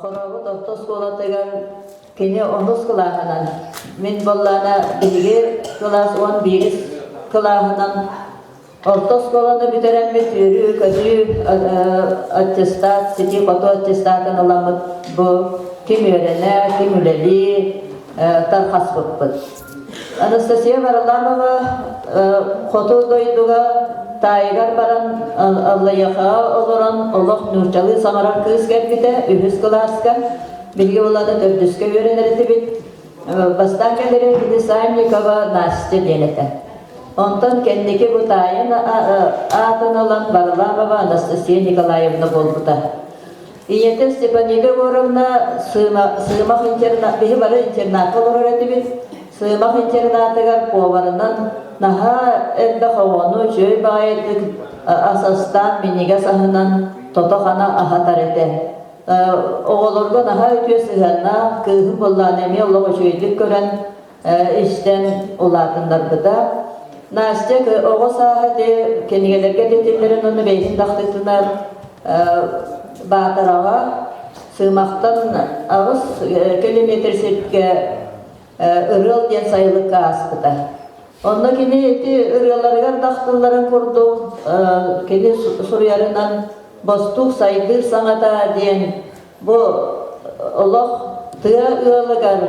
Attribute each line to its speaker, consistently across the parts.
Speaker 1: Хорообут орто оскуолатыгар кини онус кылааһынан, мин буоллаҕына биһиги кылаас 11-ис кылааһынан орто оскуоланы бүтэрэммит үөрүү-көтүү аттестат, ситии-хотуу аттестатын ыламмыт бу ким үөрэнэ, ким үлэлии тарҕаспыппыт. Анастасия Варламова хоту дойдуга таайыгар баран Аллайыахаҕа олорон олох нууччалыы саҥарар кыыс кэлбитэ үһүс кылааска. Биһиги улаата төрдүскэ үөрэнэр этибит. Бастаан кэлэрэ кини Санникова Настя диэн этэ. Онтон кэнники бу таайын аатын ылан Варламова Анастасия Николаевна буолбута. Ийэтэ Степанида Егоровна Сыымах интернат, биһи бары интернакка олорор этибит. Сыымах интернатыгар поварынан наһаа элбэх оҕону үчүгэй баҕайытык ас астаан, минньигэс аһынан тото-хана аһатар этэ. Оҕолорго наһаа үтүө сыһыаннаах, кыыһым буоллаҕына эмиэ олох үчүгэйдик көрөн, истэн улаатыннарбыта. Настя оҕо сааһа ити кинигэлэргэ этиллэрин уонна бэйэтин тахтыытынан Баатараҕа Сыымахтан 8 километр сиргэ Ырыал диэн сайылыкка ааспыта. Онно кини ити ырыаларыгар тахтылларын курдук кини суруйарынан «Бостуук сайдыы саҥата» диэн бу олох тыа ыалыгар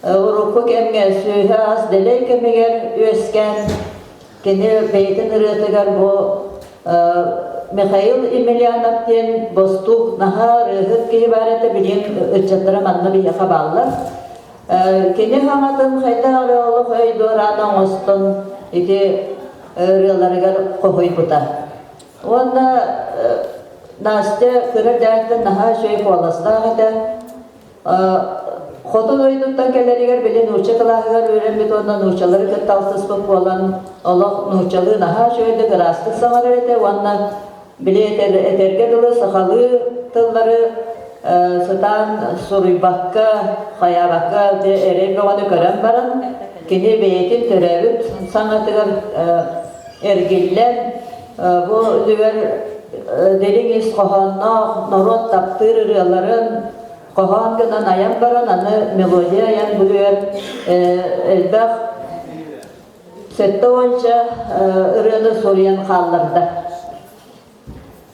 Speaker 1: урукку кэмҥэ сүөһү-ас дэлэй кэмигэр үөскээн кини бэйэтин ырыатыгар бу Михаил Емельянов диэн бостуук наһаа ырыаһыт киһи баар этэ, билигин ыччаттара манна биһиэхэ бааллар. Кини хаҥатын хайдах эрэ олох өй дуораана оҥостон ити ырыаларыгар хоһуйбута. Уонна Настя кыра эрдэҕиттэн наһаа үчүгэй куоластаах этэ. Хоту дойдуттан кэлэригэр били нуучча кылааһыгар үөрэммит уонна нууччалары кытта алтыспыт буолан олох нууччалыы наһаа үчүгэйдик ыраастык саҥарар этэ уонна били этэргэ дылы сахалыы тыллары сытаан суруйбакка, хайаабакка эрэй бөҕөнү көрөн баран кини бэйэтин төрөөбүт саҥатыгар эргиллэн бу үлүгэр дириҥ ис хоһоонноох норуот таптыыр ырыаларын хоһоон гынан айан баран аны мелодия айан бүлүгэр элбэх 70-ча ырыаны суруйан хаалларда.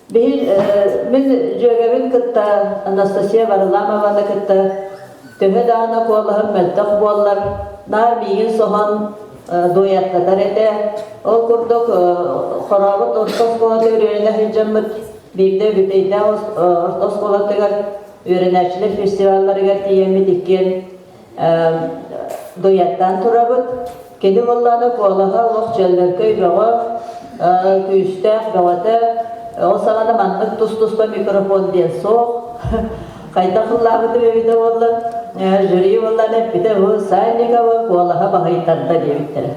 Speaker 1: Биһи мин дьүөгэбин кытта Анастасия Варламованы кытта төһө даҕаны куолаһым мөлтөх буоллар, наар миигин соһон дуояттатар этэ. Ол курдук Хорообут орто оскуолатыгар үөрэнэ сылдьаммыт биирдэ Бүтэйдээх орто оскуолатыгар үөрэнээччилэр фестивалларыгар тиийэммит иккиэн дуйаттаан турабыт. Кини буоллаҕына куолаһа олох чөллөркөй бөҕө, күүстээх бөҕөтө. Ол саҕана маннык тус-туспа микрофон диэн суох. Хайдах ыллаабытым эбитэ буолла, жюри буоллаҕына эппитэ бу Санникова куолаһа баһыйтарда диэбиттэрэ.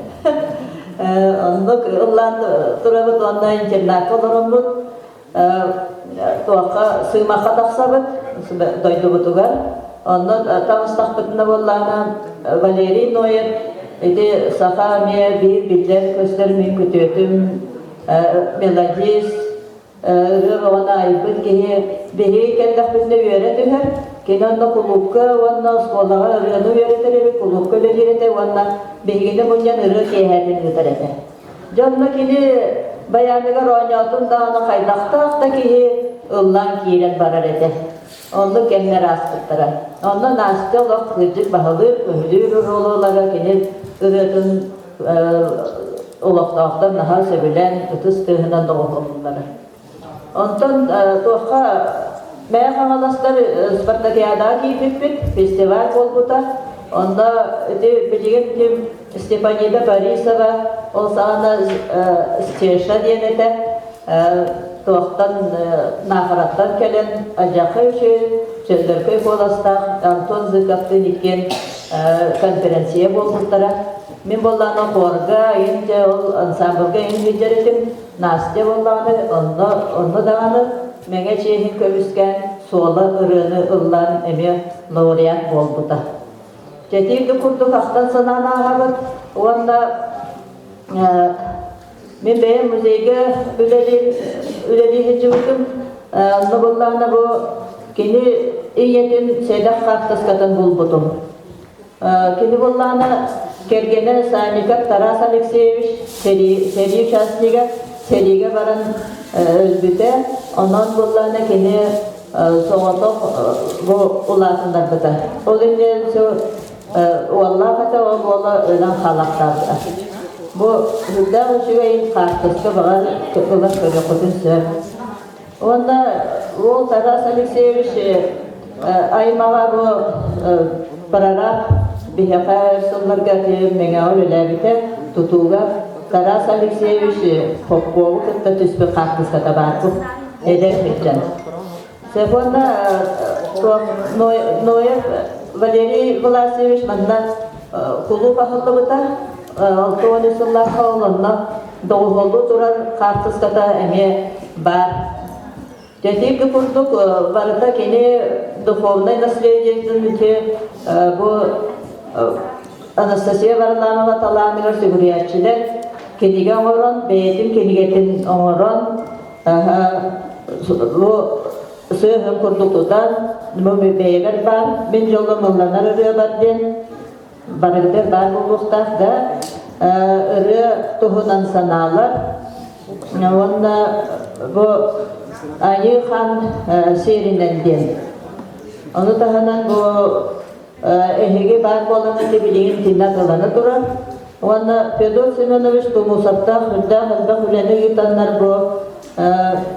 Speaker 1: Оннук ыллаан турабыт уонна интернакка олороммут туохха сыымахха тахсабыт дойдубутугар. Онно таҕыстахпытына буоллаҕына Валерий Ноев ити саха эмиэ биир биллэр көстөр мин күтүөтүм мелодист ырыа бөҕөнү айбыт киһи биһиги кэллэхпитинэ үөрэ түһэр. Кини онно кулуупка уонна оскуолаҕа ырыаны үөрэтэр эбит, кулуупка үлэлиир этэ уонна биһигини мунньан ырыа киэһээтин ыытар этэ. Дьэ онно кини байааныгар оонньоотун даҕаны хайдахтаах да киһи ыллаан киирэн барар этэ. Оннук кэмнэр ааспыттара. Онно Настя олох кырдьык баһылыыр, көһүлүүр оруолу кини ырыатын олохтоохтор наһаа сөбүлээн ытыс тыаһынан доҕуһуоллуллара. Онтон туохха Мэйэ Хаҥаластар спартакиадаҕа киирбиппит, фестиваль буолбута. Онно ити билигин ким Степанида Борисова, ол саҕана Стеша диэн этэ, туохтан Наахараттан кэлэн алдьархай үчүгэй, чөллөркөй куоластаах Антон Зыковтыын иккиэн конференция буолбуттара. Мин буоллаҕына хорга, инчэ ол ансамблга иҥин сылдьар этим. Настя буоллаҕына онно, онно даҕаны Мэҥэ чиэһин көмүскээн Суола ырыаны ыллаан эмиэ лауреат буолбута. Чэтиирги курдук ахтан санаан ааһабыт уонна мин бэйэм музейга үлэлии үлэлии сылдьыбытым. Онно буоллаҕына бу кини ийэтин сэдэх хаартыскатын булбутум. Кини буоллаҕына кэргэнэ Санников Тарас Алексеевич сэрии, сэрии участнига сэриигэ баран өлбүтэ. Онон буоллаҕына кини соҕотох бу улаатыннарбыта. Ол иннинэ уоллаах этэ, ол уола өлөн хаалахтаабыта. Бу үрдээх үчүгэй хаартыска баҕар ылан көрүөххүтүн сөп. Уонна уол Тарас Алексеевич аймаҕа бу прораб биһиэхэ сылларга Мэҥэҕэ үлэлээбитэ тутууга Тарас Алексеевич Попову кытта түспүт хаартыската баар бу эдэр сылдьан. Уонна Ноев Валерий Власьевич манна кулууп аһыллыбыта 60 сыллаахха ол онно доҕуһуоллуу турар хаартыската эмиэ баар. Тэтиги курдук барыта кини духовнай наследиетын ити бу Анастасия Варламова талааныгар сүгүрүйээччилэр кинигэ оҥорон, бэйэтин кинигэтин оҥорон, бу сыаһын курдук тутан, бу бэйэбэр баар, мин дьолум ылланар ырыабар диэн барыгытыгар баар буолуохтаах да ырыа туһунан санаалар уонна бу Айыы Хаан сиэринэн диэн. Ону таһынан бу эһиги баар буолан ити билигин тинна тылана турар. Уонна Федот Семенович Тумусовтаах үрдээх элбэх үлэни ыытаннар бу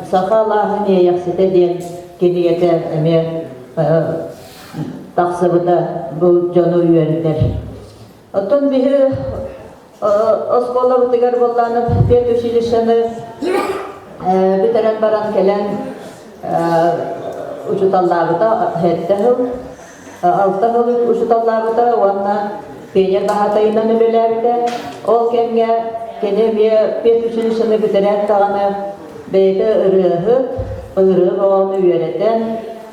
Speaker 1: Саха алааһын иэйэхситэ диэн кинигэтэ эмиэ тахсыбыта бу дьону үөрдэр. Оттон биһи оскуолабытыгар буоллаанып педучилищены бүтэрэн баран кэлэн учуталлаабыта сэттэ сыл, алта сыл учуталлаабыта уонна пионер баһаатайынан үлэлээбитэ. Ол кэмҥэ кини эмиэ педучилищены бүтэрээт даҕаны бэйэтэ ырыаһыт, ырыа бөҕөнү үөрэтэн,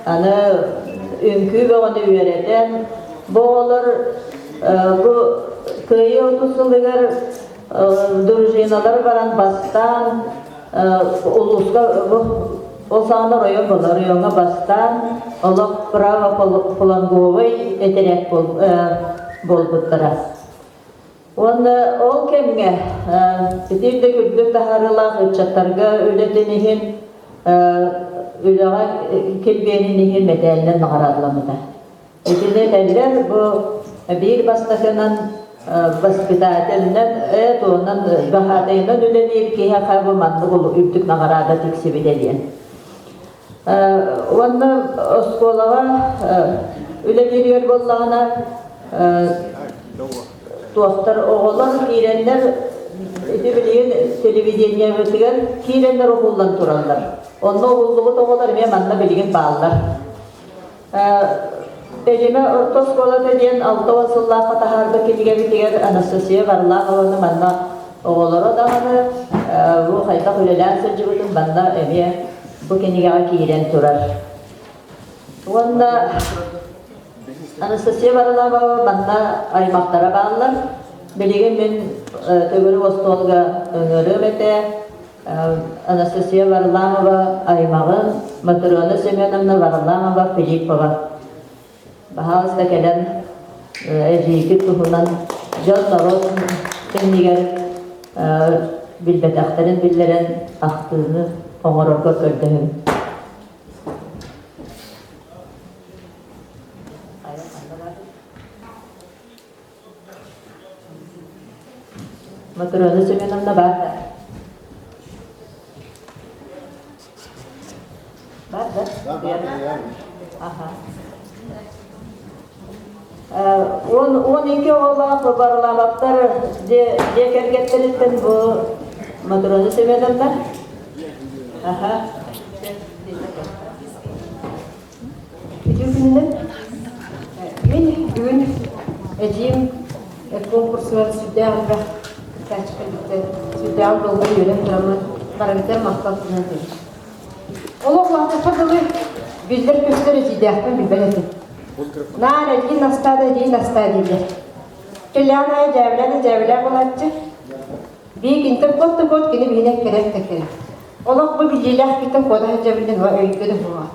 Speaker 1: Аны үҥкүү бөҕөнү үөрэтэн, бу оҕолор бу Кыайыы 30 сылыгар дружиналар баран бастаан улууска бу ол саҕана оройуон буолар оройуоҥҥа бастаан олох право фланговый этэрээт буолбуттара. Уонна ол кэмҥэ ити да үрдүк таһаарыылаах ыччаттарга үлэтин иһин үлэҕэ килбиэнин иһин мэтээлинэн наҕараадаламмыта. Итини этэллэр бу биир бастакынан воспитателинэн э туонан баһаатайынан үлэлиир киһиэхэ бу маннык үрдүк наҕараада тиксибитэ диэн. Уонна оскуолаҕа үлэлииригэр буоллаҕына туохтар оҕолор киирэннэр ити билигин телевидениебытыгар киирэннэр уһуллан тураллар. Онно уһуллубут оҕолор эмиэ манна билигин бааллар. Элимэ орто оскуолата диэн 60 сыллаахха таһаарбыт кинигэбитигэр Анастасия Варламованы манна оҕолоро даҕаны бу хайдах үлэлээн сылдьыбытын манна эмиэ бу кинигэҕэ киирэн турар. Уонна Анастасия Варламова манна аймахтара бааллар. Билигин мин төгүрүк остуолга ыҥырыам этэ. Анастасия Варламова аймаҕын Матрена Семеновна Варламова Филиппова. Баһаалыста кэлэн эдьиийгит туһунан дьон-норуот иннигэр билбэтэхтэрин биллэрэн ахтыыны оҥорорго көрдөһүм. Матрена Семеновна баар да? Бар да? Аха. 12 оҕолоох Варламовтар дьиэ кэргэттэриттэн бу Матрена Семеновна. Аха.
Speaker 2: Үтүө күнүнэн. Мин бүгүн эдьиийим конкурсугар сүрдээх элбэх кыттааччы кэлбиттэр. Сүрдээҕин долгуй үөрэн тураммын барыгытыгар махтал тылын этэбин. Олох улаатыахха дылы биллэр-көстөр эдьиийдээхпин билбэт этим. Наар эдьиий Настаа да эдьиий Настаа дииллэр. Кэллэҕин аайы дьээбэлээн да дьээбэлээх буолааччы. Биир кинтэн куот да куот кини биһинэ кэлэр да кэлэр. Олох бу биллиилээх киттэн куота сылдьабын диэн өйгө да буолуо.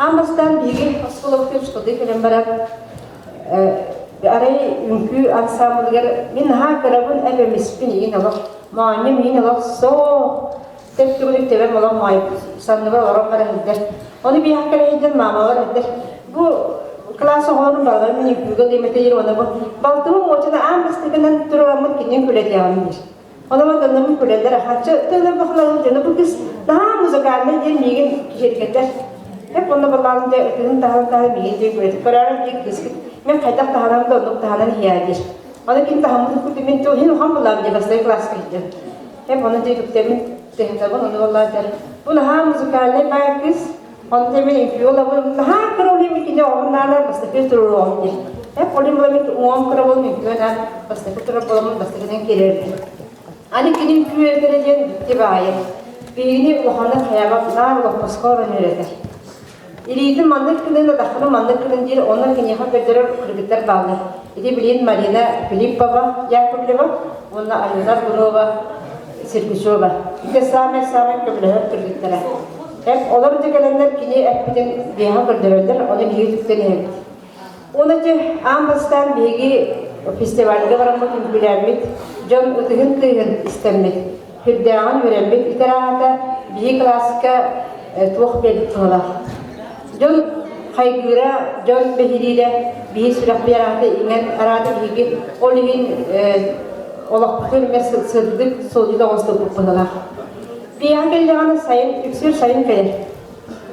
Speaker 2: Аан бастаан биһиги оскуолабытыгар школы кэлэн баран арай үҥкүү ансаамбылыгар мин наһаа кырабын эбэмиспин игин олох моонньум иһин олох соо тэп түгүнүк тэбэм олох моой санныбар олорон баран иһдэр. Ону биһиэхэ кэлэ сылдьан маамалар этэр бу кылаас оҕолорун барыларын мин үҥкүүгэ диэмэтэ уонна бу балтыбын уочана аан бастакынан туруораммыт кинини күлэтиэҕим диир. Онон дьоннорум күлэллэр ахаччы тыына бахларын дьоно бу кыс наһаа музыкальнай диэн миигин киһиргэтэр. Hep онно балаан дьэ ытыһын таһан таһан миигин диэн күлэтик көрөөрүм диэн кыыскыт мен хайдах таһанам да оннук таһанан иһээ диир. Аны ким таһаммыт курдук мин туһин ухан булаам дии бастакы класска иһдим. Hep ону дии түктэмин тыһытабын ону боллаан дэр. Бу наһаа музыкальнай баай кыс Онто мин үҥкүү наһаа кыра олим кини оҕом наана бастакы туруоруом диир. Эп олим буламмыт уҥуом кыра буолан үҥкүү наан бастакы турар буоламмын бастакынан киирэрбин. Аны кини үҥкүү үөрэтэрэ диэн дьикти баайы. Биһигини улаханнык хайаабат наар олоппоско олорон үөрэтэр. Илиитин маннык гынын, атаххын маннык гынын диир, онно киниэхэ көрдөрөр кыргыттар бааллар. Ити билигин Марина Филиппова Яковлева уонна Алена Аргунова Сергучева. Ити саамай-саамай көмөлөһөр кыргыттара. Эп олор да кэлэннэр кини эппитин биэҕэ көрдөрөллөр, ону биһиги түптэн иһэбит. Уонна ити аан бастаан биһиги фестивальга бараммыт үҥкүүлээммит, дьон ытыһын тыаһын истэммит, сүрдээҕин үөрэммит итэр аата биһиги кылааска туох биэрбит туһалаах. Дьон хайгыыра, дьон бэһириирэ биһи сүрэхпит араата иҥэн араата биһиги ол иһин олохпутун эмэ сырдык суолдьут оҥостубут быһыылаах. Пиэҕэ кэллэҕинэ сайын, үксүр сайын кэлэр.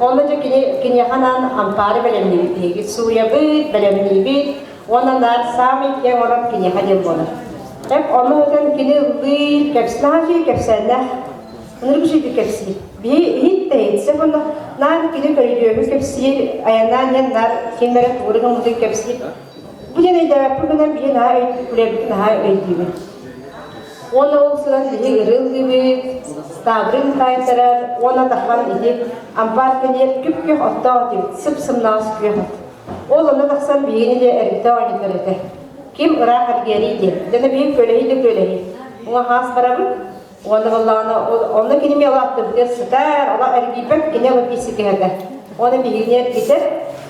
Speaker 2: Онно дьэ кини киниэхэ анаан ампаары бэлэмниибит биһиги сууйабыт, бэлэмниибит уонна наар саамай киэҥ олорор киниэхэ диэн буолар. Эп ону өтөн кини ыллыыр, кэпсээн кэпсээннээх ынырык үчүгэй кэпсиир. Биһи иһит да иһитсэх онно наар кини көрүдүөһү кэпсиир, айаннаан иһэн наар ким эрэ тугу гыммытын кэпсиир. Бу диэн өйдөөбөппүн гынан биһи наһаа күлэбитин наһаа өйдүүбүн. Уонна ол сылан биһи ырыыллыыбыт, таабырын таайтарар, уонна тахан ити ампаар кэлиэр күп-күөх оттоох этибит, сып-сымнаҕас күөх от. Ол онно тахсан биһигини де эргитэ оонньотор этэ. Ким ыраах эргиэрий диэн. Дьоно биһи көлөһүй да көлөһүй. Уҥа хаас барабыт, уонна буоллаҕына онно кини эмиэ улааттыбытыгар сытар, ола эргийбэт, кини ола пиисикэһэтэ. Уонна биһигини эргитэр,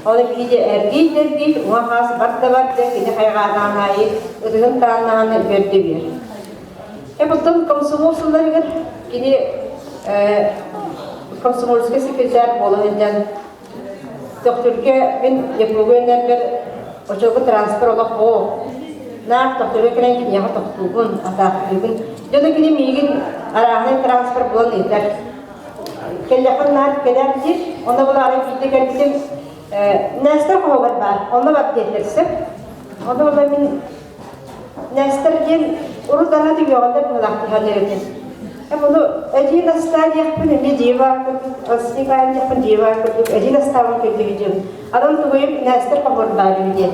Speaker 2: Ол биһиги эргий-дэргий уҥа хаас бар да бар да кини хайҕаатаҕын аайы ытыһын тааннаҕына үөрдэ биэр. Эбуттан комсомол сылларыгар кини комсомольскай секретарь буола сылдьан Төхтүргэ мин ЯПУ-га үөрэнэрбэр очоку транспорт олох оо наар Төхтүргэ кэлэн киниэхэ тохтуубун, атаахтыыбын. Дьоно кини миигин арааһынай транспорт булан ыытар. Кэллэххин наар кэлэр диир. Онно булаары биирдэ кэлбитим Нестер хоһугар баар. Онно бар диэтилэр сөп. Онно була мин Нестер диэн урут даҕаны түгэҕиннэр быһылаахтыһан эбитим. Эм ону эдьиий Настаа диэхпин эмиэ дьиэ курдук, Астика диэхпин дьиэ курдук, эдьиий Настаабын көрдүбүт диэн. Анан тугуйум Нестер хоһугар баар үһү диэн.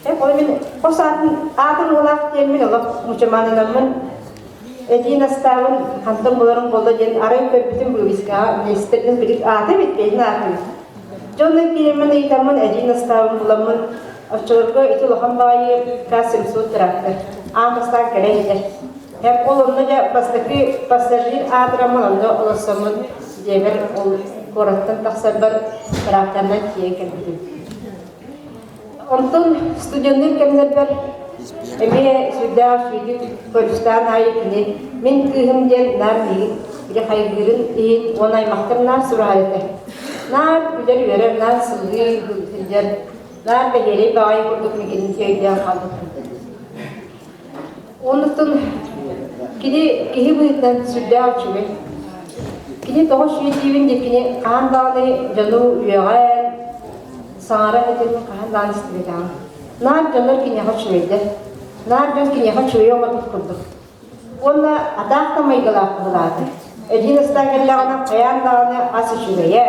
Speaker 2: Эм ону мин хос аатын аатын уолаах диэммин олох мучумаананаммын Эдьиий Настаабын хантан буларым буолла диэн арай көрбүтүм вывескаҕа Нестердин билик аата эбит, бэйэтин аата эбит. Дьонно киирэммин ыйытаммын эдьиий Настаабын буламмын оччолорго ити улахан баҕайы К-700 трактор аан бастаан кэлэн иһэр. Эп ол онно дьэ бастакы пассажир аатыраммын онно олорсоммун дьиэбэр ол куораттан тахсарбар тракторынан тиийэн кэлбитим. Онтон студенныыр кэмнэрбэр эмиэ сүрдээх үчүгэйдик көрүстээн аайы кини мин кыыһым диэн наар миигин били хайгыырын иһин уонна аймахтар наар сураһар этэ. Наар күлэр-үөрэр, наар сыллыы сылдьар, наар бэһиэлэй баҕайы курдук мин кинини өйдөөн хаалбыппын. Оннуктан кини киһи быһыытынан сүрдээх үчүгэй. Кини тоҕо үчүгэй диибин диэн кини хаһан даҕаны дьону үөҕэн, саҥара этин хаһан даҕаны истибэтэҕим. Наар дьоннор киниэхэ үчүгэйдэр. Наар дьон киниэхэ үчүгэйи оҥорбут курдук. Уонна атаах да майгылаах быһылаата. Эдьиий Настаа кэллэҕинэ хайаан даҕаны ас үчүгэйэ,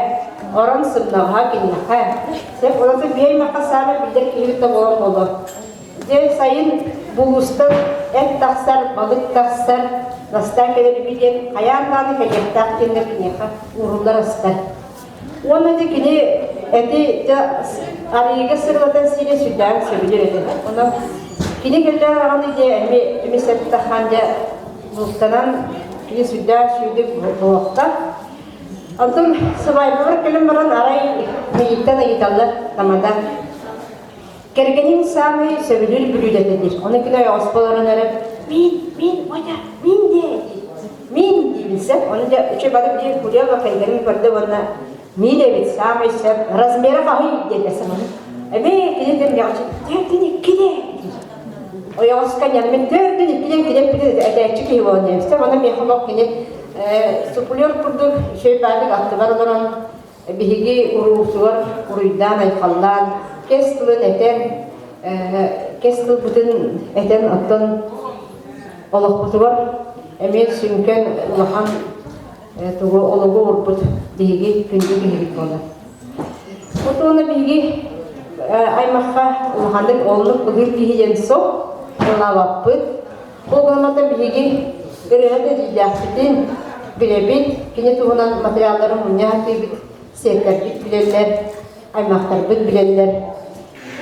Speaker 2: орон сымнаҕаһа киниэхэ. Сөп, онон биһи аймахха саамай биллэр киһибит да буолан буолуо. Дьэ, сайын булуустан эт тахсар, балык тахсар, Настаа кэлэр үһү диэн хайаан даҕаны кэлиэхтээх диэннэр киниэхэ ууруллар астар. Уонна дьэ кини эти дьэ арыыга сырылатан сиирэ сүрдээҕин сөбүлүүр этэ. Онон кини кэллэҕин аҕаны дьэ эми эми сэттахан дьэ бултанан кини сүрдээх сүүрдүк буолуохта. Онтон сыбаайбабар кэлэн баран арай миигиттэн ыйыталлар тамада. Кэргэниҥ саамай сөбүлүүр бүлүүдэтэ диир. Ону кини ойоҕоско олорон эрэ мин, мин, Оля, мин диэ диир. Мин диибин сөп. Ону дьэ үчүгэй бары биир курьер кэргэним көрдө уонна мин эбит саамай сөп. Размера хаһый диэтэ саҥаны. Эмиэ кини дэмҥэҕэ төрдүн иккиде диир. Ойоҕоско ньан мин төрдүн иккиден кини эппитин этээччи киһи буолан диэбит. Онон миэхэ олох кини суплер курдук үчүгэй баадык аттыбар олорон Биһиги уруусугар уруйдаан-айхаллаан, кэс тылын этэн, кэс тылбытын этэн, оттон олохпутугар эмиэ сүҥкэн улахан тугу олугу уурбут биһиги күндү киһибит буолар. Отуона биһиги аймахха улаханнык олнук ылыр киһи диэн суох, ылаабаппыт. Ол гынан биһиги ырыаһыт эдьиийдээхпитин билэбит, кини туһунан материаллары мунньа сатыыбыт, сиэттэрбит билэллэр, аймахтарбыт билэллэр.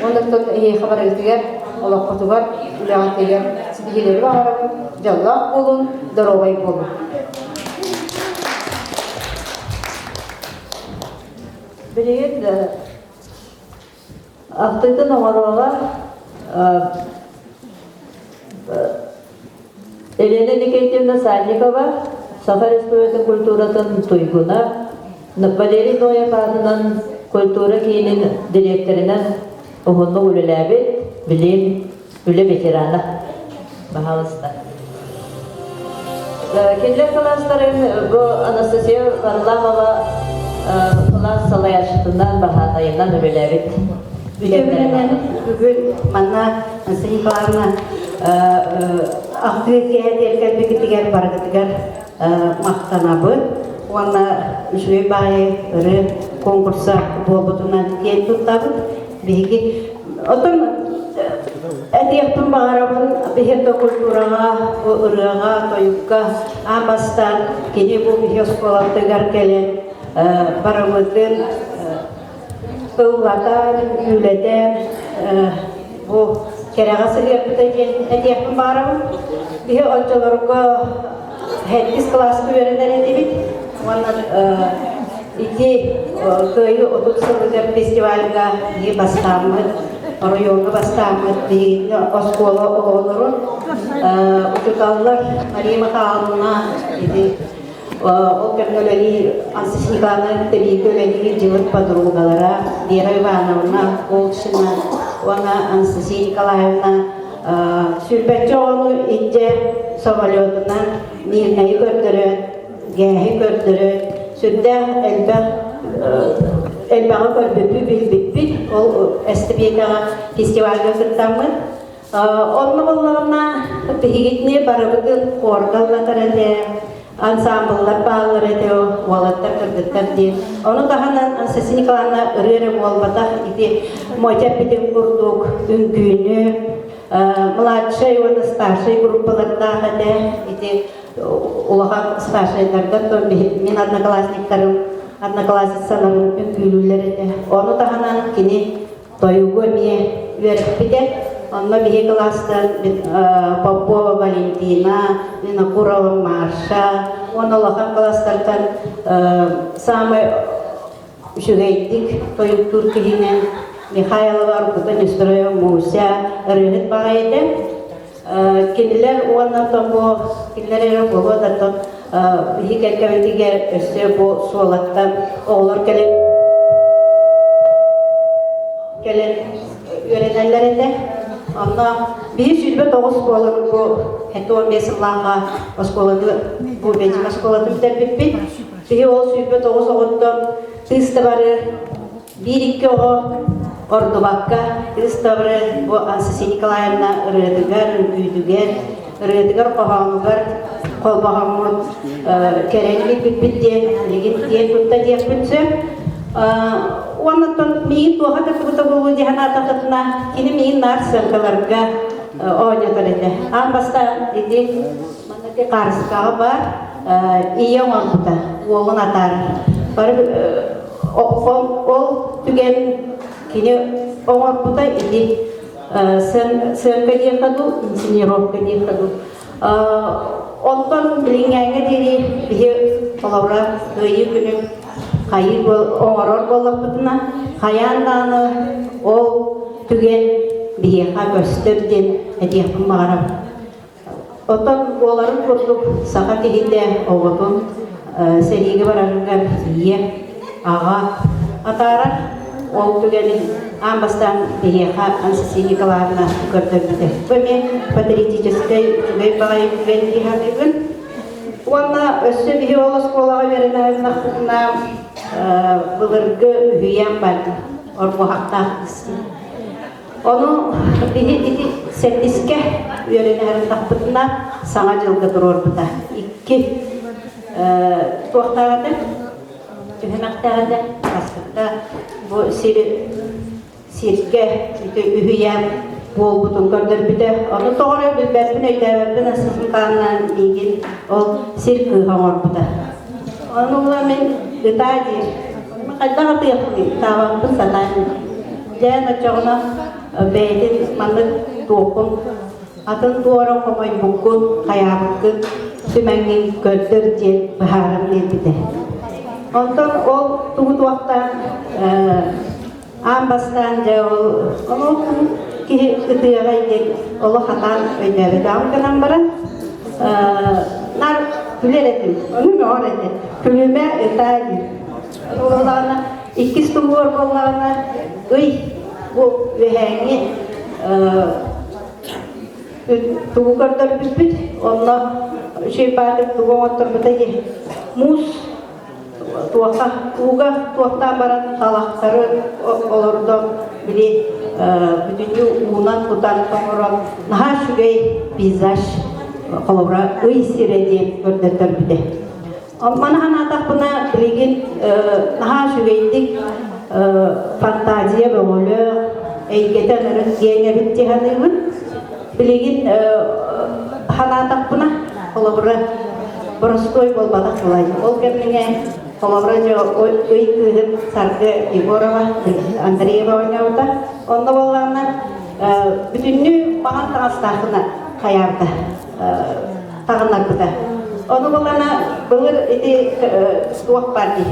Speaker 2: Оннуктан эһиэхэ барыгытыгар, олоххутугар, үлэҕитигэр ситиһиилэри баҕарабын, дьоллоох буолун, доруобай буолун.
Speaker 1: Билигин Ахтыытын оҥоруоҕа Елена Никитьевна Санникова, Саха Республикатын культуратын туйгуна, Валерий Ноев аатынан культура киинин дириэктэринэн уһуннук үлэлээбит, билим, үлэ ветерана. Баһаалыста. Кинилэр кылаастарын бу Анастасия Варламова кылаас салайааччытынан, баһаатайынан үлэлээбит.
Speaker 3: Үтүө бүгүн манна Анастасия Николаевна ахтыы киэһэтигэр кэлбикитигэр барыгытыгар махтанабыт уонна үчүгэй баайы ырыа конкурса буолбутунан киэн туттабыт. Биһиги Оттон этиэхпин баҕарабын, биһиги культураҕа, бу ырыаҕа, тойукка аан бастаан кини бу биһи оскуолабытыгар кэлэн барыбытын ыллатан, үлэтэн бу кэрэҕэ сыһыарбыта диэн этиэхпин баҕарабын. Биһи оччолорго сэттис кылааска үөрэнэр этибит уонна ити Кыайыы 30 сылыгар фестивальга биһи бастааммыт, оройуоҥҥа бастааммыт биһигини оскуола оҕолорун учууталлар Мария Михайловна ити ол кэмҥэ үлэлии Анастасия Николаевна тэбиикэ үлэлиир дьылыт подругалара Вера Ивановна Колшина уонна Анастасия Николаевна Сүүрбэччэ оҕону илдьэ самолетунан Мирнэйи көрдөрөн, гээһи көрдөрөн, сүрдээх элбэх элбэҕи көрбүппүт, билбиппит. Ол эстебиэтэҕэ фестивальга кыттаммыт. Онно буоллаҕына биһигитини барыбытын хорга ыллатар этэ, ансаамбыллар бааллар этэ, уолаттар, кыргыттар диэн. Ону таһынан Анастасия Николаевна ырыа эрэ буолбатах, ити Мотя эппитин курдук үҥкүүнү, младшай уонна старшай группалардаах этэ. Ити улахан старшайдарга мин одноклассниктарым, одноклассницаларым үҥкүүлүүллэр этэ. Ону таһынан кини тойугу эмиэ үөрэппитэ. Онно биһи кылаастан Попова Валентина, Винокурова Маша уонна улахан кылаастартан саамай үчүгэйдик тойуктуур киһинэн Михайлова Аргута Нестерова Муся ырыаһыт баҕайы этэ. Кинилэр уонна бу кинилэр эрэ буолуо да биһи кэккэбитигэр өссө бу суолаттан оҕолор кэлэн кэлэн үөрэнэллэр этэ. Онно биир 29 буолан бу 75 сыллааҕа оскуоланы бу Бэдьим оскуолатын бүтэрбиппит. Биһи ол 29 оҕоттон тыыс табары биир-икки оҕо ордубакка тыыс табары бу Анастасия Николаевна ырыатыгар, үҥкүүтүгэр, ырыатыгар, хоһоонугар холбоһоммут кэрэни билбиппит диэн билигин киэн тутта диэхпин сөп. Уонна миигин туоха кыттыбыта буолуо дии санаатаххытына, кини миигин наар сыаҥкаларга оонньотор этэ. Аан бастаан ити маннык хаарыскаҕа баар ийэ оҥорбута, уолун атаарар. Бары ол түгэн кини оҥорбута ити сыаҥка диэххэ дуу, инсценировка диэххэ дуу. Онтон билиҥҥээҥҥэ диэри биһи холобура Кыайыы күнүн. хайыы оҥорор буоллахпытына, хайаан даҕаны ол түгэн биһиэхэ көстөр диэн этиэхпин баҕарабын. Оттон буоларын курдук саха киһитэ оҕотун сэриигэ барарыгар ийэ, аҕа атаарар. Ол түгэнин аан бастаан биһиэхэ Анастасия Николаевна көрдөрбүтэ. Бу эмиэ патриотическай үчүгэй баҕайы түгэн дии саныыбын. Уонна өссө биһи ол оскуолаҕа үөрэнэ былыргы үһүйээн бар оргуһахтаах Ону биһи ити сэттискэ үөрэнэ сырыттахпытына Саҥа дьылга туруорбута. Икки туохтаах этэ? Түһүмэхтээх этэ. Бастакыта бу сири сиргэ ити үһүйээн буолбутун көрдөрбүтэ. Ону тоҕо эрэ билбэппин, өйдөөбөппүн Асысмытааннаан миигин ол сир кыыһа оҥорбута. Ону ыла мин ытаа диир. Хайдах ытыахпыный? Ытаабаппын сатаан. Дьээн оччоҕуна бэйэтин маннык туоххун атын туора хомойбуккун, хайаабыккын сүмэҥҥин көрдөр диэн быһааран биэрбитэ. Онтон ол тугу туохтаан аан бастаан дьэ ол ону киһи ытыаҕай диэн олох хатаан өйдөөбөтөҕүм гынан баран нар күлэр этим, ону мөҕөр этэ. Күлүмэ ытаа диир. Буоллаҕына, иккис тумуур буоллаҕына, ый бу үөһээҥҥи тугу көрдөрбүппүт, онно үчүгэй баатыр тугу оҥотторбута дии. Муус туоха, ууга туохтаан баран талахтары олордон, били бүтүннүү уунан кутан тоҥорон, наһаа үчүгэй пейзаж холобура ый сирэ диэн көрдөттөрбүтэ. Маны санаатахпына, билигин наһаа үчүгэйдик фантазия бөҕөлөөх, эйгэтэ ынырык киэҥ эбит дии саныыбын. Билигин санаатахпына, холобура, боростуой буолбатах былай. Ол кэмҥэ холобура дьэ ый кыыһым Саргы Егорова, Андреева оонньообута. Онно буоллаҕына бүтүннүү маҥан таҥастаахына хайаабыта. Таҕыннарбыта. Ону булана былыр ити туох бар дии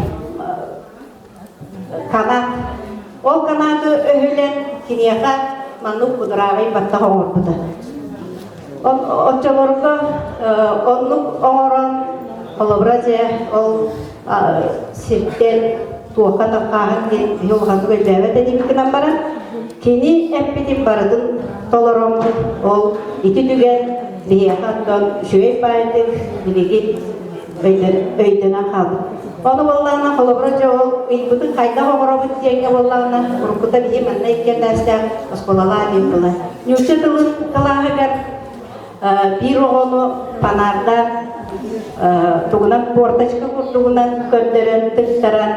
Speaker 3: канат. Ол канаты өһүлэн киниэхэ маннык кудурааҕый баттах оҥорбута. Оччолорго оннук оҥорон холобура дьэ ол сиртэн туохха тархааһын диэн киһи улаханнык өйдөөбөт этибит гынан баран кини эппитин барытын толороммут ол ити түгэн биһиэхэ оттон үчүгэй баайдык билигин өйдөнөн хаалбыт. Ону буоллаҕына холобура дьэ ол ыйбытын хайдах оҥоробут диэҥҥэ буоллаҕына уруккута биһи манна икки этээстээх оскуолалаа диэн була. Ньуучча тылын кылааһыгар биир оҕону панаардаан тугунан корточка курдугунан көрдөрөн тыктаран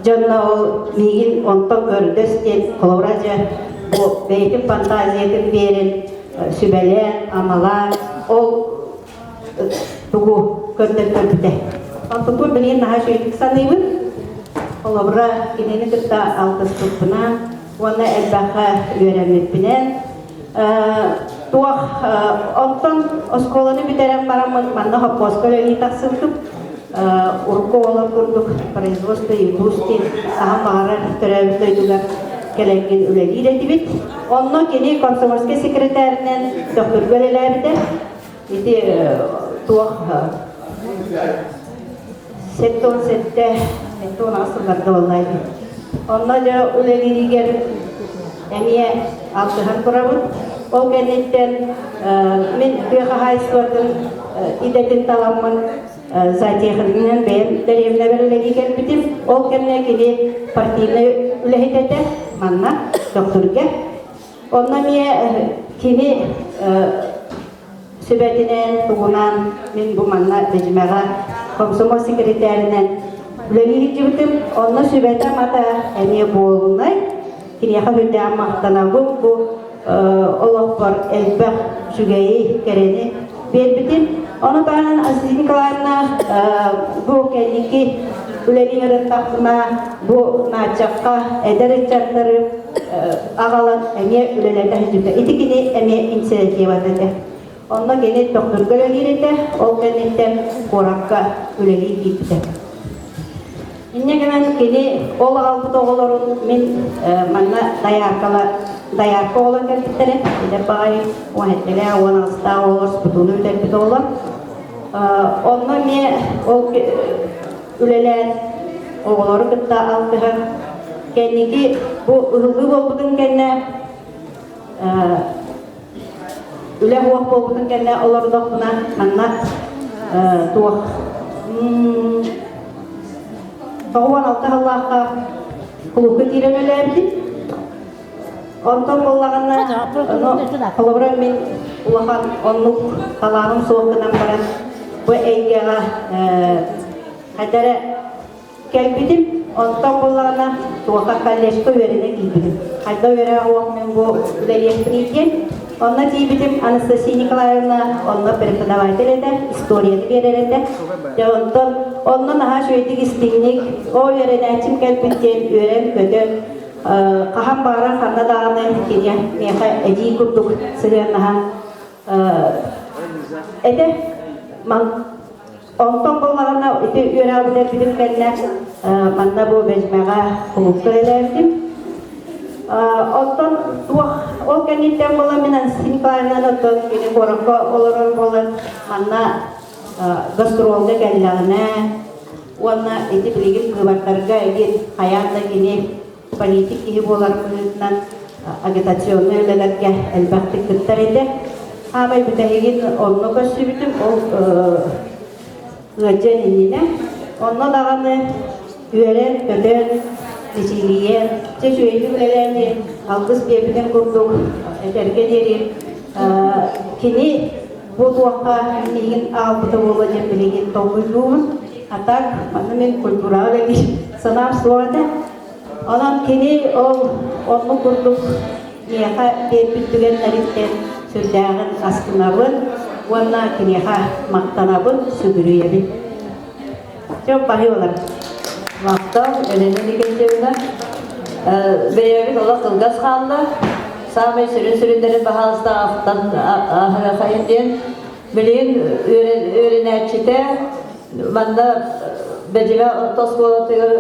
Speaker 3: дьонно ол миигин онтон көрдөс диэн холобура дьэ бу бэйэтин фантазиятын биэрэн сүбэлээн амалаан ол тугу көрдөрбүтэ. Онтукпун билигин наһаа үчүгэйдик саныыбын. Холобура, кинини кытта алтыспыппынан уонна элбэххэ үөрэммиппинэн туох онтон оскуоланы бүтэрэн бараммын манна хоппуоска үлэлии тахсыбытым. Урукку оҕолор курдук производство индустрии хаһан баҕарар төрөөбүт дойдугар кэлэҥҥин үлэлиир этибит. Онно кини комсомольскай секретаринэн Төхтүргэ үлэлээбитэ. Ити туох 77 78 сылларга буолла Онно дьэ үлэлииригэр эмиэ алтыһан турабын. Ол кэнниттэн мин тыа хаһаайыстыбатын идэтин таламмын зоотехнигынан бэйэм дэриэбинэбэр үлэлии кэлбитим. Ол кэмҥэ кини партийнай үлэһит этэ манна Төхтүргэ. Онно эмиэ кини сүбэтинэн, тугунан мин бу манна Бэдьимэҕэ комсомол секретаринэн үлэлии сылдьыбытым. Онно сүбэтэ-амата эмиэ буолунай. Киниэхэ үрдээн махтанабын бу олохпор элбэх үчүгэйи, кэрэни биэрбитим. Ону таһынан Анастасия Николаевна бу кэнники үлэлии ырыттахпына бу Нааччахха эдэр ыччаттары аҕалан эмиэ үлэлэтэ сылдьыбыта. Ити кини эмиэ инициативата этэ. Онно кини Төхтүргэ үлэлиир этэ, ол кэнниттэн куоракка үлэлии киирбитэ. Инньэ гынан кини ол аҕалбыт оҕолорун мин манна дайааркала дайаарка оҕолор кэлбиттэрэ. Эдэр баҕайы 17-лээх, 16-таах оҕолор спутуну бүтэрбит оҕолор. Онно эмиэ ол үлэлээн оҕолору кытта алтыһан кэнники бу ыһыллыы буолбутун кэннэ үлэ уох буолбутун кэннэ олордохпуна манна туох 96 сыллаахха кулуупка киирэн үлэлээбитим. Онтон буоллаҕына, холобура мин улахан оннук талааным суох гынан баран бу эйгэҕэ хайда эрэ Кэлбитим, онтон буоллаҕына туохха колледжка үөрэнэ киирбитим. Хайда үөрэх уох мин бу үлэлиэхпиний диэн. Онно тиийбитим Анастасия Николаевна онно преподаватель этэ, историяны биэрэр этэ. Дьэ онтон онно наһаа үчүгэйдик истиҥник, оо үөрэнээччим кэлбит диэн үөрэн-көтөн, хаһан баҕарар ханна даҕаны кини миэхэ эдьиий курдук сыһыаннаһан этэ. Онтон буоллаҕына ити үөрэҕи бүтэрбитим кэннэ манна бу Бэдьмэҕэ кулуупка үлэлээбитим. Оттон туох ол кэнниттэн буолан мин Анастасия Николаевнаны оттон кини куоракка олорор буолан манна гастролга кэллэҕинэ уонна ити билигин быыбардарга эгин хайаан да кини политик киһи буолар быһыытынан агитационнай үлэлэргэ элбэхтик кыттар этэ. Хаамай бүтэһигин онно көрсүбүтүм, ол ыалдьан иннинэ. Онно даҕаны үөрэн-көтөн, мичилийэн, чэ үчүгэйдик үлэлээн диэн алгыс биэрбитин курдук этэргэ диэри кини бу туохха миигин аҕалбыта буолуо диэн билигин толкуйдуубун. А так, манна мин культураҕа үлэлиир санаам суох этэ. Онон кини ол оннук курдук миэхэ биэрбит түгэннэриттэн сүрдээҕин астынабын уонна киниэхэ махтанабын, сүгүрүйэбин. Дьэ, баһыыбалар.
Speaker 1: Махтал, Елена Никитьевна. Бэйэбит олох кылгас хаалла. Саамай сүрүн сүрүннэрин баһаалыста ахтан аһыахайын диэн. Билигин үөрэнээччитэ манна Бэдьимэ орто оскуолатыгар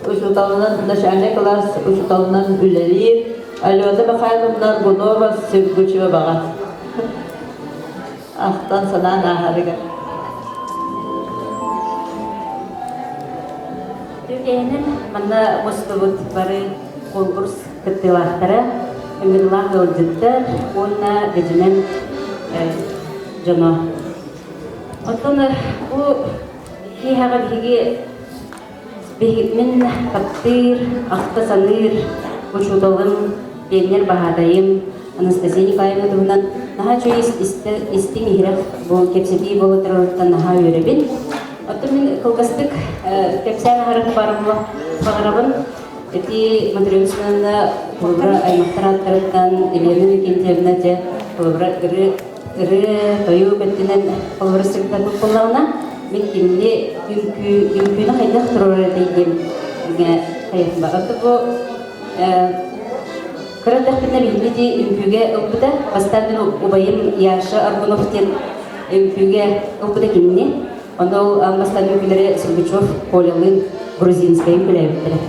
Speaker 1: учууталынан, начальнай кылаас учууталынан үлэлиир Алена Михайловна Аргунова Сергучеваҕа ахтан санаан ааһарыгар.
Speaker 4: Түгэһинэн манна мустубут бары конкурс кыттыылаахтара, ыҥырылаах ыалдьыттар уонна Бэдьимэн дьоно. Оттон бу киэһэҕэ биһиги мин таптыыр, ахта саныыр учууталым, пионер баһаатайым Анастасия Николаевна туһунан наһаа үчүгэй истиҥ иһирэх бу кэпсэтии буола турарыттан наһаа үөрэбин. Оттон мин кылгастык кэпсээн аһарык баҕарабын. Ити Матрена Семеновна холобура аймахтар ааттарыттан Елена Викентьевна дьэ холобура ырыа, тойук өттүнэн холобура сырдатык буоллаҕына, мин кинини үҥкүү, үҥкүүнү хайдах туруорар этэй диэн хайыһын Оттон бу кыра эрдэхпинэ биһиги ити үҥкүүгэ ылбыта. Бастаан мин убайым Яша Аргунов диэн үҥкүүгэ ылбыта кинини. Онно ол бастаан үҥкүүлэри Сергучев Колялыын грузинскайын үҥкүүлээбиттэрэ.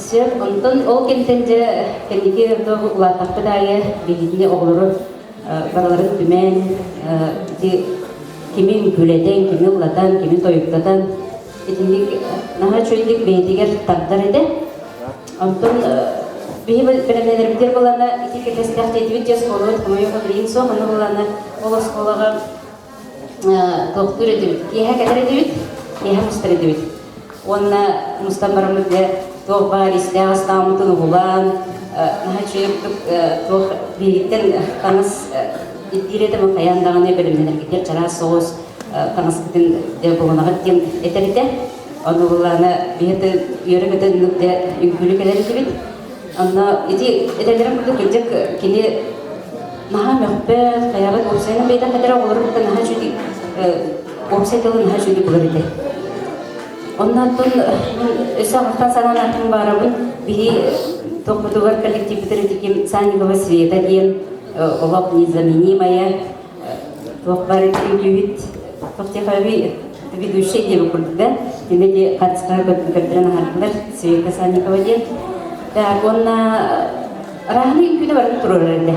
Speaker 4: Сөп, онтон ол кэмтэн дьэ кэнники улааттахпыт аайы биһигини оҕолору барыларын түмэн ити кими үҥкүүлэтэн, кими ыллатан, кими тойуктатан итинник наһаа үчүгэйдик бэйэтигэр тардар этэ. Онтон биһи бэлэмнэнэрбитигэр былаана ити кэтэстээх диэтибит дьэ оскуолабыт хомойуох билигин суох, ону былаана ол оскуолаҕа туохтуур этибит, киэһэ кэлэр этибит, киэһэ мустар этибит. Уонна мустан бараммыт дьэ туох баар истээх астааммытын уһулаан, наһаа үчүгэй курдук туох биһигиттэн таҥас ирдиир этим хайаан даҕаны бэлэмнэнэргитигэр чараас соҕус таҥаскытын дьэ булунаҕыт диэн этэр этэ. Ону буллаана биһи үөрэ-көтө дьэ үҥкүүлүү кэлэр этибит. Онно ити этэллэрин курдук кырдьык кини наһаа мөхпөт, хайаҕыт уопсайынан бэйэтэ хадара оҕолору кытта наһаа үчүгэй уопсай тылы наһаа үчүгэй булар этэ. Оннооттон өссө ахтан санаан атын баарабын биһи тохпутугар коллективбытыр итиким Санникова Света диэн олох незаменимая туох бар үҥкүүбүт туох диэхэбий. Ведущий диэби курдук да. Кини ди хатыскаҕа көрдөрөн аһардылар Света Санникова диэн. Так, уонна Арааһынай үҥкүүнү барытын туруорар этэ.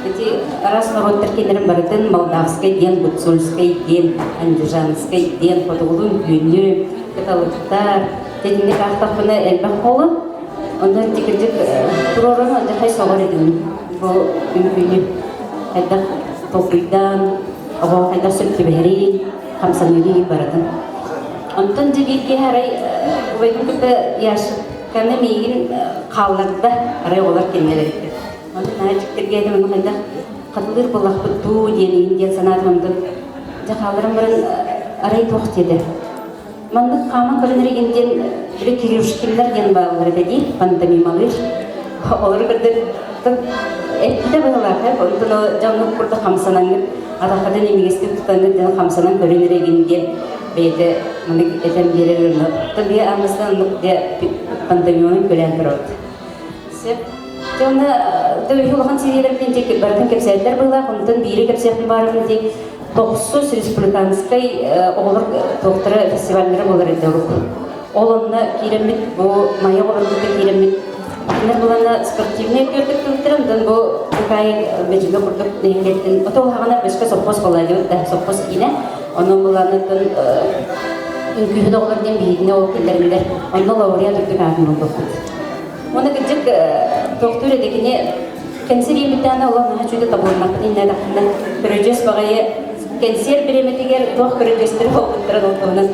Speaker 4: Ити араас норуоттар кинилэрин барытын Молдавскай диэн, Гуцульскай диэн, Андижанскай диэн хотугулуу үҥкүүнү, кыталыктар, тэтинник аахтахпына элбэх буолуо. Онон ити кырдьык туруоран алдьархай соҕор этим бу үҥкүүнү хайдах толкуйдаан, оҕо хайдах сөп түбэһэрий, хамсаныырый барытын. Онтон дьэ биир киһи арай убайбын кытта Яша Кэннэ миигин хаалларда, арай оҕолор кинилэр эбиттэр. Онон наһаа дьиктиргээтим, ону хайдах хатылыыр буоллахпыт дуу диэн иһин диэн санаатым онтон дьэ хаалларан баран арай туох диэтэ. Маннык хааман көрөн эригин диэн били Кирюшкиннар диэн бааллар этэ дии, пантомималыыр. Олору көрдөр эппитэ быһыылаах, онтон дьоҥҥут курдук хамсанаҥҥыт, атаххытын имигэстик тутаҥҥыт диэн хамсанан көрүн эрэгин диэн бэйэтэ маннык этэн биэрэр онно бие ааммыстан оннук дьэ пантомиманы көрөн турабыт. Сөп. Дьэ онно да улахан сириэлэрбитин дьэ барытын кэпсээтилэр быһыылаах, онтон биири кэпсиэхпин баарбын дии тохсус республиканскай оҕолор туохтара фестиваллара буолар этэ урукку. Ол онно киирэммит бу Майа оҕолорбутун киирэммит кинилэр булана спортивнай күөртүк тылтара онтон бу Кукай Бэдьимэ курдук нэһилиэктэн ото улахан бөскө сопхуос буолла диэбит да сопхуос киинэ Онон былааннартан үҥкүүһүт оҕолор диэн биһигини ол киллэриннэр. Онно лауреат үрдүк аатын ылбыппыт. Уонна кырдьык туохтуур этэ кини кэнсиэр иэмиттээнэ олох наһаа үчүгэй табылыннахпын иннээтэхпинэ көрүдьүөс баҕайы кэнсиэр бириэмэтигэр туох көрүдьүөстэрэ буолбуттарын ол туһунан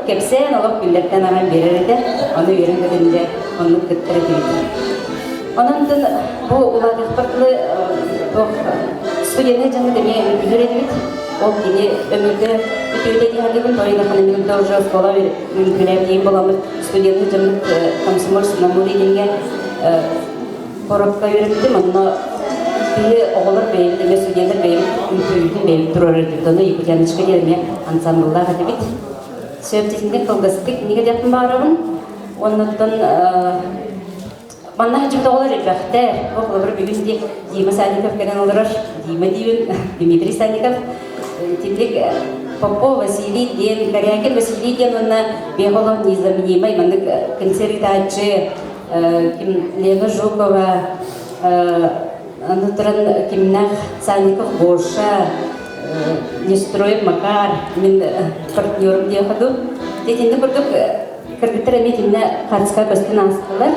Speaker 4: кэпсээн олох күллэртэн аҕай биэрэр этэ. Ону үөрэн көтөн дьэ оннук кыттар этибит. Онон бу улаатыахпар дылы туох студеннай дьоҥҥо эмиэ үҥкүүлүүр этибит. Ол кини өмүргэ үтүөтэ диһалыгын тойон аханымыгда уже оскуола үҥкүүлээн диэн буоламмыт студенты дьоммут комсомольск намури диҥҥэ куоракка үөрэппитим. Онно биһи оҕолор бэйэбит эмиэ студенттар бэйэбит үҥкүүбүтүн бэйэбит туруорар этибит. Онно Якутяночка диэн эмиэ ансамбллаах этибит. Сөп кылгастык кинигэ диэхпин баҕарабын. Оннуттан Манна сылдьыбыт оҕолор элбэхтэр. Бу холобур бүгүн ди Дима Санников кэлэн олорор. Дима диибин, Дмитрий Санников. Итинник Попов Василий диэн, Корякин Василий диэн уонна Беголов незаменимый маннык концерт ким Лена Жукова, аны туран кимнээх Санников Гоша, Нестроев Макар, мин партнерым диэхэ дуу. Итинник курдук Кыргыттар эмиэ итиннэ хаарыска көстөн аастылар,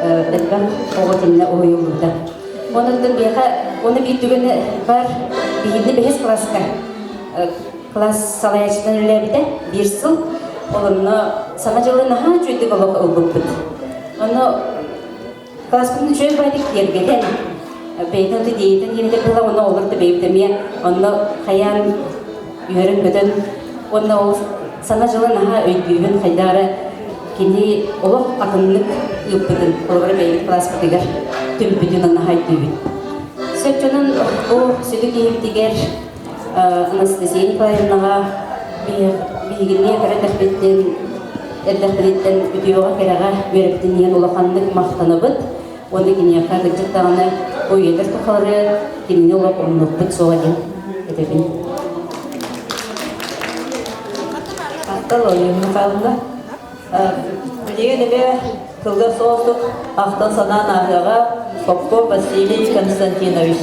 Speaker 4: элбэх оҕо итиннэ уһуйуллубута. Онон биһиэхэ уонна биир түгэни бар биһиги бэһис класска класс салайааччытынан үлэлээбитэ биир сыл. Ол онно Саҥа дьылы наһаа үчүгэйдик олох ылбыппыт. Онно Класспытын үчүгэй баайдык киэргэтэн, бэйэтин оту идеятын киирэтэ буола уонна олор да бэйэбит эмиэ онно хайаан үөрэн-көтөн уонна ол Саҥа дьылы наһаа өйдүүбүн, хайдах эрэ кини олох атыннык ыыппытын, холобура бэйэбит класспытыгар түмпүтүн наһаа өйдүүбүн. Сөп дьонун бу сүдү киһибитигэр Анастасия Николаевнаҕа биһигини кыра эрдэхпиттэн эрдэхпититтэн үтүөҕэ-кэрэҕэ үөрэппитин иһин улаханнык махтанабыт уонна киниэхэ кырдьык даҕаны бу үйэлэр тухары кинини олох умнуппут суоҕа диэн этэбин.
Speaker 1: Махтал Ольга Михайловна. Билигин эмиэ кылгас соҕустук ахтан-санаан ааһыаҕа Попков Василий Константинович.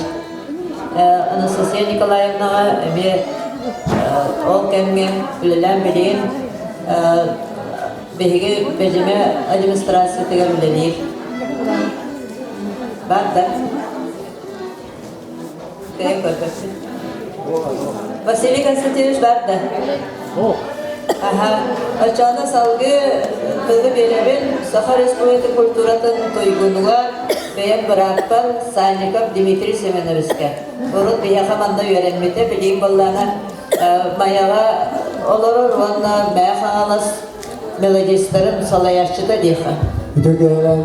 Speaker 1: Анастасия Николаевнаҕа эмиэ ол кэмҥэ үлэлээн билигин биһиги Бэдьимэ администрациятыгар үлэлиир. Бар да. Кэлэн көрбөппүн. Василий Константинович бар да? Аха. Оччоҕуна салгыы тылы биэрэбин Саха Республикатын культуратын туйгунугар бэйэм бырааппар Санников Дмитрий Семеновичка. Урут биһиэхэ манна үөрэммитэ, билигин буоллаҕына Майаҕа олорор уонна Мэйэ Хаҥалас мелодистарын салайааччыта диэхэ.
Speaker 5: Үтүө киэһэлээн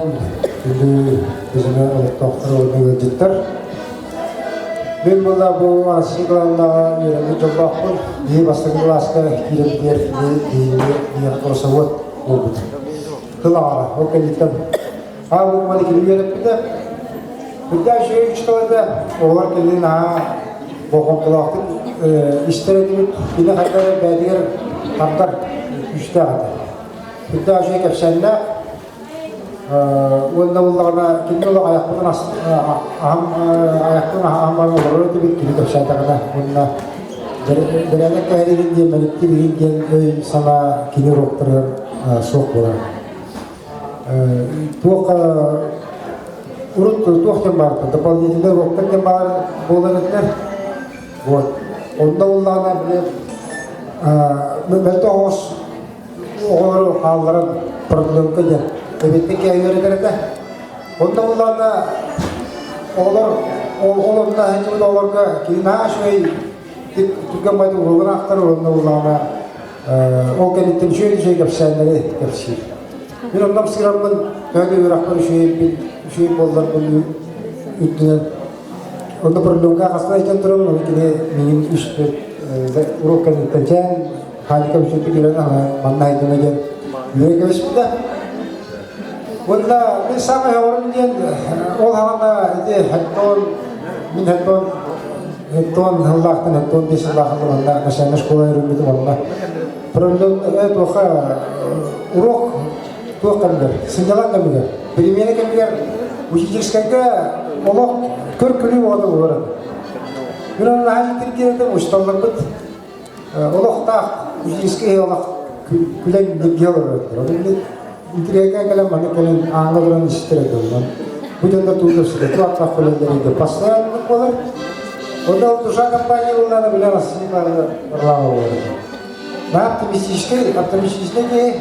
Speaker 5: Бүлүү Бэдьимэ олохтоохторо уонна ыалдьыттар. Мин буолла бу Россия главнаҕа үөрэммит дьоллоохпун. Биһи бастакы кылааска киирэн биэр биһиги биһиэхэ курсовод буолбут. Тыл аҕара, ол кэнниттэн аа бу кини үөрэппитэ. Үрдээх үчүгэй учуутал этэ. Оҕолор кинини наһаа болҕомтолоохтук истэр этибит. Кини хайдах эрэ бэйэтигэр. тардар күүстээх этэ. Үрдээх үчүгэй кэпсээннээх уонна буллаҕына кини олох айахпытын аһам айахпын аһаан баран олорор этибит кини кэпсээтэҕинэ уонна бэрээдэк кэһэригин диэн мэликтир игин диэн өй санаа кини уруоктарыгар суох буолар. Туох урут туох диэн баар дополнительный уроктар диэн баар буолар этилэр. Вот. Онно буллаҕына били мөлтөх оҕус оҕолору хаалларан продленка диэн эбиттик үөрэтэр этэ. Онно буллаҕына оҕолор ол онно сылдьыбыт оҕолорго кини наһаа үчүгэй түргэн байды уруогун аахтар онно буллаҕына ол кэнниттэн үчүгэй үчүгэй кэпсээннэри кэпсиир. Мин онно ымсыыраммын төһө да үөрэхпэр үчүгэйбин үчүгэй буолларбын үрдүнэн онно продленка хаста этэн туран ону кини миигин үс уруок кэнниттэн чээн Хааника үчүгэй кэлэн манна айдана диэн үөрэ кэбиспитэ. Уонна мин саамай оҕорум диэн ол хаҕана ити хеттон мин хеттон хеттон сыллаахтан хеттон биэс сыллаахтан манна начальнай школа өрүммүтүм онно проблем туоха урок туох кэмигэр сынньалаҥ кэмигэр перемена кэмигэр учительскайга олох көр-күлүү оҕото буолар. Мин онно наһаа дьиктиргиэтим учууталларбыт олохтоох физическэй олох күлэн ньиргийэ олорор. Оны интириэкэ кэлэн маны кэлэн ааҥҥа олорон истэр этим. Бу дьонно тууга сытар туохтаах күлэллэр постоянно буолар. Онно ол душа компания буоллаана билэ Россия барлаама буолар. На оптимистический, оптимистический киһи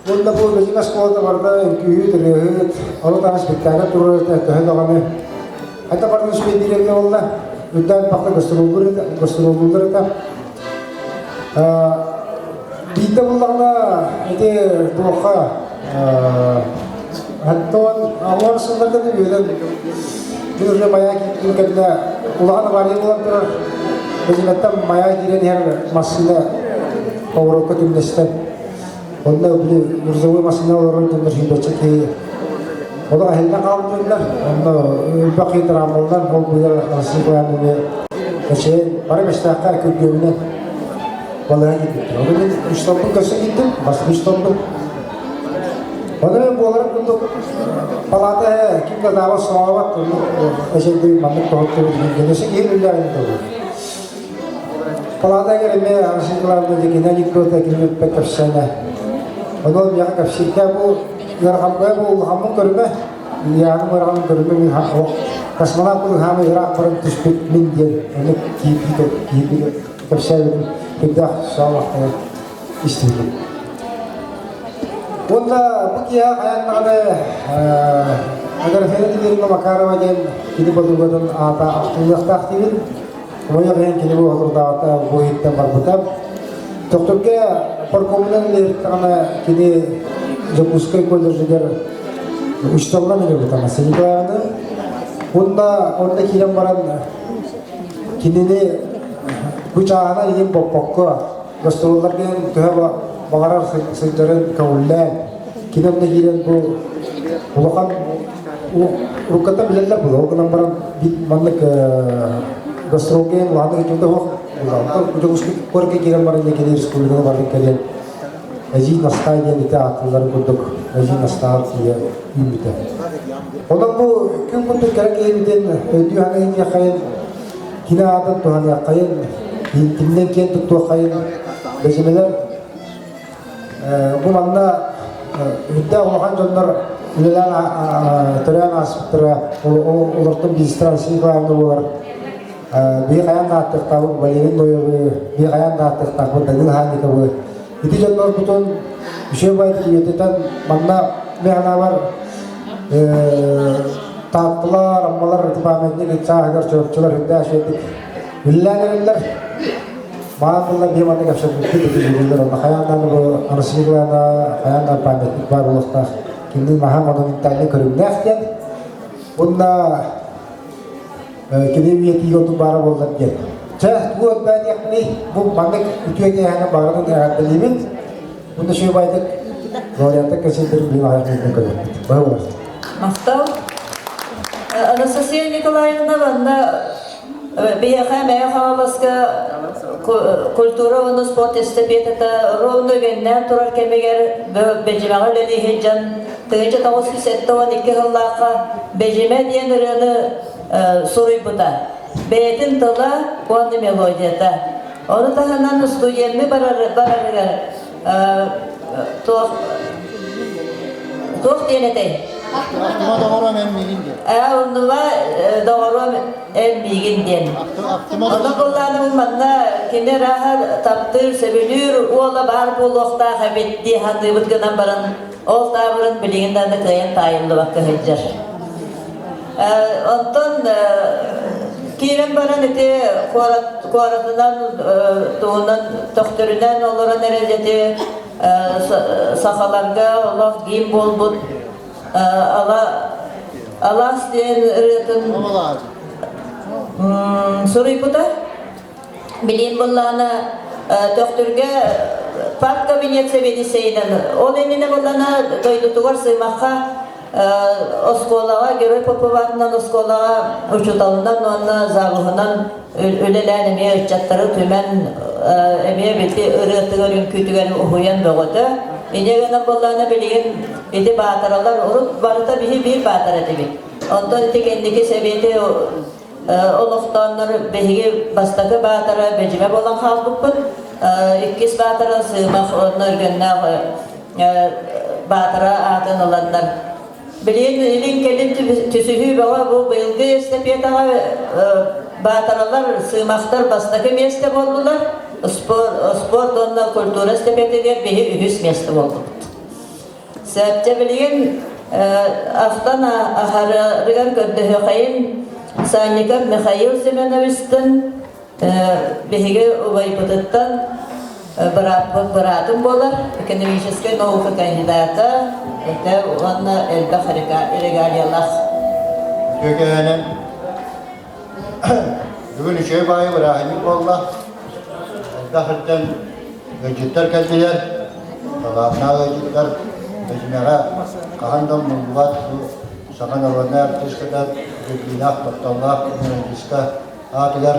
Speaker 5: Уонна бу билигин оскуолата барда үҥкүүһүт, ырыаһыт, ону таһынан спектакль туруорар төһө даҕаны хайда барытын үчүгэйдик эбитэ буолла. Үрдээн бахта гастроллууллар этэ. Биирдэ буллаҕына ити туохха оттон аллар сылларга да үөрэн мин уже маяк киирбитим кэннэ улахан авария буолан турар. Бэдьимэттэн маяк киирэн иһэр массыына поворотка түҥнэстэн Онно били грузовой массыына олорор дьоннор сүүрбэччэ киһи олох эһиллэн хаалбытыллар. Онно элбэх киһи травмаланан, ол быыһыгар Россия эмиэ эчэйэн бары бэстээххэ күргүөмүнэн балыыһа киирбиттэр. Ону мин үстолбун көрсө киирдим, бастакы үстолбун. Ону мен буоларын курдук палата ким да даабат соҥообот, эчэйдибит маннык тоһуттубут диэн өссө киһи үллээҕин туһу. Палата кэлимэ Арсен Дикина Никота килбиппэ кэпсэнэ. Онон миэхэ кэпсииргэ бу ыарахаммыа бу улахаммын көрүмэ, ыйааным ыараханын көрүмэ мин космонавт быһаама ыраах баран түспүт мин диэн ону киирбит киирбит кэпсээбитин үрдээх саалахтары истибитим. Уонна бу киэһэ хайаан даҕаны Аграфена Тимировна Макарова диэн кини подругатын аата ахтыллыахтаах диибин. Хомойуох иһин кини бу соторутааҕыта бу иһиттэн барбыта. Төхтүргэ паркомунан үлэлэттэҕинэ кини Дьокуускай колледжыгар учууталынан үлэлэбит Анастасия Николаевна. Уонна онно киирэн баран кинини бу чааһынан иһин боппокко гастролларга төһө баҕарар сылдьарын көҥүллээн кини онно киирэн бу улахан уруккаттан билэллэр буолуо ол гынан баран маннык гастролга улахан ыытыыта суох Дьокуускай куоракка киирэн баран кини республиканы барытын кэлэн Эдьиий Настаа диэн ити ааттыылларын курдук Эдьиий Настаа тиийэ үүммүтэ. Онон бу күн курдук кэрэ киһибитин өйдүү саныы диэххэйин кини аатын туһаныаххайын, кининэн киэн туттуоххайын бэдьимэлэр бу манна үрдээх улахан дьоннор үлэлээн төрөөн ааспыттара олортон биирдэстэрэ Алексей Николаевна буолар. Биһи хайаан да ааттыахтаахпыт Валерий Ноевы, биһи хайаан да ааттыахтаахпыт Данил Ханниковы. Ити дьоннорбутун үчүгэй баайдык үйэтитэн манна мин санаабар Таатталар, Аммалар ити памятник сааһыгар чурапчылар үрдээх үчүгэйдик үлэлээн эрэллэр. Маан тыллар биһи манна кэпсэппиппит ити дьүүллэр онно хайаан даҕаны бу Анастасия Николаевна хайаан да памятник баар буолуохтаах. Кинини наһаа монументальнай көрүҥнээх диэн. Уонна кини үйэтиигэ ордук баара буоллар диэн. Чэ, бу диэхпиний, бу маннык үтүө киэһэни баҕаран эҕэрдэлиибин. Уонна үчүгэй байдык Глориятта кэсилдэр билим аһар көрөппүт. Бары болар.
Speaker 1: Махтал. Анастасия Николаевна манна Биһиэхэ Мэҥэ Хаҥаласка культура уонна спорт эстафетата ровно үгэннээн турар кэмигэр Бэдьимэҕэ үлэлии сылдьан 1972 сыллаахха Бэдьимэ диэн ырыаны суруйбута. Бэйэтин тыла уонна мелодията. Ону таһынан студенныы барарыгар туох туох диэн этэй?
Speaker 6: Ахтыма доҕором эн миигин диэн.
Speaker 1: Ээ, оннуга доҕором эн миигин диэн. Ону буллааным манна кини ырааһа таптыыр, сөбүлүүр уола баар буолуохтаах эбит дии саныыбыт гынан баран, ол таабырын билигин даҕаны кыайан таайыллыбакка сылдьар. Онтон киирэн баран ити куоратынан туһунан төхтөрүнэн олорон эрэ ити сахаларга олох гимн буолбут ала алаас диэн ырыатын суруйбута. Билин буллаана Төхтүргэ парк кабинет сэбиэдиссэйинэн ол иннинэ буллана дойдутугар Сыымахха оскуолаҕа Герой Поповатынан оскуолаҕа учууталынан уонна завуһунан үлэлээн эмиэ ыччаттары түмэн эмиэ бити ырыатыгар үҥкүүтүгэр уһуйан бөҕөтө. Инньэ гынан буоллаҕына билигин ити баатаралар урут барыта биһи биир баатар этибит. Онтон ити кэнники сэбиэти олохтооннор биһиги бастакы баатара Бэдьимэ буолан хаалбыппыт. Иккис баатара Сыымах уонна Өргөннөөх баатара аатын ыланнар. Билигин илин-кэлин түсүһүү бөҕө бу быйылгы эстафетаҕа баатаралар, сыымахтар бастакы миэстэ буоллулар. Спорт уонна культура эстафетатыгар биһи үһүс миэстэ буоллубут. Сөпчө билигин ахтан аһарарыгар көрдөһүөхэйин Санников Михаил Семеновичтын биһиги убайбытыттан бырааппыт быраатым буолар, экономическай наука кандидата, это уонна элбэх регалиялаах.
Speaker 6: Үтүөкэһэнэн бүгүн үчүгэй баайы бырааһынньык буолла. Элбэх ирдэн ыалдьыттар кэллилэр. Талааннаах ыалдьыттар Бэдьимэҕэ хаһан да умнуллубат бу саха народнай артыыската Людмила тапталлаах мелодистка аатыгар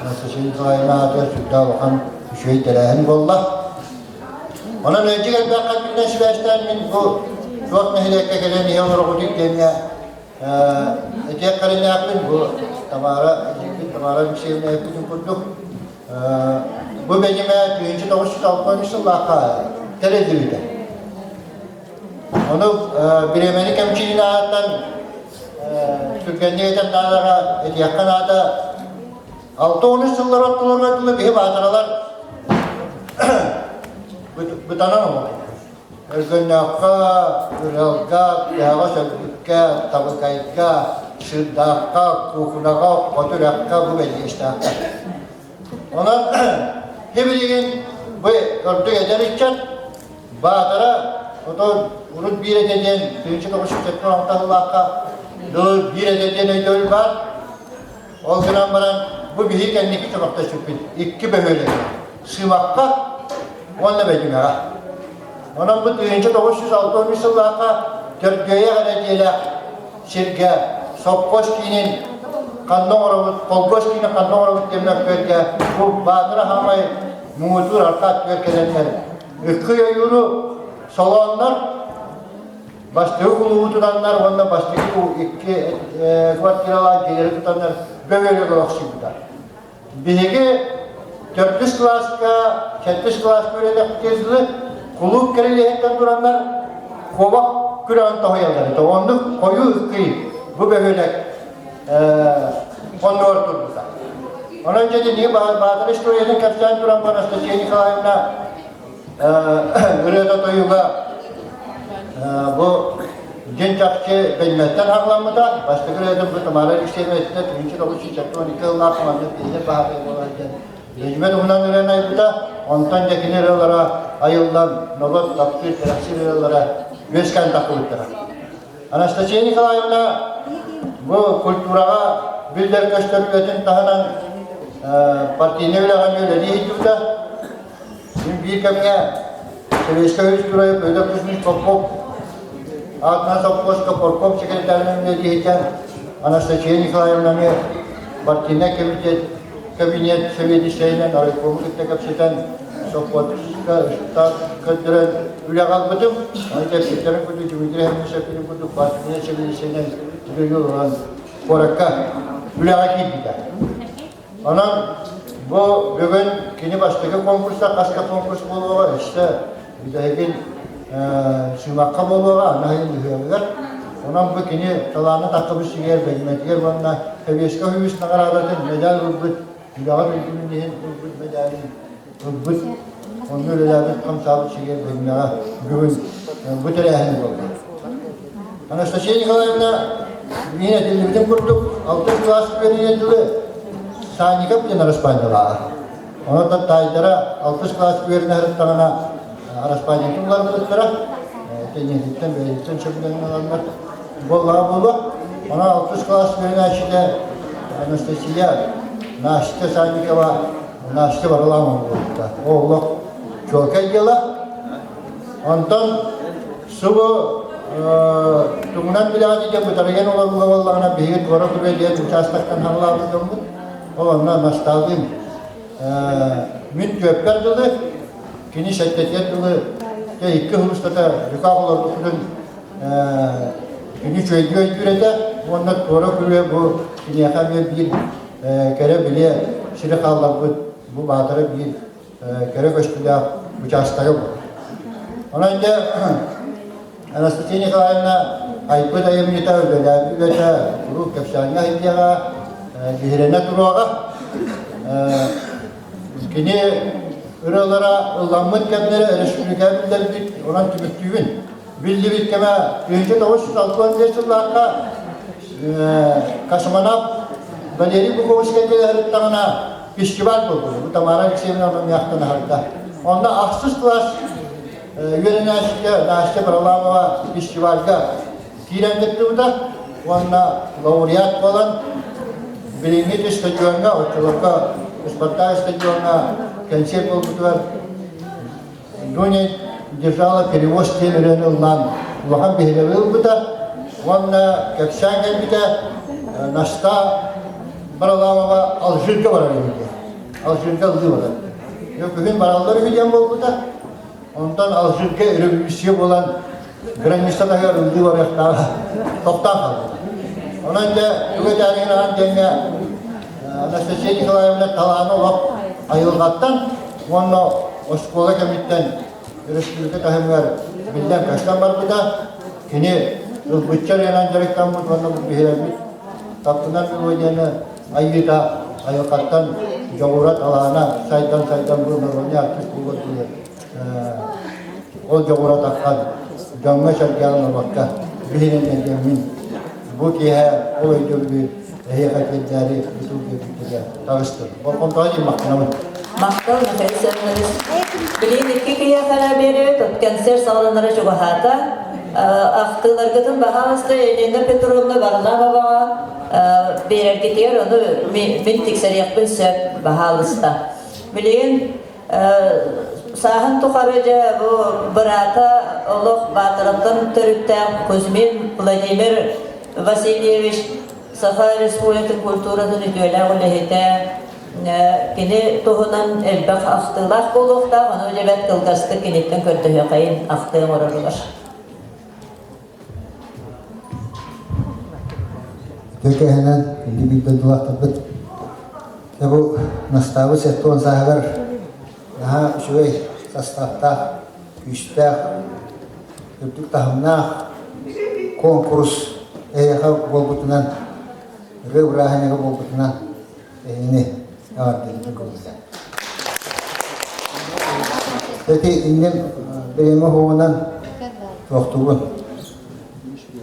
Speaker 6: Анастасия Николаевна аатыгар сүрдээх улахан үчүгэй тэрээһин буолла. Онон ыалдьыт элбэх кэлбитинэн сибээстээн мин бу туох нэһилиэккэ кэлэн иһэ олороҕутуй диэҥҥэ Этиэх кэриҥнээхпин бу Тамара эдьиийбит Тамара Алексеевна эппитин курдук бу бэдьимэ 1963 сыллаахха тэриллибитэ. Ону бириэмэни кэмчиин ааттан түргэнник этэн наадага этиэххэ наада 63 сыллар ортолоругар дылы биһи баатаралар бытанан олорбут. Өргөннөөххө, Ырыалга, Тыаҕа Сөлбүккэ, Табыкайга, Сыырдаахха, Куукунаҕа, Хоту үрэххэ бу бэлиэстээхтэр. Онон билигин бу ордук эдэр ыччат Баатара отон урут биир этэ диэн 1976 сыллаахха биир этэ диэн өйдөбүл баар. Ол гынан баран бу биһи кэнники чөмөхтөспүппүт икки бөһүөлэк Сыымахха уонна Бэдьимэҕэ. Онон бу 1963 сыллаахха Төргөйөх эрэ диэлээх сиргэ сопхуос киинин ханна оҥоробут, холкуос киинин ханна оҥоробут диэн мөккүөргэ бу Баатыр Аһаамай муҥутуур арҕаа өттүгэр кэлэннэр ыккый ойууру солооннор бастакы кулуубу тутаннар уонна бастакы икки квартиралаах дьиэлэри тутаннар бөһүөлэк олохсуйбута. Биһиги төрдүс кылааска, сэттис кылааска үөрэнэхпитигэр дылы кулууп кэрэлиэһиттэн тураннар куобах күрэҕин тоһуйаллар этэ. Оннук хойуу ыккый бу бөһүөлэк оннугар турбута. Онон дьэ итинниги Баатыр историятын кэпсээн туран Анастасия Николаевна ырыата тойуга бу дьин чахчы бэлмэттэн хаҕламмыта. Бастакы ырыатын бу Тамара Алексеевна эттэ 1972 сыллаах маннык пиэннэр баһаарай буолар диэн Бэдьимэ туһунан ырыаны айбыта. Онтон дьэ кини ырыалара айыллан норуот таптыыр кэрэхсиир ырыалара үөскээн тахсыбыттара. Анастасия Николаевна бу культураҕа биллэр-көстөр үлэтин таһынан партийнай үлэҕэ үлэлии сылдьыбыта. Мин биир кэмҥэ Советскай Союз Петр Кузьмич Попов аатынан совхозка порком секретарынан үлэлиһитэн Анастасия Николаевнаны партийнай комитет кабинет сэбиэдиссэйинэн райкому кытта кэпсэтэн совхозка штат көрдөрөн үлэҕэ албытым. Аны кэпсэтэрин курдук Дмитрий Хемисович курдук партийнай сэбиэдиссэйинэн үлэлии олорон куоракка үлэҕэ киирбитэ. Онон бу бүгүн кини бастакы конкурса хас да конкурс буолуоҕа, өссө бүтэһигин сыымахха буолуоҕа, аны сайын ыһыаҕыгар. Онон бу кини талаана таххыбыт сиригэр бэлимэтигэр уонна Сэбиэскэ үһүс наҕараадатын медаль ылбыт, үлэҕэ үрдүнүн иһин ылбыт медалин ылбыт, онно үлэлээбит хамсаабыт сиригэр бэлимэҕэ бүгүн бу тэрээһин буолла. Анастасия Николаевна мин этиллибитин курдук, алтыс кылаас үөрэнэр дылы Санников диэн араспаанньалааҕа. Онон таайдара алтыс кылаас үөрэнэ сырыттаҕына араспаанньатын уларыппыттара. Тэнийэтиттэн бэйэтиттэн сөбүлэҥин ыланнар буоллаҕа буолуо. Онон алтыс кылаас үөрэнээччитэ Анастасия Настя Санникова Настя Варламова буолбута. Ол олох чуолкай дьыала. Онтон субу тугунан билэҕит диэн бытарыйан олорбуга буоллаҕына биһиги туора күрүө диэн учаастактан хаҥалаабыт дьоммут. Ол онно Настаалыын мин түөппэр дылы, кини сэттэтигэр дылы икки сыл устата дьукаах олорбуппутун кини үчүгэйдик өйдүүр этэ уонна туора күрүө бу киниэхэ эмиэ биир кэрэ билиэ сири хаалларбыт бу баатара биир кэрэ көстүүлээх учаастага буолар. Онон дьэ Анастасия Николаевна айбыт айымньыта, үлэлээбит үлэтэ куруук кэпсээҥҥэ сылдьыаҕа, биһирэнэ туруоҕа. Кини ырыалара ылламмыт кэмнэрэ өрөспүүбүлүкэ биллэрбит, онон түмүктүүбүн. Биллибит кэмэ 1965 сыллаахха космонавт Валерий Буковскай кэлэһэриттаҕына фестиваль буолбут. Бу Тамара Алексеевна онон аһарда. Онно ахсыс класс үөрэнээччитэ Настя Варламова фестивальга киирэн кыттыбыта уонна лауреат буолан билиҥҥи стадиоҥҥа, оччолорго Спартак стадиоҥҥа кэнсиэр буолбутугар Дуня держала перевоз диэн ырыаны ыллаан улахан биһирэби ылбыта уонна кэпсээн кэлбитэ Наста Баралавова Алжирга барар үһү диэн. Алжирга ыллыы барар. Күһүн бараллар үһү диэн буолбута. Онтон Алжирга революция буолан граница таһыгар ыллыы барыахтааҕа тохтоон хаалбыта. Онон дьэ тугу этээри гынаҕын диэҥҥэ Анастасия Николаевна талаана олох айылҕаттан уонна оскуола кэмиттэн өрөспүүбүлүкэ таһымыгар биллэн-көстөн барбыта. Кини ылбычча ырыанан дьарыктаммыт уонна биһирэммит таптанар мелодияны айыыта айылҕаттан дьоҕура талаана сайдан-сайдан бу народный артист буолуор диэн ол дьоҕура таххан дьоҥҥо-сэргэҕэ норуокка биһирэннэ диэн мин бу киэһэ ол өйдөбүлү эһиэхэ тиэрдээри бутул биэрбиттэргэ таҕыстым. Болҕомтоҕо диэн махтанабын.
Speaker 1: Махтал, Михаил Семенович. Билигин икки киһиэхэ эрэ биэрэбит, концерт саҕаланара чугаһаата. Ахтыыларгытын баһаалыста Елена Петровна Варламоваҕа биэрэргитигэр ону мин тиксэриэхпин сөп, баһаалыста. Билигин сааһын тухары дьэ бу быраата олох Баатараттан төрүттээх Кузьмин Владимир Васильевич Саха Республикатын культуратын үтүөлээх үлэһитэ кини туһунан элбэх ахтыылаах буолуохтаах, ону дьэбэт кылгастык киниттэн көрдөһүөххэйин ахтыы оҥорорулар.
Speaker 5: Төкөһөнөн күндү биир дойдулаахтарбыт Дьэ бу настаабыт 70 сааһыгар наһаа үчүгэй састааптаах, күүстээх, үрдүк таһымнаах куонкурус эһиэхэ буолбутунан, ырыа бырааһынньыга буолбутунан эһигини эҕэрдэлиибин көҥүллээн. Ити иннин бэйэм уһугунан туохтуубун.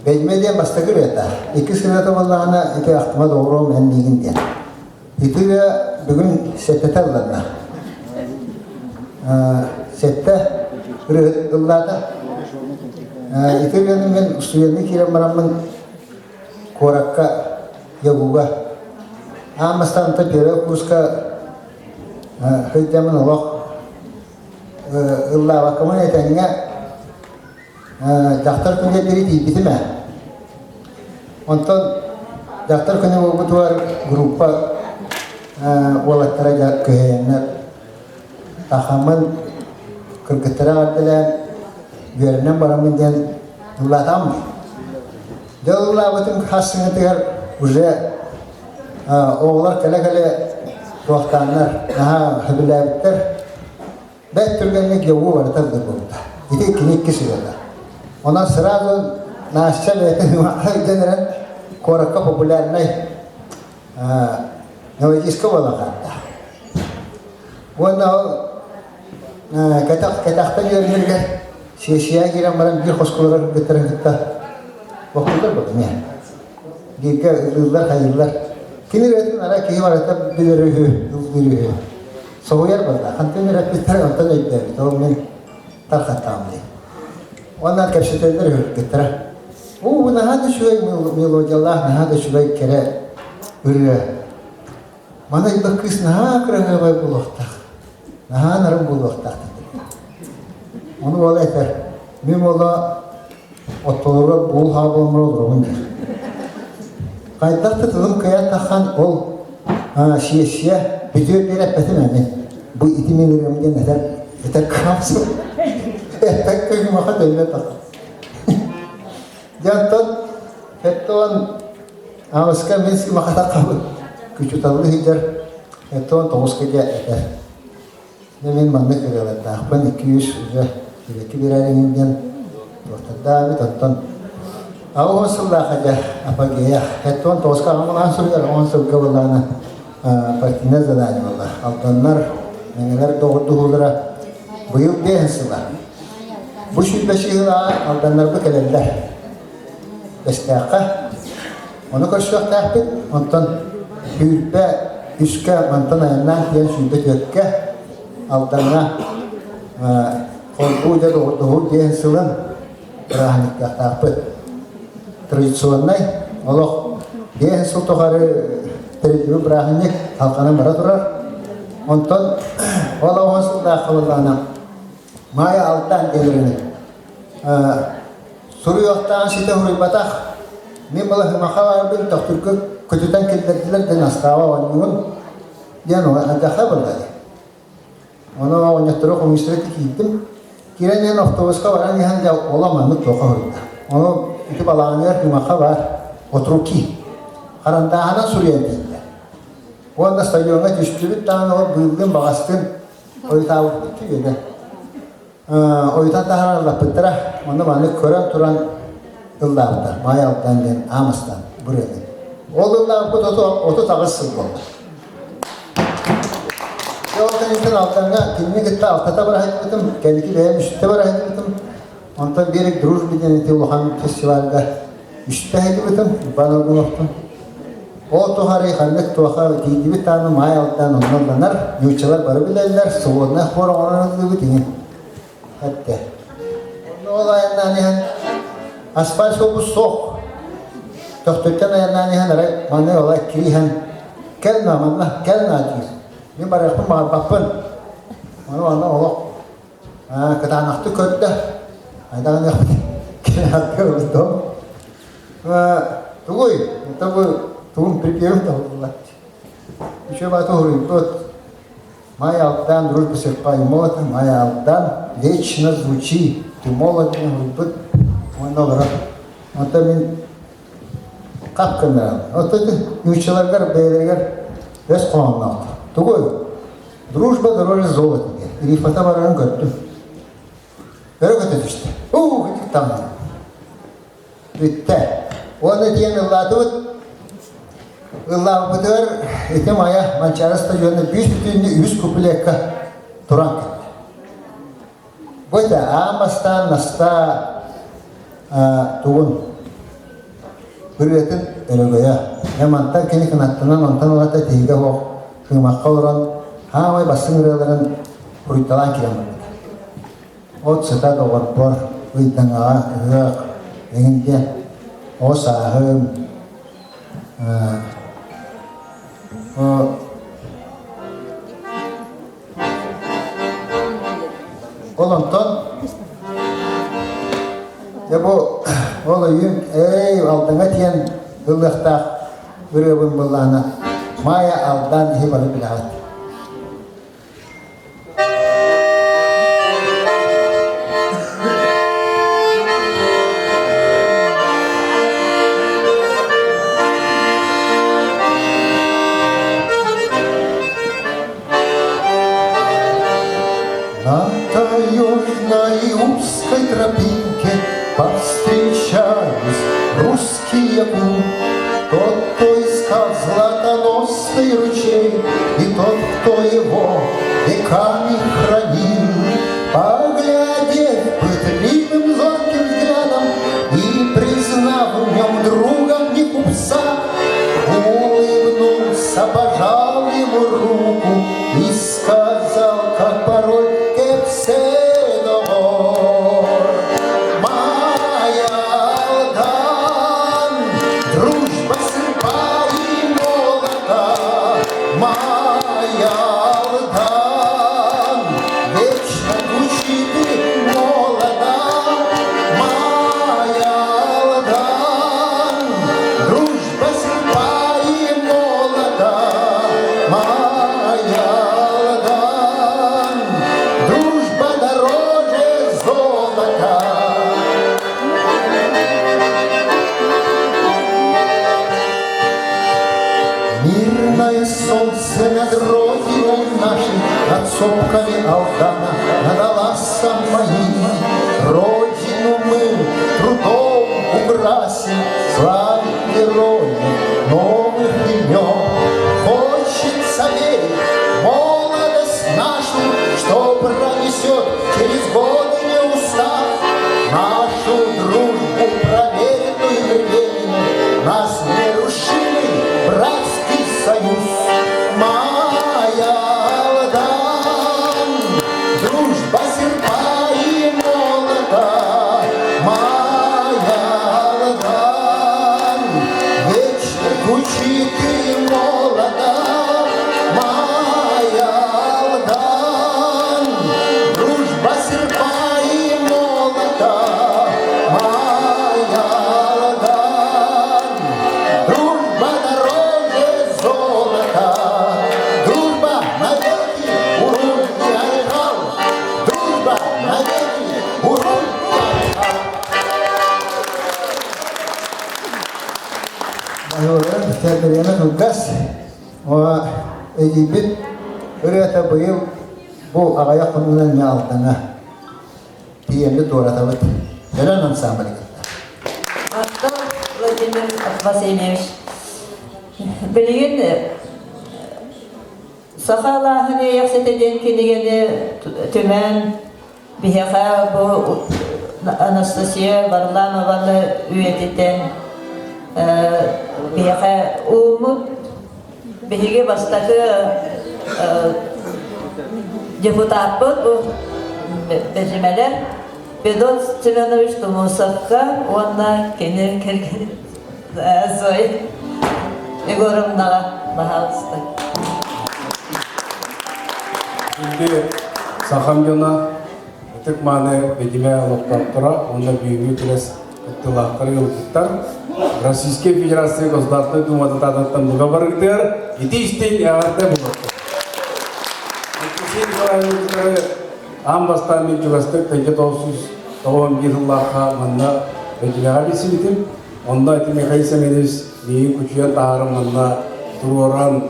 Speaker 5: Бэймэ диэн бастакы ырыата. Иккис ырыата буоллаҕына ити ахтыма доҕоруом эн миигин диэн. Ити ырыа бүгүн сэттэтэ ылланна. Сэттэ ырыа ыллаата. Ити ырыаны мин устудьуоннуу киирэн бараммын куоракка Ягуга аан бастаан первый курска сылдьаммын олох ыллаабаккабын этэҥҥэ дьахтар күнүгэр диэри тиийбитим ээ. Онтон Дьахтар күнэ буолбутугар группа уолаттара дьэ күһэйэннэр тахаммын кыргыттара эҕэрдэлээн үөрэнэн бараммын диэн ыллаатаҕым. Дьэ ыллаабытым хас сыҥатыгар уже оҕолор кэлэ-кэлэ туохтааннар наһаа сөбүлээбиттэр. Бэрт түргэнник явуу барыта буолбута. Ити кини иккис ырыата. Онон сразу Настя бэйэтин өйдөн эрэн куоракка популярнай мелодистка буолан хаалта. Уонна ол кэтэх кэтэхтэн үөрэнэригэр сессия киирэн баран биир хоскуларар кыргыттарын кытта бохтулар буолла Бииргэ ыллыыллар, хайыыллар. Кини ырыатын арай киһи барыта билэр үһү, ыллыыр үһү. Соһуйар буолла. Хантан үрэппиттэр, онтон өйдөөбүт. Ол мин тархаттаҕым дии. Уонна кэпсэтэллэр үһү Уу, бу наһаа да үчүгэй мелодиялаах, наһаа да үчүгэй кэрэ ырыа. Маны элбэх кыыс наһаа кыраһыабай буолуохтаах. Наһаа нарын буолуохтаах диэн. Ону уола этэр, мин уола Оттолоругар буул хаабылыммар олоробун диир. Хайдах да тылым кыайан таххан ол сиэссийэ бүтүөр диэри эппэтим ээ мин. Бу ити мин ырыам диэн этэр этэр кырамсым. Эппэккэ гымаха төннө таххан. Дьэ оттон Эттон аҕыска мин симаха таххабын. Күчүталлы сылдьар Эттон тоҕуска дьэ этэр. Дьэ мин маннык ырыалардаахпын 200 уже килэки биэрэр диэн туохтардаабыт оттон 80 сыллаах дьэ апогея 79-ка аҕам суруйар 10 сылга былаана партийнай задание буолла Алданнар Мэҥэлэр доҕордоһуулара быйыл 5 сыла бу 105 сылаа Алданнарбы кэлэллэр Бэстээххэ ону көрсүөхтээхпит онтон сүүрбэ үскэ мантан айаннаан тиийэн 24-кэ Алдаҥҥа холбуу дьэ доҕордоһуу диэн сылын бырааһынньыктаахтаахпыт. Традиционнай олох 5 сыл тухары тэриллибит бырааһынньык халҕанан бара турар. Онтон ол 10 сыллаах буоллаҕына Маайа Алдан диэн Суруйуохтааҕын ситэ суруйбатах. Мин балаһымаха баарбын тохтурга көтүтэн киллэрдилэр диэн астааба оонньугун диэн алдьархай буолла дии. Ону оҕонньоттору хомуйсара киирдим. Киирэн иһэн автобуска баран иһэн дьэ ола маннык туохха суруйда. Ону ити балаҕаныгар кымахха баар от руки. Харандааһынан суруйан тиийдэ. Уонна стадиоҥҥа түстүбүт даҕаны ол быыллыын баҕастын ойутаабыппыт түгэнэ. Ойутан таһааран ыллаппыттара. Онно маннык көрөн туран ыллаабыта. Маай Алтан диэн Аамастан бырыаны. Ол ыллаабыппыт 38 сыл буолла. Ол кэнниттэн Алтаҥҥа кинини кытта алтата бара сылдьыбытым, кэнники бэйэм үстэ бара сылдьыбытым. Онтон Берег дружбы диэн ити улахан фестивальга үстэ сылдьыбытым, Иван Аргуновтун. Ол тухары ханнык туоха тиийдибит даҕаны Маай Алдан онно ылланар, нууччалар бары билэллэр, свободнай хор оҥорон ыллыбыт иҥин. Этте. Онно ол айаннаан иһэн асфальт суолбут суох. Төхтүртэн айаннаан иһэн арай манна ола кириһэн кэл на манна кэл на диир. Мин барыахпын баҕарбаппын. Ону онно олох кытаанахтык көрдө. Айдаҕын кэлээххэ ылдым. Тугуй? Это бы тугун припевин табыллар. Еще бата уруйбут. Май Алдан, дружба серпа и молота, Май Алдан, вечно звучи, ты молот уруйбут. Онно олорор. Онто мин хап гыннарам. Ото нууччаларгар бэйэлэригэр өс хоһоонноохтор. Тугуй? Дружба дороже золота диэн. Рифата барарын көрдүм. Өрө көтө түстэ. Уу, таҥна. Бүттэ. Уонна диэн ыллаатыбыт. Ыллаабытыгар ити Майа Манчаары стадиона бүүс бүтүннүү үс куплекка туран кэллэ. Бу это аан бастаан Настаа тугун ырыатын өрөгөйө. Дьэ мантан кини кынаттанан онтон ылата тиһигэ суох кыымахха олорон хаамай бастыҥ ырыаларын хуруйталаан киирэн барбыта. От сыта доҕорбор, ыйдаҥаҕа ыһыах, эҥин диэн оҕо сааһым, Ол онтон дьэ бу ол өйүм эй Алдаҥа тиийэн ыллыахтаах.
Speaker 6: ырыабын былаана Майя Алдан иһи бары билэҕит. На таежной узкой тропинке Повстречались русский якут. Тот, кто искал златоносный ручей, И тот, кто его веками хранил. Поглядев пытливым зорким взглядом И признав в нем друга не купца, Улыбнулся, пожал ему руку И сказал, как порой Кепседор, Майя Алдан, дружба серпа и молота, Майя Алдан, вечно звучит ты молода, Майя Алдан, дружба серпа и молота, Майя Алдан, дружба дороже золота. Мирное солнце над родиной нашей, Над сопками Алдана, над Аласом моим. Родину мы трудом украсим, Славим героев новых имен. Хочется верить в молодость нашу, Что пронесет через годы не устав. Нашу дружбу, проверенную временем, Нас нерушимый братский союз. Майя Алдан, дружба серпа и молота. Майя Алдан, вечно звучит ты молода. Майя Алдан, дружба серпа и молота. Майя Алдан, дружба дороже золота. Дружба навеки урун и айхал. Дружба навеки урун и айхал. Майорын тәрбиелеме кылгас. Эдийбит ырыата быйыл бу аҕыйах хонугунан эмиэ Алдаҥа тиийэммит туоратабыт. Өрөн ансамбль кытта.
Speaker 1: Махтал, Владимир Васильевич. Билигин Саха алааһын иэйэхситэ диэн кинигэни түмэн биһиэхэ бу Анастасия Варламованы үйэтитэн биһиэхэ ууммут биһиги бастакы депутаппыт бу бэдьимэлэр Федот Семенович Тумусовка уонна кини кэргэнин Зоя Егоровнаҕа баһаалыста.
Speaker 7: Күндү сахам дьоно, ытык-мааны Бэдьимэ олохтоохторо уонна бүгүҥҥү күрэс кыттыылаахтара ыалдьыттар Российскай Федерация Государственной Думатын таататтан бука барыгытыгар ити истиҥ эҕэрдэ буолуохтун. Алексей Николаевичтары аан бастаан мин чугастык тыйга 991 сыллаахха манна Бэдьимэҕэ билсибитим. Онно ити Михаил Семенович миигин кучуйан таһааран манна туруоран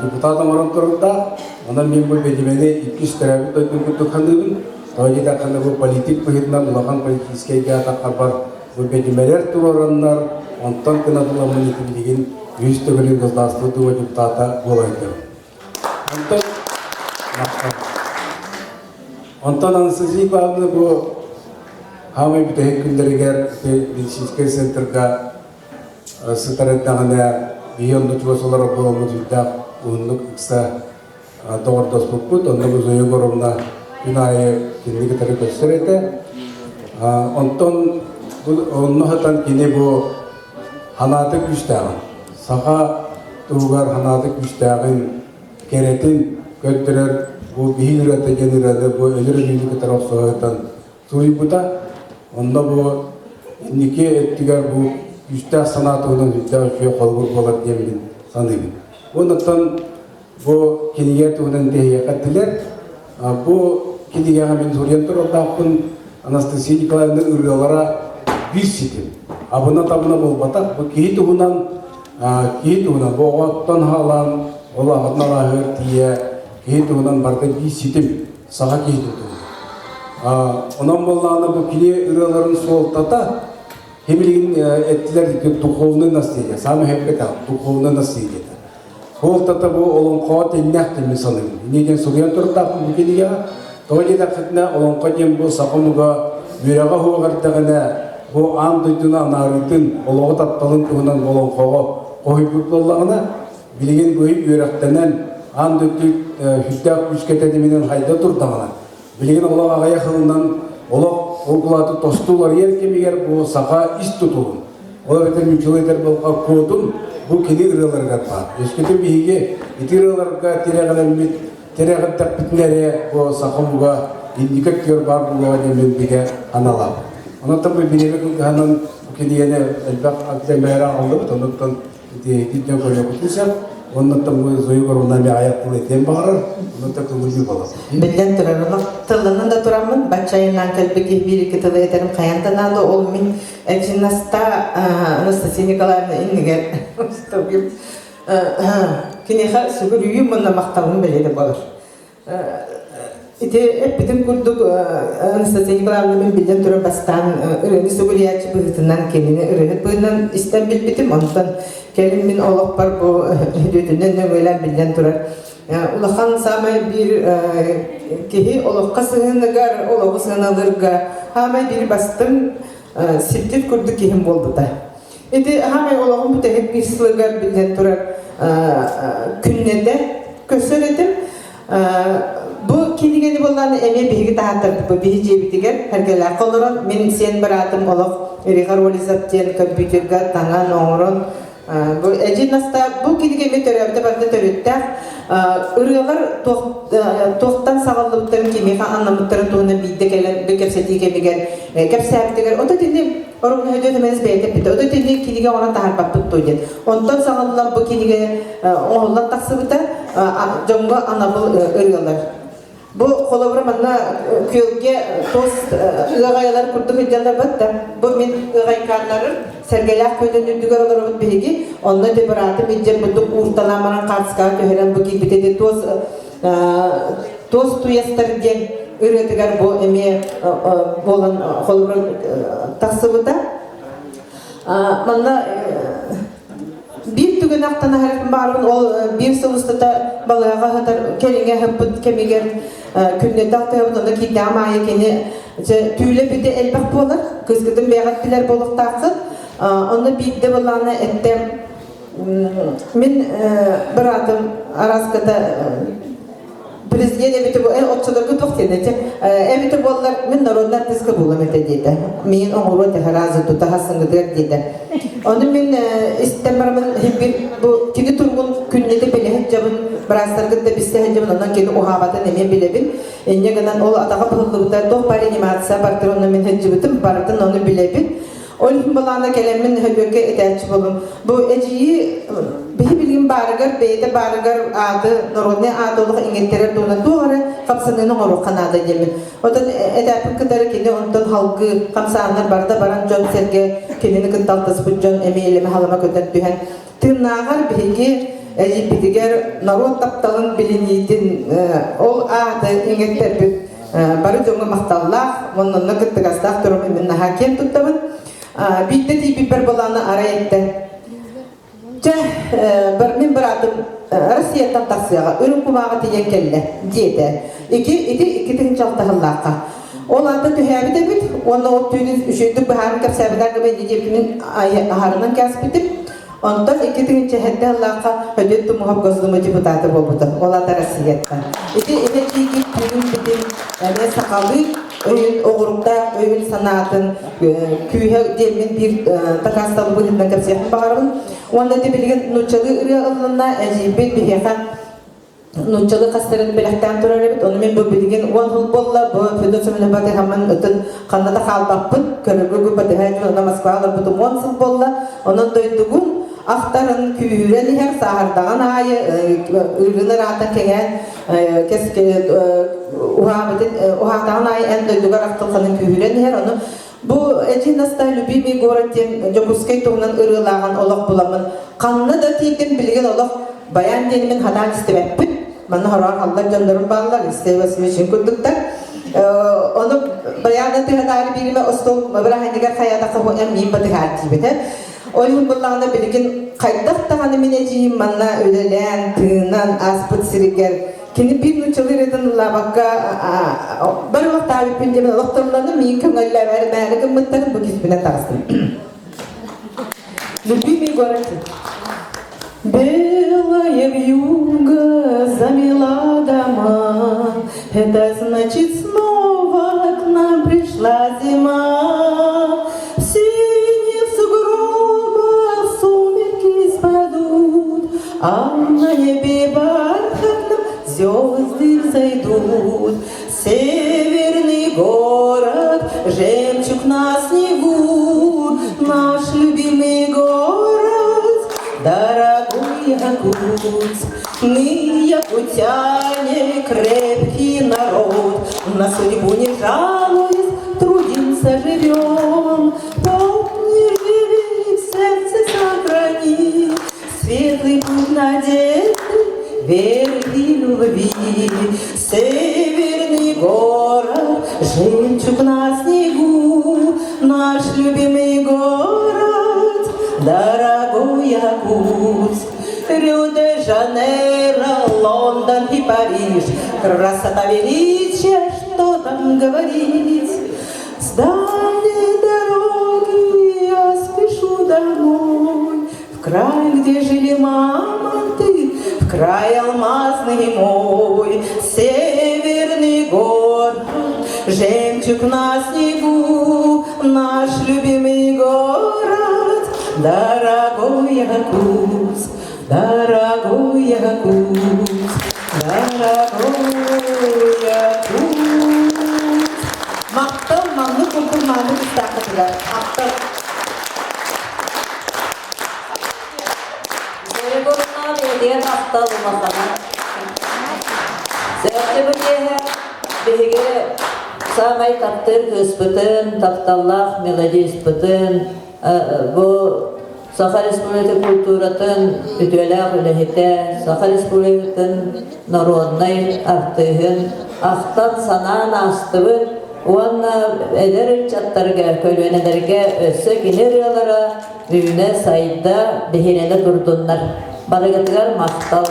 Speaker 7: депутат оҥорон турардаах. Онон мин бу Бэдьимэни иккис төрөөбүт дойдум курдук саныыбын. Тоҕо диэтэххинэ бу политик быһыытынан улахан политическай атаххарбар бу Бэдьимэлэр туруораннар, онтон кынатыламмын ити билигин үһүс төгүлүн Государство Дума депутата буолайдым. Онтон Онтон Анастасия Павловна бу хаамай бүтэһик күннэригэр медицинскэй центрга сытар эрдэҕинэ биһи онно чугас олорор буоламмыт сүрдээх уһуннук ыкса доҕордоспуппут. Онно бу Зоя Егоровна күн аайы кинини кытары көрсөр этэ. Онтон онно сытан кини бу ханаата күүстээҕин, саха туһугар ханаата күүстээҕин кэрэтин көрдөрөр бу биһи ырыата диэн ырыаны бу өлөр өлүүнү кытары охсуһуттан суруйбута. Онно бу инники өттүгэр бу күүстээх санаа туһунан сүрдээх үчүгэй холобур буолар диэммин саныыбын. Оннуттан бу кинигэ туһунан тэһиэхэ эттилэр. Бу кинигэҕэ мин суруйан турардаахпын Анастасия Николаевна ырыалара биир ситим. Абына-табына буолбатах. Бу киһи туһунан киһи туһунан бу оҕоттон хаалан ол аҕатын алааһыгар тиийэ киһи туһунан барыта биир ситим саха киһитин туһунан. Онон буоллаҕына бу кини ырыаларын суолтата Химилигин эттилэр духовное наследие, самое хэппэтэх духовное наследие. Суолтата бу олоҥхоҕо тэҥнээх диэн саныыбын. Инньэ диэн суруйан турдаахпын бу кинигэҕэ. Тоҕо диэтэххитинэ, олоҥхо диэн бу саха омуга үөрэҕэ суох эрдэҕинэ, бу аан дойдуну анаарыытын, олоҕу тапталын туһунан олоҥхоҕо хоһуйбут буоллаҕына, билигин бу үөрэхтэнэн, аан дойду сүрдээх күүскэ тэтиминэн хайда турдаҕына, билигин олох аҕыйах сылынан олох ол тосту уларыйар кэмигэр бу саха ис тутулун, Ол эбэтэр нууччалыы этэр буоллахха куотун бу кини ырыаларыгар баар. Өскөтүн биһиги ити ырыаларга тирэҕирэммит, тирэҕирдэхпитинэ эрэ бу саха омуга инники өттүгэр баар буолуоҕа диэн мин бигэ аналаах. Онон бу бириэмэ кылгаһынан бу кинигэни элбэх антимэһэрэ аҕаллыбыт, оннуттан ити итинтэн көрүөхпүтүн сөп. Оннуттан бу Зоя Егоровна эмиэ айах тыл этиэн баҕарар, оннуттан көҥүллүү буолар.
Speaker 8: Биллэн турар, олох тылланан да тураммын, баччайынан кэлбит киһи биир-икки тылы этэрим хайаан да наада, ол мин Эчинаста Анастасия Николаевна иннигэр киниэхэ сүгүрүйүүм уонна махталым бэлиэтэ буолар. Ити эппитим курдук Анастасия Николаевна мин биллэн туран бастаан ырыаны сүгүрүйээччи быһыытынан кинини ырыаһыт быһыытынан истэн билбитим. Онтон кэлин мин олохпор бу үтүөтүнэн нөҥүөлээн биллэн турар улахан саамай биир киһи олоххо сыһыаныгар, олоҕу сыаналыырга саамай биир бастыҥ сирдьит курдук киһим буолбута. Ити хаамай олоҕум бүтэһик биир сылыгар биллэн турар күннэтэ көрсөр этим. Бу кинигэни буоллааны эмиэ биһиги таһааттарбыт биһи дьиэбитигэр Эргэлээххэ олорон мин сиэн быраатым олох Рихар Олизов диэн компьютерга таҥан оҥорон Бу Эдьин Настаа бу кинигэми төрөөбүтэ барыта төрүттээх ырыалар туохтан саҕаллыбыттарын кимиэхэ анаммыттарын туһунан биирдэ кэлэн бу кэпсэтии кэмигэр кэпсээбитигэр ото итини Ороҥҥоһөдүө Тэмэнэс бэйэтэ эппитэ ото итини кинигэ оҥорон таһаарбаппыт дуо диэн. Онтон саҕаллан бу кинигэ оҥоһуллан тахсыбыта дьоҥҥо анабыл ырыалар. Бу холобура манна күөлгэ туос ыаҕайалар курдук илдьэллэр да. Бу мин ыаҕайкааннарым сэргэлээх күөлүн үрдүгэр олоробут биһиги. Онно ити быраатым илдьэн бурдук уурталаан баран хаартыскаҕа түһэрэн бу киирбит ити туос туос туйастар диэн ырыатыгар бу эмиэ буолан холобура тахсыбыта. Манна Биир түгэн ахтан аһарым баарбын ол биир сыл устата балыыһаҕа сытар кэриҥэ сыппыт кэмигэр күннэтэ алтыһабыт онно киирдэҕим аайы кини дьэ түүлэ бүтэ элбэх буолар кыыскытын бэйэҕит билэр буолуохтааххыт онно биирдэ былаана эттэ мин быраатым араската Президент эбитэ бу оччолорго туох диэн этэ эбитэ буоллар мин народный артистка буолуом этэ диэтэ. Миин оҥоруо этэ разы тута саҥытыгар диэтэ. Ону мин истэн барамын бир бу кини туругун күннэтэ билэ сылдьабын, быраастаргын да билсэ сылдьабын, онон кини уһаабатын эмиэ билэбин. Инньэ гынан ол атаҕа быһыллыбыта туох баар реанимация бартыр онно мин сылдьыбытым, барытын ону билэбин. Ол иһин былаана кэлэммин Һөдүөккэ этээччи буоллум. Бу эдьиийи биһи билигин баарыгар, бэйэтэ баарыгар ааты, народнай ааты олох иҥэттэрэр туһунан туох эрэ хамсаныыны оҥоруохха наада диэммин. Оттон этээппин кытары кини онтон халгыы хамсааннар барда баран дьон-сэргэ кинини кытта алтыспыт дьон эмиэ илэмэ-халама көтөн түһэн тыыннааҕар биһиги эдьиийбитигэр норуот тапталын билиниитин ол ааты иҥэттэрбит бары дьоҥҥо махталлаах уонна онно кыттыгастаах туруммун мин наһаа киэн туттабын. Биирдэ тиийбиппэр былааны арай эттэ. Чэ, мин быраатым Россияттан тахсыаҕа, үрүҥ кумааҕы тиийэн кэллэ, диэтэ. Ики, ити 2 006 сыллаахха. Ол аата түһээбит эбит, уонна ол түүнүн үчүгэйдик быһааран кэпсээбит аргыбай диэбитин аһарынан кээспитим. Онтон 2007 сыллаахха Өдүт Тумуһов Госдума депутата буолбута. Ол аата Россияттан. Ити ити тиийбит түүнүн бүтүн эмиэ сахалыы өйүн оҕуруктаах өйүн санаатын күүһэ диэммин биир дакаастабыл быһыытынан кэпсиэхпин баҕарабын. Уонна ити билигин нууччалыы ырыа ылланна, эдьиийбит биһиэхэ. Нууччалыы хастарын бэлэхтээн турар эбит. Ону мин бу билигин уон сыл буолла, бу Федот Семенов батыһаммын ытын ханна да хаалбаппын. Көрөргө батыһа онно Москваҕа олорбутум уон сыл буолла. Онон дойдугун ахтарын күүһүрэн иһэр, сааһырдаҕын аайы ырыын ыраатан кэҥээн уһаабытын уһаатаҕын аайы эн дойдугар ахтылханын күүһүрэн иһэр. Ону бу Эдьиий Настаа любимый город диэн Дьокуускай туһунан ырыалааҕын олох буламмын ханна да тиийдим билигин олох баян диэнимин хатаан истибэппин. Манна хороон халлар дьоннорум бааллар, Алексей Васильевич курдуктар. Ону баяны тыһатаары бииримэ остуол бырааһынньыгар хайаатахха бу эн миин батыһаар диибитэ. Ол иһин буллаҕына билигин хайдах даҕаны мин эдьиийим манна үлэлээн, тыынан ааспыт сиригэр Кини биир нууччалыы ырыатын ыллаабакка бары олохтообуппун диэн олохторлону миин көҥөллөөбөр мээри гыммыттарын бу киспинэн таҕыстым. Любимый город. Белая вьюга замела дома, Это значит, снова к нам пришла зима. В синих сугробах сумерки спадут, А на небе бархатном звезды взойдут. Северный город, жемчуг на снегу, Наш любимый город, дорогой Якутск. Мы, якутяне, крепкий народ, На судьбу не жалуясь, трудимся, живем. Помни, живи, в сердце сохрани Светлый путь надежды, веры и любви. Северный город, жемчуг на снегу, Наш любимый город, дорогой Якутск. Рио-де-Жанейро, Лондон и Париж, Красота величия, что там говорить. С дальней дороги я спешу домой, В край, где жили мамонты, в край алмазный мой, Северный город, жемчуг на снегу, Наш любимый город, дорогой Якутск, дорогой Якутск, дорогой Якутск. Махтал маннык курдук маннык истаахытыгар. Махтал.
Speaker 1: Дорогорунаа бэйэтигэр махтал улахана. Сөптө бу киэһэ биһиги саамай таптыыр кыыспытын, тапталлаах мелодиспытын, бу Саха Республикатын культуратын үтүөлээх үлэһитэ, Саха Республикатын народнай артыыһын ахтан-санаан аастыбыт уонна эдэр ыччаттарга, көлүөнэлэргэ өссө кини ырыалара үүнэ-сайда, биһирэнэ турдуннар. Барыгытыгар махтал!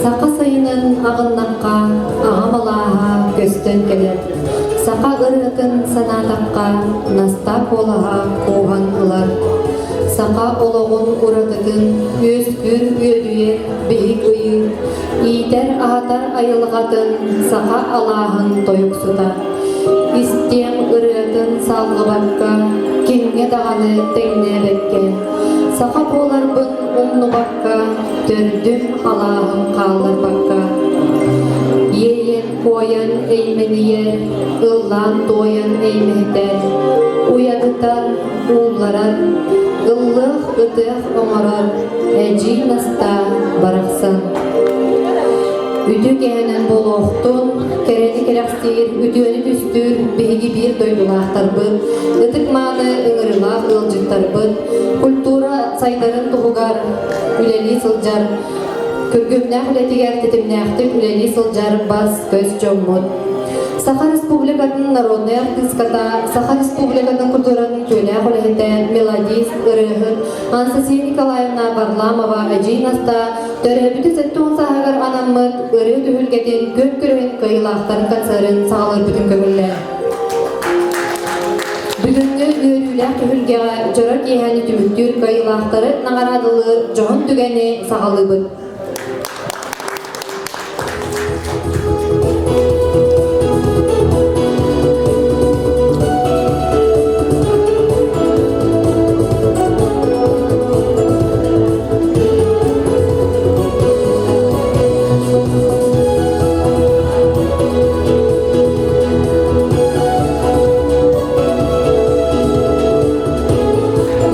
Speaker 9: Саха сайынын аҕыннахха, аҕам алааһа көстөн кэлэр. Саха ырыатын санаатахха, Настаа куолаһа кууһан ылар. Саха олоҕун уратытын үөскүүр үөдүйэр биһик ыйыыр, иитэр-аһатар айылҕатын саха алааһын тойуксута. Истиэм ырыатын салҕыбакка, кимҥэ даҕаны тэҥнээбэккэ, саха буоларбын умнубакка, төрдүм алааһым хаалларбакка. Иэйэн куойан эймэнийэр, ыллаан-туойан эймэһитэр, уйадытар, уулларар, ыллыах ытыах оҥорор эдьиий Настаа барахсан. Үтүө киэһэнэн буолуохтун, кэрэни кэрэхсиир, үтүөнү түстүүр биһиги биир дойдулаахтарбыт, ытык-мааны ыҥырыылаах ыалдьыттарбыт, культура сайдарын туһугар үлэлии сылдьар, күргүөмнээх үлэтигэр тэтимнээхтик үлэлии сылдьар бас-көс дьоммут. Саха Республикатын народнай артыыската, Саха Республикатын культуратын үтүөлээх үлэһитэ, мелодист, ырыаһыт Анастасия Николаевна Варламова Эдьиий Настаа төрөөбүтэ 70 сааһыгар анаммыт ырыа түһүлгэтин күн күрэһин кыайыылаахтарын концерын саҕалыырбытын көҥүллээн. Бүгүҥҥү үөрүүлээх түһүлгэҕэ дьоро киэһэни түмүктүүр кыайыылаахтары наҕараадалыыр дьоһун түгэни саҕалыыбыт.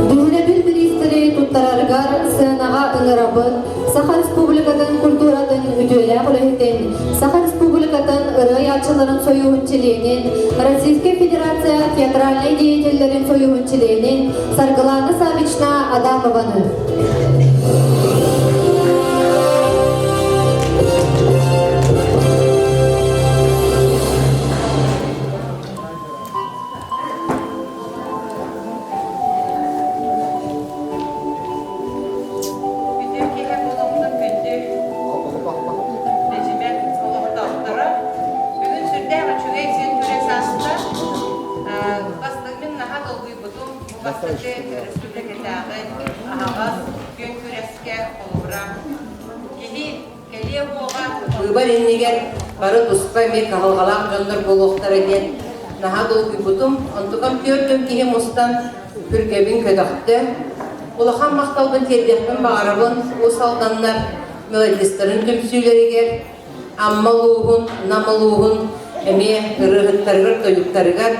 Speaker 9: Биһирэбил бириистэри туттарарыгар сценаҕа ыҥырабыт Саха Республикатын культуратын үтүөлээх үлэһитин, Саха Республикатын ырыа айааччыларын сойууһун чилиэнин, Российскай Федерация театральнай деятеллэрин сойууһун чилиэнин Саргылана Савична Адамованы.
Speaker 10: Бүтүн киһи буолуохтун күндү Бэдьимэ олохтоохторо. Бүгүн сүрдээх үчүгэй күн күрэс ааста. Бастакы наһаа долгуйбутум. Бу бастакы республикатааҕы аһаҕас күөн күрэскэ холобура. Киһи кэлиэ буоҕа.
Speaker 11: Быыбар иннигэр бары туспа эмиэ кыһалҕалаах дьоннор буолуохтара диэн наһаа долгуйбутум. Онтукам 40 киһи мустан Күргэбин көтөхтө. Улахан махталбын тиэрдиэхпин баҕарабын Уус Алданнар мелодистарын түмсүүлэригэр, Амма улууһун, Нам улууһун эмиэ ырыаһыттарыгар, тойуктарыгар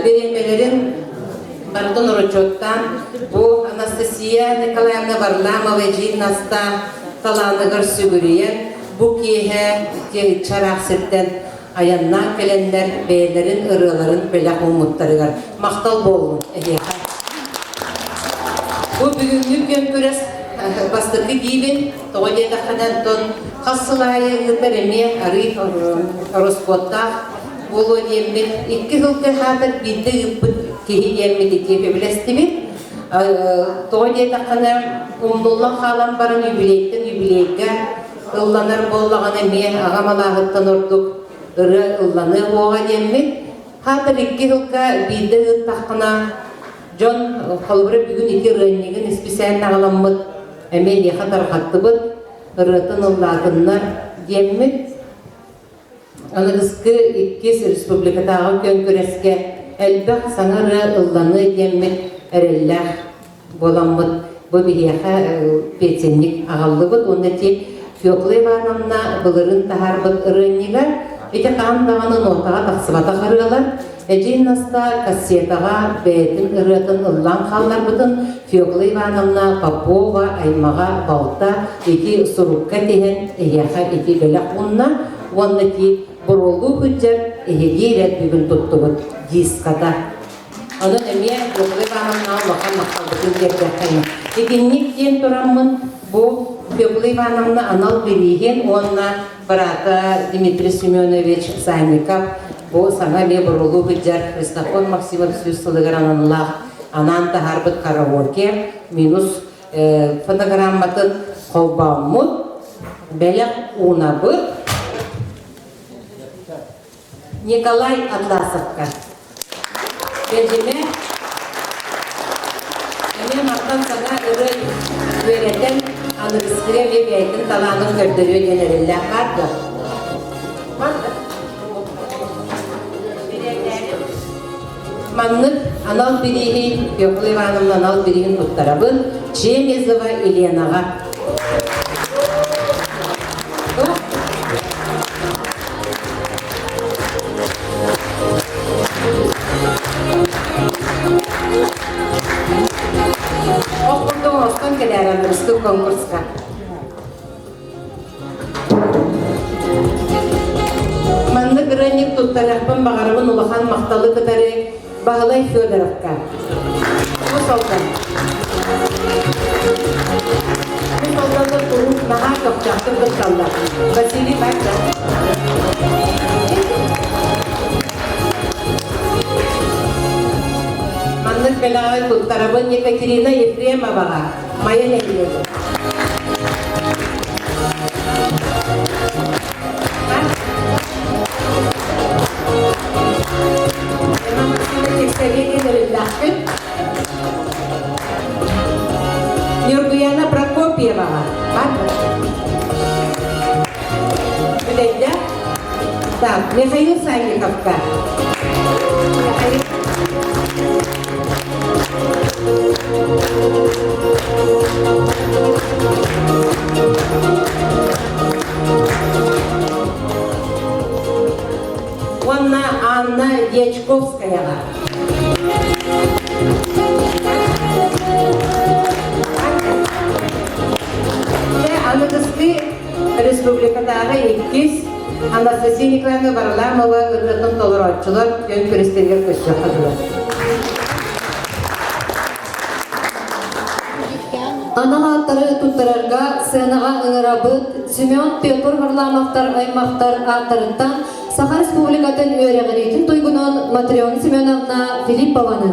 Speaker 11: бириэмэлэрин барытын орочуоттаан бу Анастасия Николаевна Варламова эдьиий Настаа талааныгар сүгүрүйэн бу киэһэ чараах сиртэн айаннаан кэлэннэр бэйэлэрин ырыаларын бэлэх ууммуттарыгар махтал буоллун эһиэхэ. Бу бүгүҥҥү күөн күрэс бастакы диибин, тоҕо диэтэххинэ онтон хас сыл аайы ыытар эмиэ арыы ороскуоттаах буолуо диэммит, икки сылга хаатар биирдэ ыыппыт киһи диэммит итиэ сөбүлэстибит. Тоҕо диэтэххинэ умнуллан хаалан баран юбилейтан юбилейга ылланар буоллаҕына эмиэ аҕам алааһыттан ордук ырыа ылланыа буоҕа диэммит хаатар икки сылга биирдэ ыыттаххына дьон холобура бүгүн ити ырыанньыгын исписээн аҕаламмыт эмиэ эйиэхэ тарҕаттыбыт ырыатын ыллаатыннар диэммит Аныгыскы иккис республикатааҕы күөн күрэскэ элбэх саҥа ырыа ылланыа диэммит эрэллээх буоламмыт бу биһиэхэ песенник аҕаллыбыт уонна ити Фёкла Ивановна былырыын таһаарбыт ырыанньыга ити хаһан даҕаны нуотаҕа тахсыбатах ырыалар Эдьиий Настаа кассетаҕа бэйэтин ырыатын ыллаан хаалларбытын Фёкла Ивановна Попова аймаҕа балта ити сурукка тиһэн эһиэхэ ити бэлэх уунна уонна ити буруолуу сылдьар эһиги эрэ бүгүн туттубут диската. Онон эмиэ Фёкла Ивановна улахан махталбытын тиэрдэххин. Итинник диэн тураммын бу Фёкла Ивановна анал бирииһин уонна быраата Дмитрий Семенович Санников бу саҥа эмиэ буруолуу сылдьар Христофор Максимов сүүс сылыгар аналлаах анаан таһаарбыт караоке минус фонограмматын холбооммут бэлэх уунабыт Николай Атласовка. Бэдьимэ эмиэ мантан. Онтон саҥа ырыа үөрэтэн, аныгыскыга эмиэ бэйэтин талаанын көрдөрүө диэн эрэллээх баар дуо? Маннык анал бирииһи Фёкла Ивановна анал бирииһин туттарабын Чемезова Еленаҕа. Ол курдук оҥостон кэлээр аныгыскы конкурска. Маннык ырыанньык туттарыахпын баҕарабын улахан махталы кытары Баһылай Федоровка. Бу солдан. Бу солданнар куруук наһаа көхтөөхтүк кытталлар. Василий Бача. Маннык бэлэҕи туттарабын Екатерина Ефремоваҕа, Майа нэһилиэгэ. Нюргуяна Прокопьеваҕа. Бүтэйдэ. Так, Михаил Санниковка. Михаил. Уонна Анна Дьячковскаяҕа. Дьэ, аныгыскы республикатааҕы иккис Анастасия Николаевна Варламова ырыатын толорооччулар күөн күрэстэригэр көрсүөххэ дылы.
Speaker 9: Анал ааттары туттарарга сценаҕа ыҥырабыт Семен Петр Варламовтар аймахтар ааттарыттан Саха Республикатын үөрэҕириитин туйгунун Матрена Семеновна Филиппованы.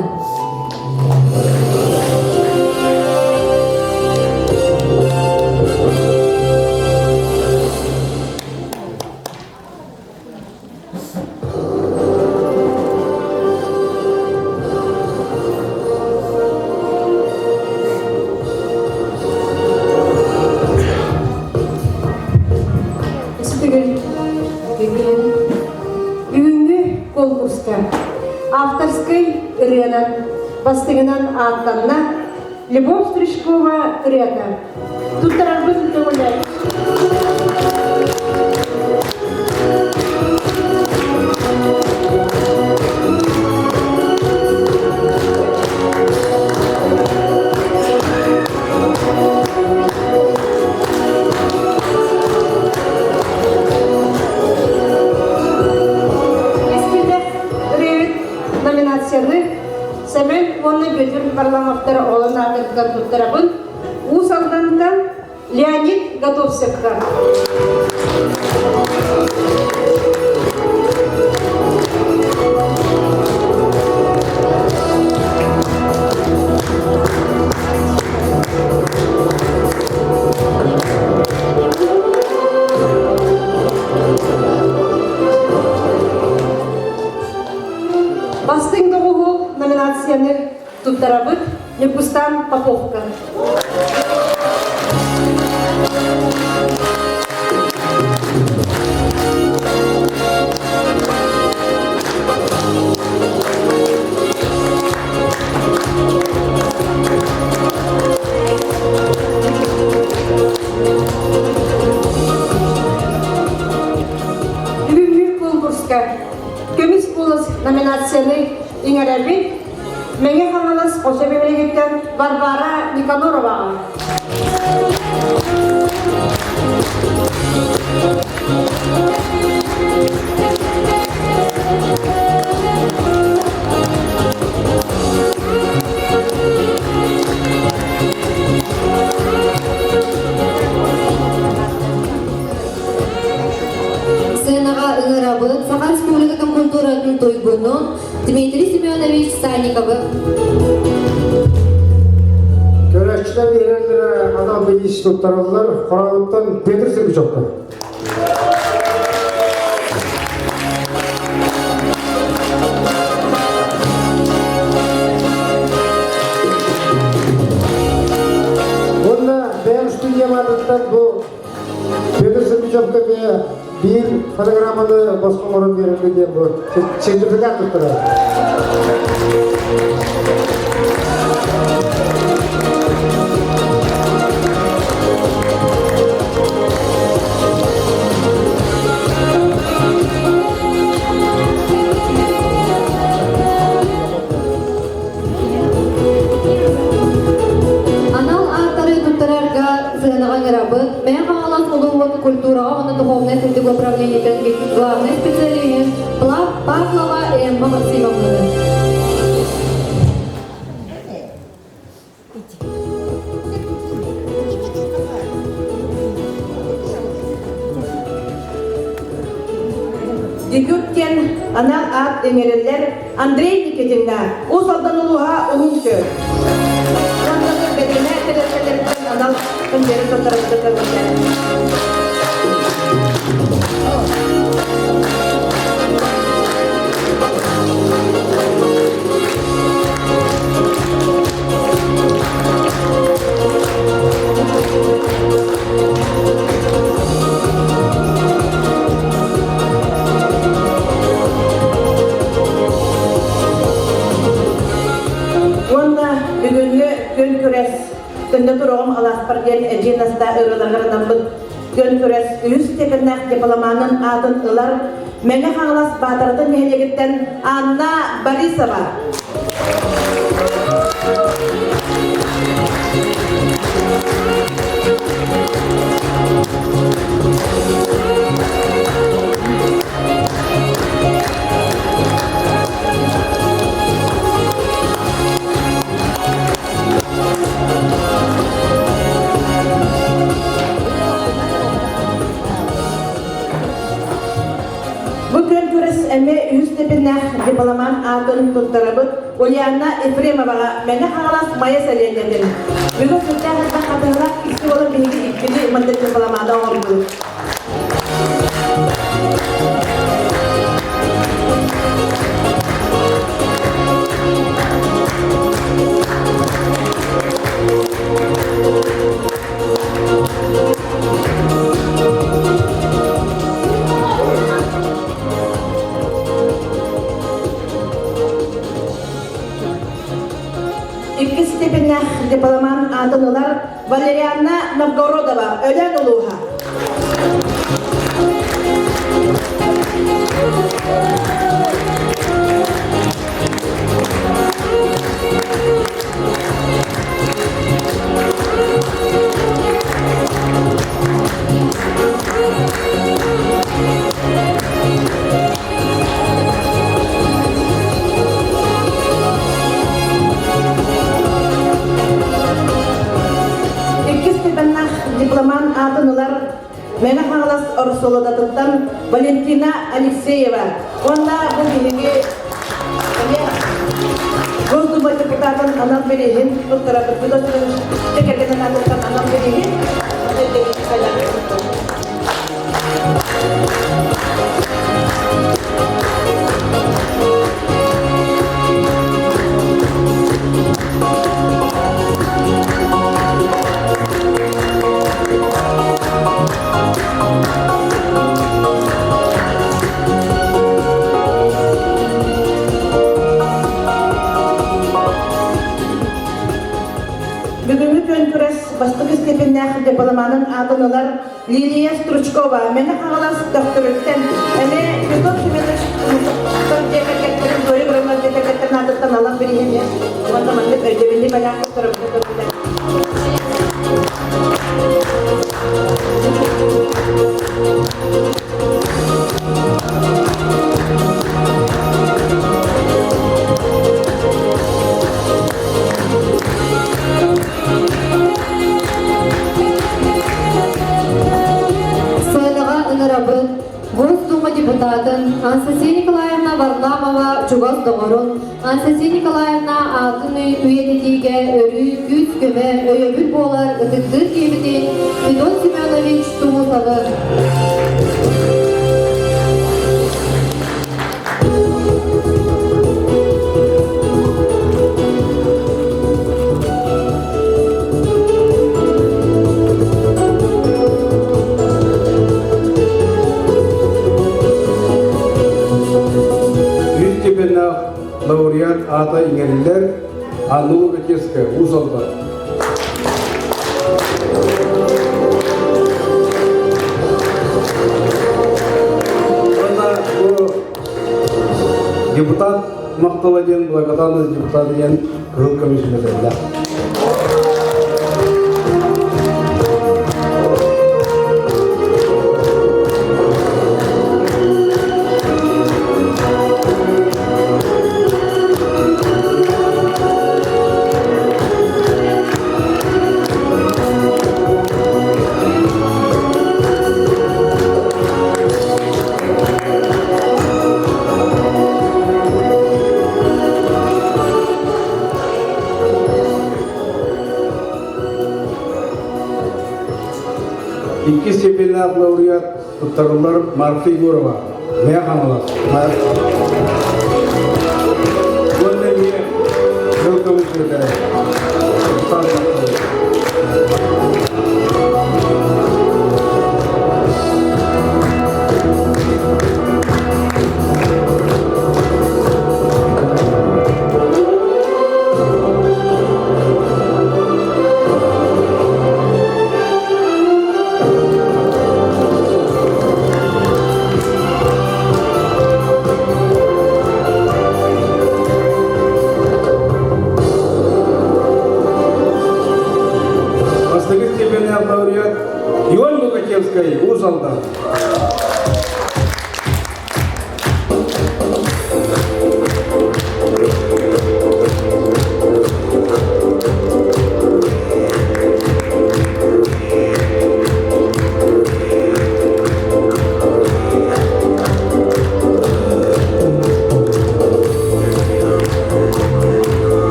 Speaker 2: Бүгүҥҥү конкурска авторскай ырыанан бастыҥынан ааттанна Любовь Стручкова ырыата. Туттарарбын көҥүллээн. Кэскиллээх ырыаһыт номинацияны Сэмэн уонна Бүөтүр Варламовтар оҕолорун аатыттан туттарабын. Уус Алдантан Леонид Готовцевка. Бастыҥ доҕуһу номинацияны туттарабыт Ньургустан Поповка. Бүгүҥҥү конкурска Көмүс куолас номинацияны иҥэрэбит Мэҥэ Хаҥалас Хочо бөһүөлэгиттэн Варвара Никанороваҕа.
Speaker 9: Сценаҕа ыҥырабыт Саха Республикатын культуратын туйгунун Дмитрий Семенович Санниковы.
Speaker 5: Көрөөччүлэр биэрэллэрэ анал бириис туттараллар. Хороонуттан Петр Сергучевка. Бүттүн аатыттан бу Петр Сергеевичка эмиэ биир фонограмманы босхо оҥорон биэрэргэ диэн бу сертификат туттарар.
Speaker 9: Анал ааттары туттарарга сыанаҕа ыҥырабыт Мэҥэ Хаҥалас улууһун культураҕа уонна духовнай сырдык управлениетын главнай специалиһын Павлова Эмма Максимовнаны.
Speaker 8: Дебют диэн анал аат иҥэриллэр Андрей Никитинна Уус Алдан улууһа Уһун Күөл. Уонна бэтинэ тэрилтэлэриттэн анал күннэри туттарарга көрбүттэр. Уонна бүгүҥҥү күн күрэс Төннө туругум алааспар диэн эдьиий Настаа ырыаларыгар анаммыт күөн күрэс үһүс степеннээх дипломанын аатын ылар Мэҥэ Хаҥалас Баатаратын нэһилиэгиттэн Анна Борисова. Бу күн күрэс эмиэ үһүс степеннээх дипломат аатын туттарабыт Ульяна Ефремоваҕа Мэҥэ Хаҥалас Майа сэлиэнньэтин. Бүгүн сүрдээх элбэх хатыһылаах икки буолан биһиги иккини маннык дипломата оҥордубут. Иккис степеннээх дипломант аатын ылар Валерианна Новгородова, Өлөөн улууһа. Иккис степеннээх дипломант аатын ылар Мэҥэ Хаҥалас Оросуолатыттан Валентина Алексеева уонна бу биһиги эмиэ Госдума депутатын анал бирииһин туттарабыт кэргэнин аатыттан анал бирииһин Бүгүҥҥү күөн күрэс бастакы степеннээх дипломанын аатын ылар Лилия Стручкова, Мэҥэ Хаҥалас Төхтүрүттэн, эмиэ Петр Семенович дьиэ кэргэттэрин, Зоя Громова дьиэ кэргэттэрин аатыттан алан бирииһини уонна маннык өйдөбүнньүк бэлэх туттарабыта көрбүтэ.
Speaker 9: Сыанаҕа ыҥырабыт Госдума депутатын Анастасия Николаевна Варламова чугас доҕорун Анастасия Николаевна аатын үйэтитиигэ өрүү күүс-көмө, өйөбүл буолар ытыктыыр киһибитин Федот Семенович Тумусовы.
Speaker 7: Лукачевская, Уус Алдан. Уонна бу депутат махтала диэн благодарность депутат диэн кыһыл көмүс медаллаах. Иккис степеннээх лауреат туттарыллар Марфа Егорова, Мэҥэ Хаҥалас. Уонна эмиэ Кыһыл көмүс медаль. Бастакы степеннээх лауреат Ион Лукачевскай, Уус Алдан.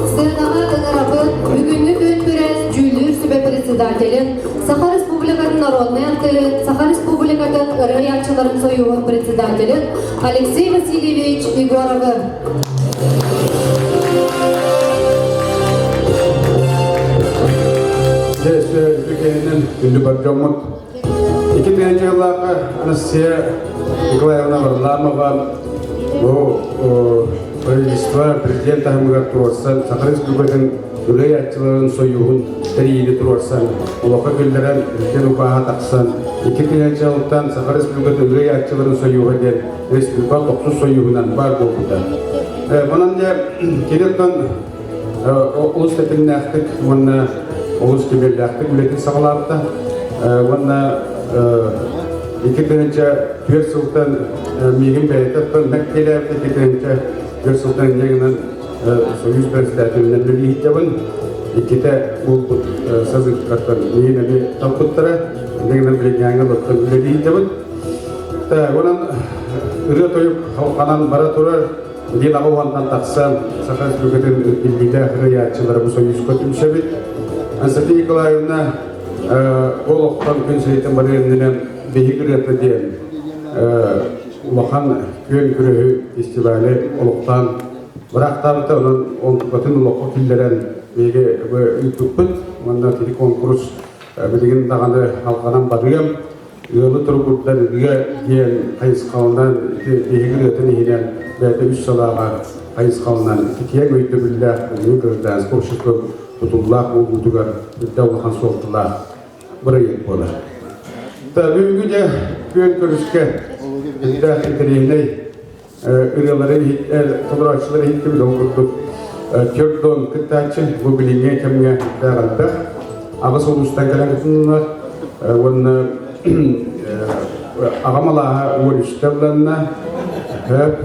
Speaker 9: Сыанаҕа ыҥырабыт бүгүҥҥү күн күрэс дьүүллүүр сүбэ председателин, Саха Республикатын народнай артыыһын, Саха Республикатын ырыа айааччыларын союһун председателин Алексей Васильевич Егоровы.
Speaker 7: Дьэ, үтүкэһинэн күндү бар дьоммут. Икки тыһыынча сыллаахха Анастасия Николаевна Варламова бу правительство президент таһымыгар туруорсан Саха Республикатын үлэ сойууһун тэрийиини туруорсан олоххо киллэрэн үлкен укааһа тахсан 2 тыһыынча сылтан Саха Республикатын үлэ сойууһа диэн республика тохсус сойууһунан баар буолбута. Онон дьэ киниттэн олус тэтимнээхтик уонна олус кимиэллээхтик үлэтин саҕалаабыта. Уонна 2004 сылтан миигин бэйэтэ мэктиэлээбит 2004 сылтан инньэ гынан Союз председателинэн үлэлииһиттэбин. Иккитэ буолбут сазыктартан миигин эмиэ талбыттара. Инньэ гынан билиҥҥээҥҥэ олортон үлэлииһиттэбин. Онон ырыа-тойук халҕанан бара турар. Диэн аҕа уонтан тахсан Саха Республикатын биллиилээх ырыааччылара бу Союзка түмсэбит. Анастасия Николаевна олохтон күн сириттэн барыаннынан биһиги ырыата диэн улахан күөн күрэһи фестивали олохтоон быраахтаабыта онон онтукатын олоххо киллэрэн биһиги ыыппыппыт уонна кини конкурс билигин даҕаны халҕанан барыам ыалы туругурдар ырыа диэн хайысхалынан биһиги ырыатын иһинэн бэйэтэ үс салааҕа хайысхалынан киэҥ өйдөбүллээх билиҥҥи гражданскай общество тутуллаах буолуутугар үрдэ улахан суолталаах бырайыак буолар. Бүгүҥҥү дьэ күөн көрүскэ элбэх интэриэһинэй ырыалары толорооччулары иһиттибит ол курдук түөрт дон кыттааччы бу билиҥҥи кэмҥэ элбэх аҕыс улуустан кэлэн кытыннылар уонна аҕам алааһа уон үстэ ылланна хөп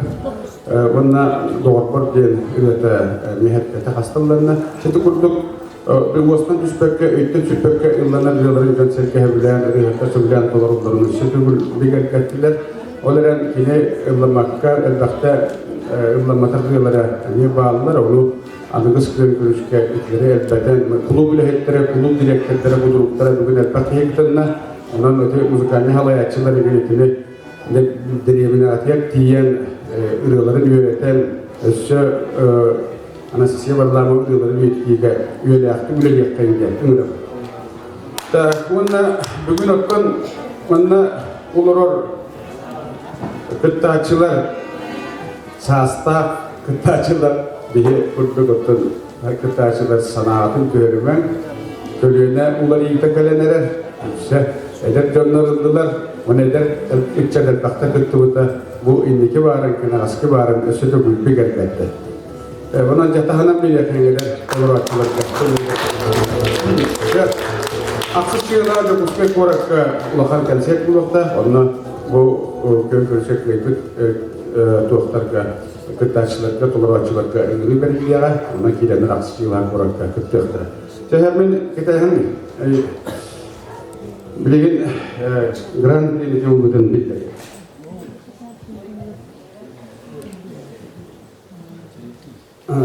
Speaker 7: уонна доҕорбор диэн ырыата миһэттэтэ хастылланна сити курдук уостан түспэккэ өйтөн сүппэккэ ылланар ырыаларын дьон сэргэ сөбүлээн ырыаһыттар сөбүлээн толороллорун өссө төгүл бигэргэттилэр Ол эрэн кини ылламмакка элбэхтэ ылламматах ырыалара эмиэ бааллар. Ону аныгыс күөн күрүскэ итилэри элбэтэн, кулууп үлэһиттэрэ, кулууп дириэктэрдэрэ, будуруктара бүгүн элбэх киһи кытынна. Онон ити музыкальнай халайааччылар итини дэриэбинэҕитигэр тиийэн ырыаларын үөрэтэн, өссө Анастасия Варламова ырыаларын үйэтитиигэ үйэлээхтик үлэлиэххэйин диэн ыҥырабын. Уонна бүгүн оттон манна олорор кыттааччылар саастаах кыттааччылар биһи курдук оттон кыттааччылар санаатын түһэримэҥ көлүөнэ уларыйыыта кэлэн эрэр үксэ эдэр дьоннор ыллылар уонна эдэр ыччат элбэхтэ кыттыбыта бу инники баарын кэнэҕэски баарын өссө төгүл бигэргэттэ. Онон дьатаһынан билиэхиҥилэр олорооччуларга Ахсыс сыала Дьокуускай куоракка улахан концерт буолуохтаах. Онно бу күөн көрсө кыайбыт туохтарга кыттааччыларга, толорооччуларга ыҥырыы бэриллиэҕэ. Онно киирэннэр ахсыс сыалаах куоракка кыттыахтара. Тэһэммин кэтэһэн билигин гран-при ылбытын биллэрэр.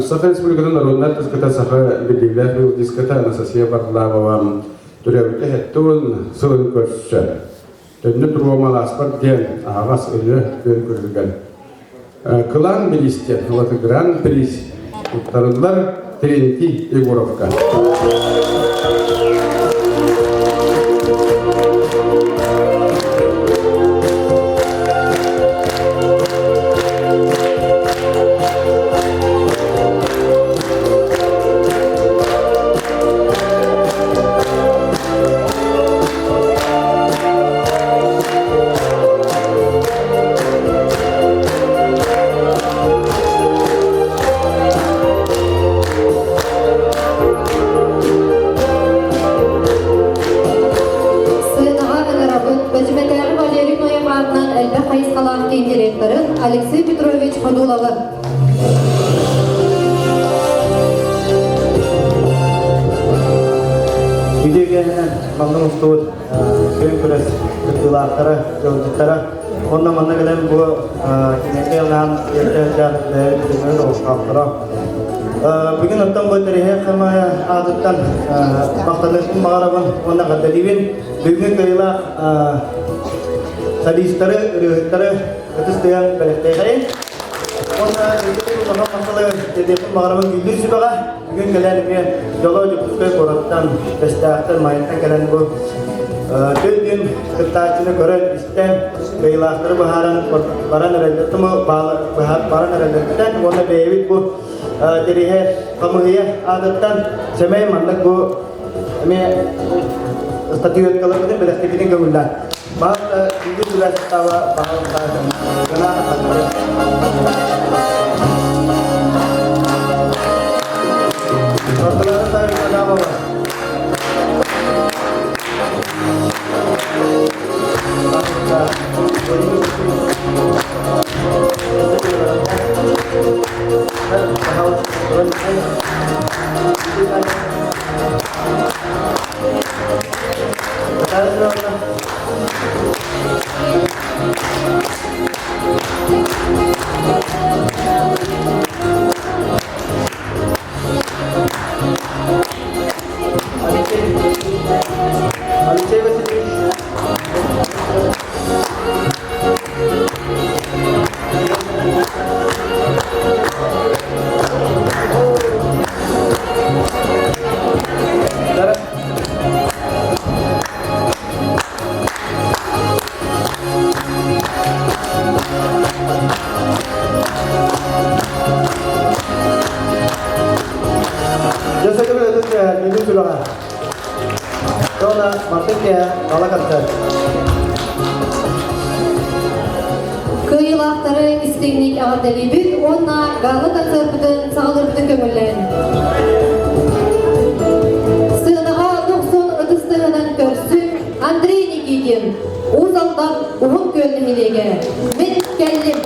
Speaker 7: Саха Республикатын народнай артыската саха биллиилээх мелодистката Анастасия Варламова төрөөбүтэ 70 сылын көрсө. Төннө туруома алааспар диэн аһаҕас ырыа күөн көрүлгэн. Кылаан бириис диэн гран приз туттарыллар Терентий Егоровка.
Speaker 9: Сыанаҕа ыҥырабыт Бэдьимэтээҕи Валерий Ноев аатынан элбэх хайысхалаах киин директорын Алексей Петрович Ходуловы.
Speaker 12: Үтүө киэһэнэн манна мустубут күөн күрэс кыттыылаахтара, ыалдьыттара. Онно манна кэлэн бу кинигэ анаан эрдээх бэйэбит көмө олохтоохторо. Бүгүн оттон бу Тэриһэ Хамая аатыттан махтаныахпын баҕарабын уонна эҕэрдэлиибин. Бүгүҥҥү кыайыылаах солистары, ырыаһыттары ытыс тыаһын бэлэхтээхэйин. Уонна улахан махталы тиэрдиэхпин баҕарабын дьүүллүүр сүбэҕэ. Бүгүн кэлэн эмиэ дьоло Дьокуускай куораттан, Бэстээхтэн, Майаттан кэлэн бу күн кыттааччыны көрөн, истэн, кыайыылаахтары быһааран баран эрэллэртэн баран эрэллэртэн уонна бэйэбит бу Тэриһэ хамыһыйа аатыттан сэмэй маннык бу эмиэ статуэткаларбытын бэлэхтиибитин көҥүллээн. Баһылта бүгүн үлэ састааба баһылта гына Алексей Васильевич.
Speaker 9: Кыайыылаахтары истиҥник эҕэрдэлиибит уонна гала-концерпытын саҕалыырбытын көҥүллээн. Сыанаҕа дохсун ытыс тыаһынан көрсүн Андрей Никитин, Уус Алдан Уһун Күөл нэһилиэгэ. Мин кэллим.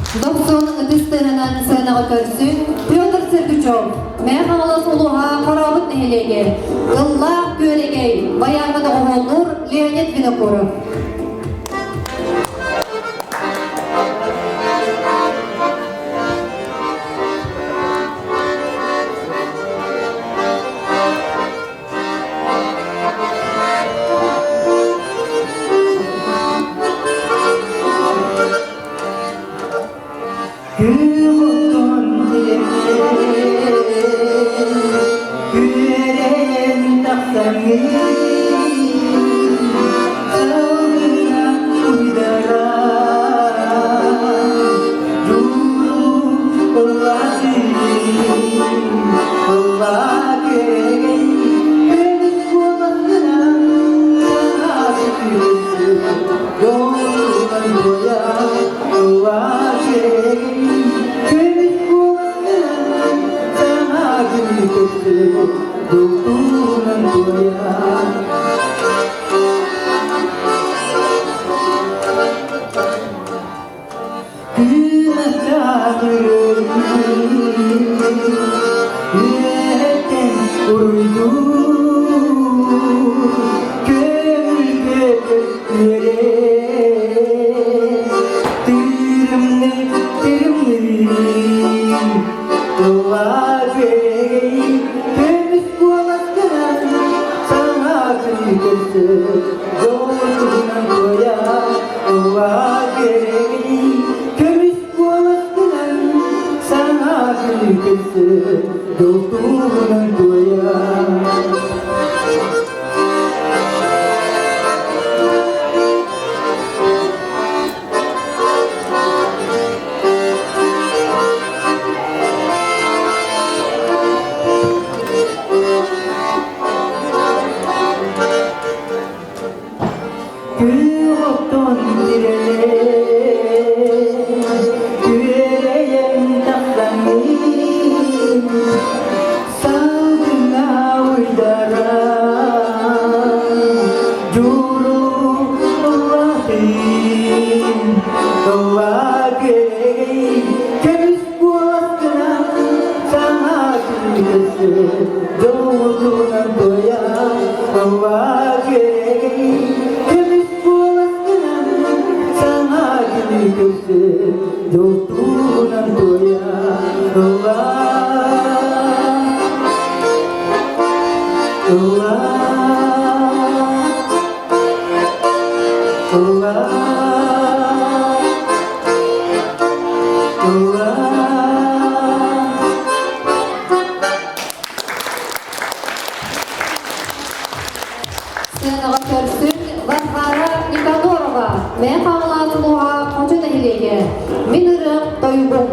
Speaker 9: Дохсун ытыс тыаһынан сыанаҕа көрсүн Петр Сергучев, Мэҥэ Хаҥалас улууһа Хорообут нэһилиэгэ, Ыллаах Күөрэгэй, баяҥҥа доҕуһуоллуур Леонид Винокуров.
Speaker 13: Күөрэн тахсаҥҥын Салгына уйдаран Дьулуу ыллаатын Ыллаа күөрэгэй Көмүс куоласкынан Саҥа Дьолунан туойа Ыллаа күөрэгэй Көмүс куоласкынан Саҥа күнү көрсө Дултуунан туойа Үөһэттэн уруйдуур көҥүл көтөр Тырымны тырымныы тыллаа күөрэгэй көмүс куоласкынан саҥа күнү көрсө дьолунан туойа ыллаа күөрэгэй көмүс куоласкынан саҥа күнү көрсө дьолтуунан туойа. Күөх оттон күөрэйэн тахсаҥҥын салгыҥҥа уйдаран дьуруллатын ылла күөрэгэй көмүс куоласкынан саҥа күлүсү дьолунан туойа ылла күөрэгэй көмүс куоласкынан саҥа күнү көрсө дьолтуунан туойа ылла ылла ылла ылла.
Speaker 9: Сыанаҕа көрсүн Варвара Никанорова, Мэҥэ Хаҥалас улууһа Хочо нэһилиэгэ. Мин ырыам тойугум.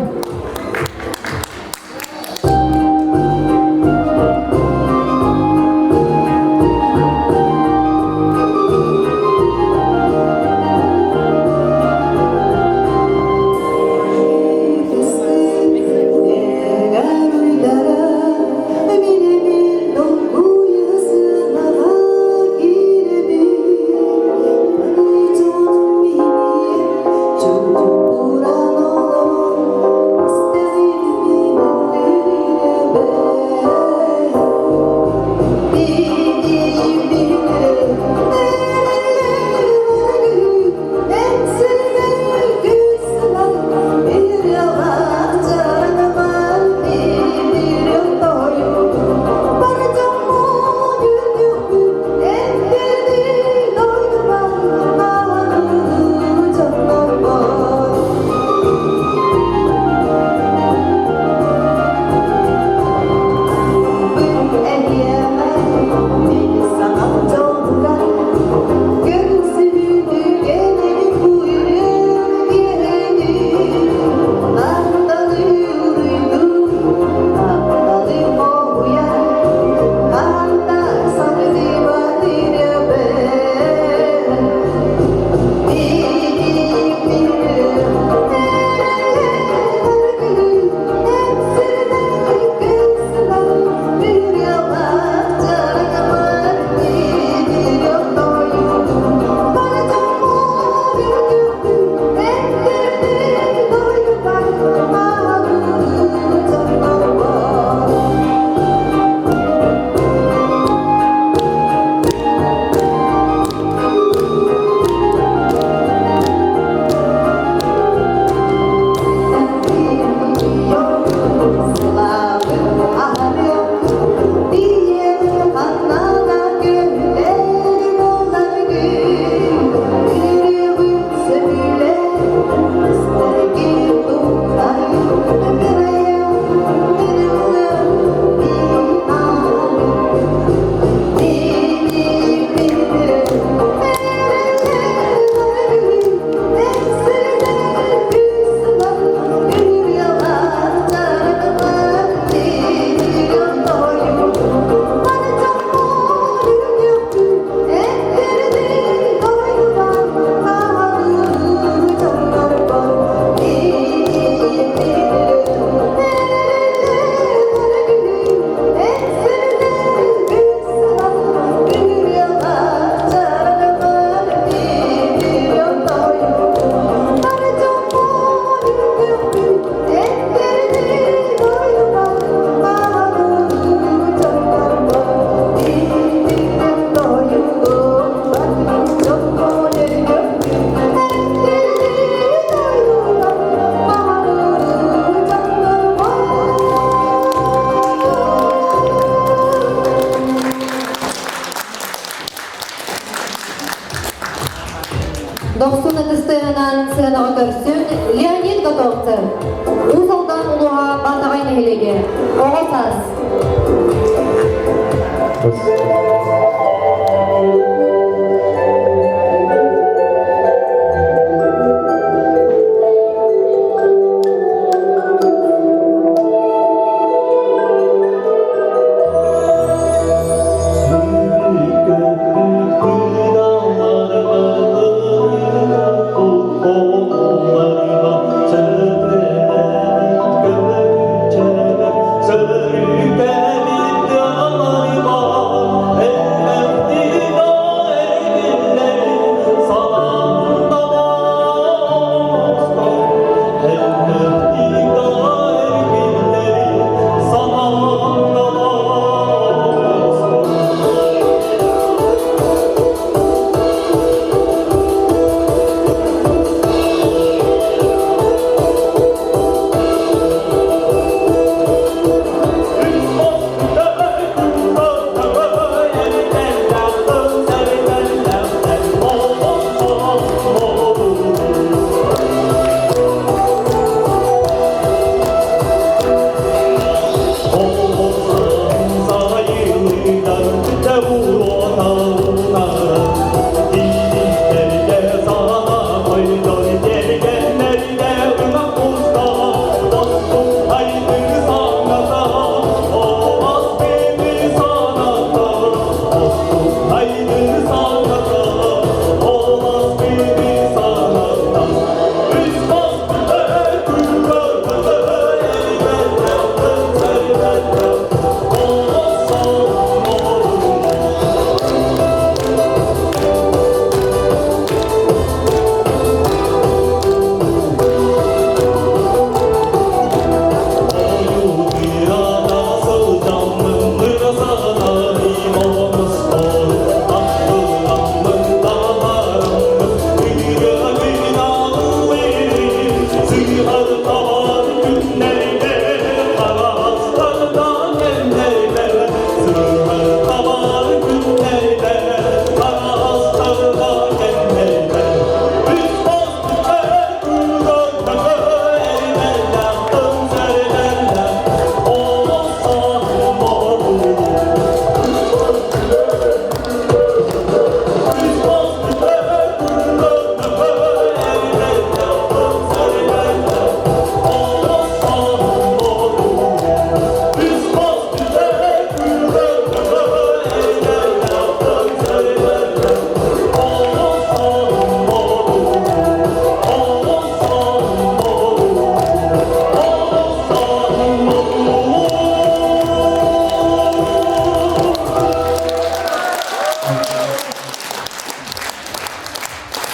Speaker 9: сыанаҕа көрсүн Леонид Готовцев, Уус Алдан улууһа Баатаҕай нэһилиэгэ, Оҕо саас.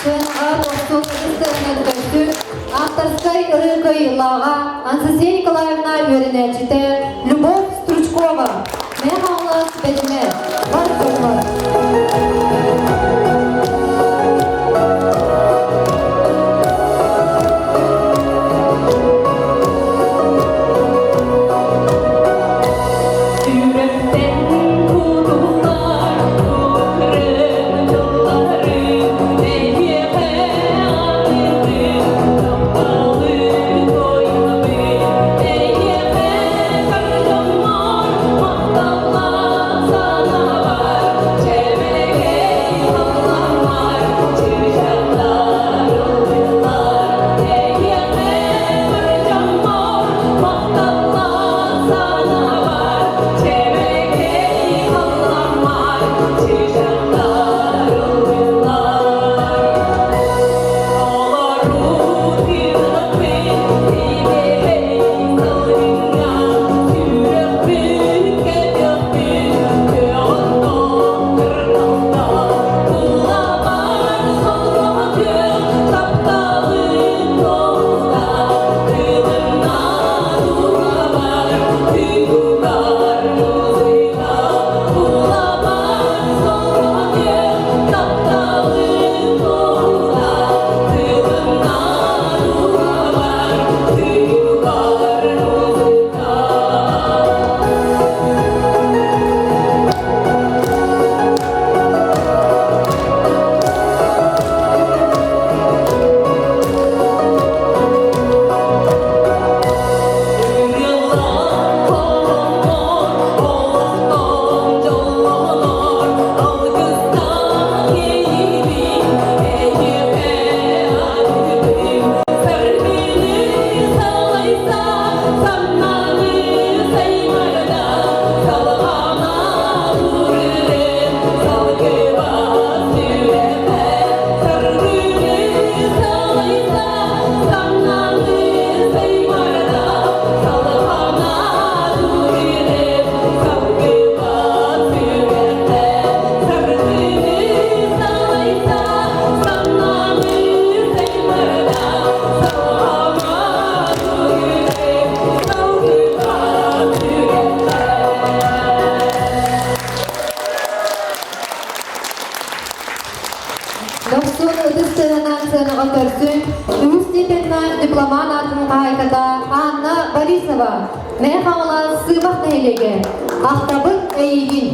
Speaker 9: Сыанаҕа тохтуу кытыстарынан көрсүн авторскай ырыа кыайыылааҕа Анастасия Николаевна үөрэнээччитэ Любовь Стручкова, Мэҥэ Хаҥалас Бэдьимэ, бар дьоммор.
Speaker 14: Сүрэхтэн кутуллар курум тылларым эйиэхэ аныыбын тапталы туойабын эйиэхэ бар дьоммор махталлаах санаабар.
Speaker 9: дипломан аатын хаһаайката Анна Борисова, Мэҥэ Хаҥалас Сыымах нэһилиэгэ. Ахтабыт эйигин!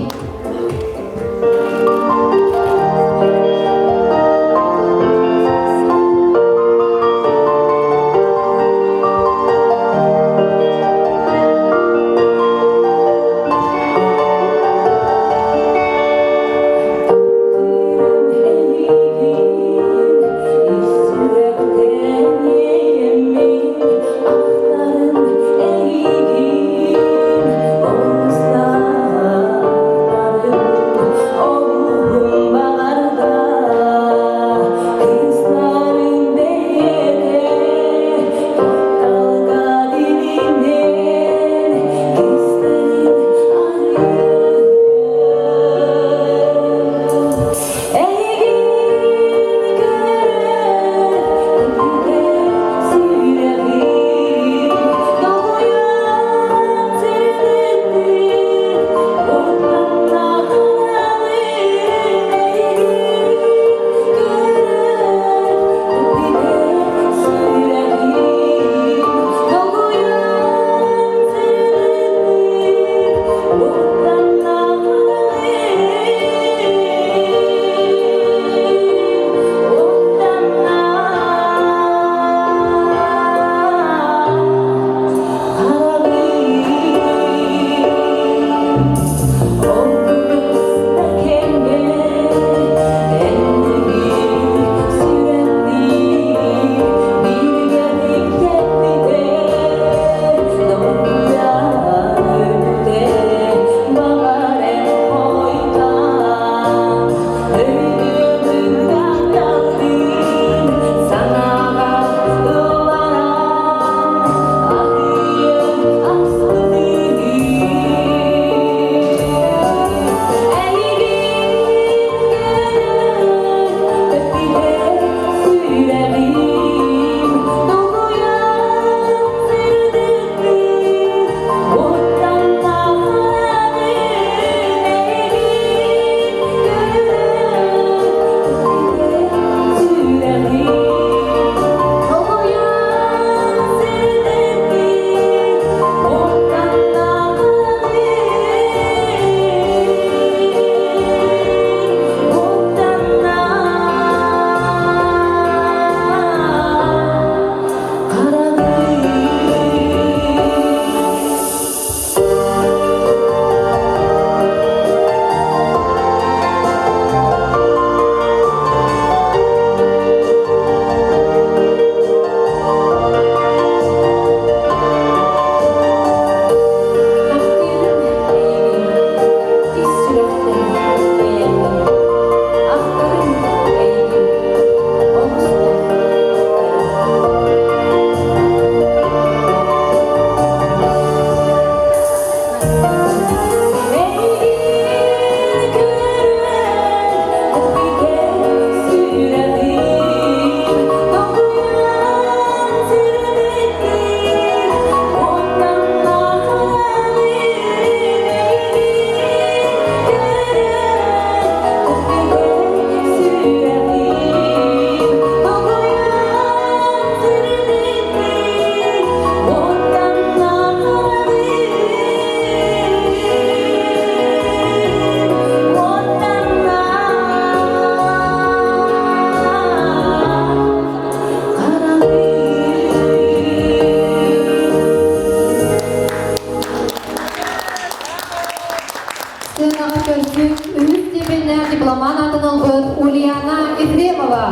Speaker 9: Сыанаҕа көрсүҥ үһүс степеннээх дипломан аатын ылбыт Ульяна Ефремова,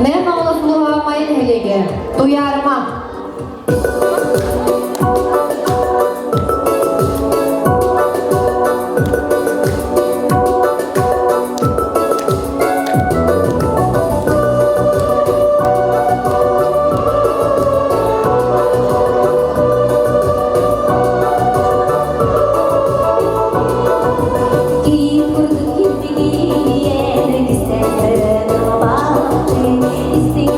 Speaker 9: Мэҥэ Хаҥалас улууһа Майа нэһилиэгэ, Туйаарыма.
Speaker 14: Истиҥ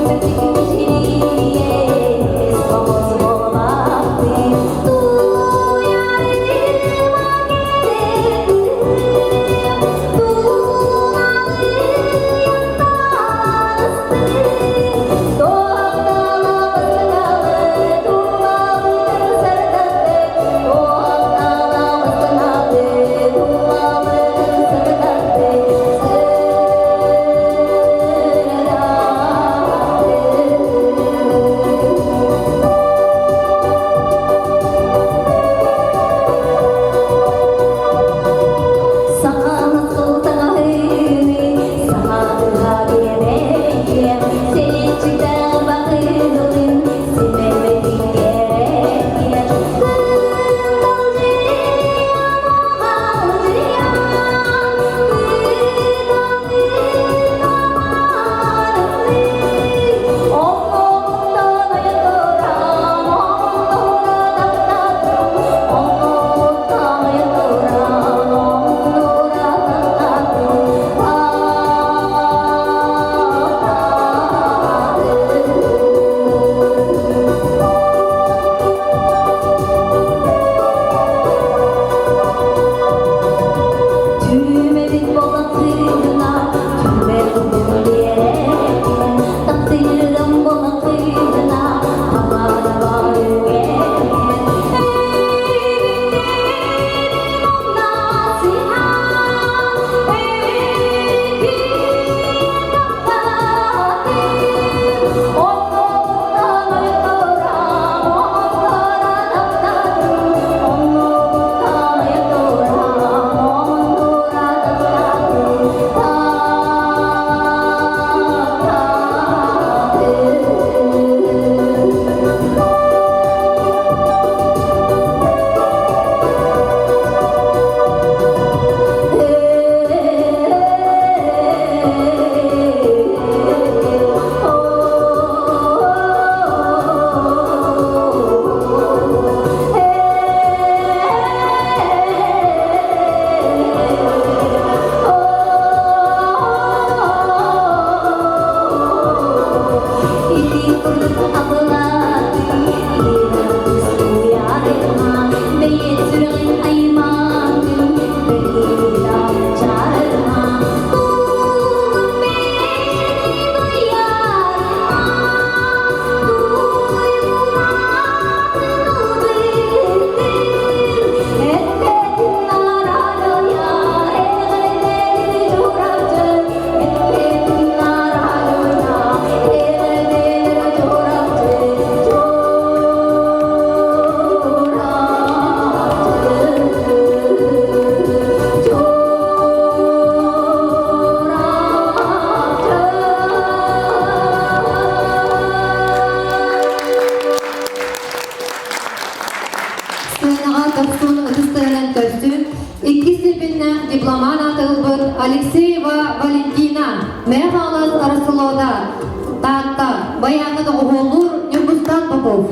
Speaker 9: дохсун ытыс тыаһынан көрсүн, иккис степеннээх дипломат ааты ылбыт Алексеева Валентина, Мэҥэ Хаҥалас Арасылода, Таатта, Байааҥҥа доҕуһуоллуур Ньургустан Попов.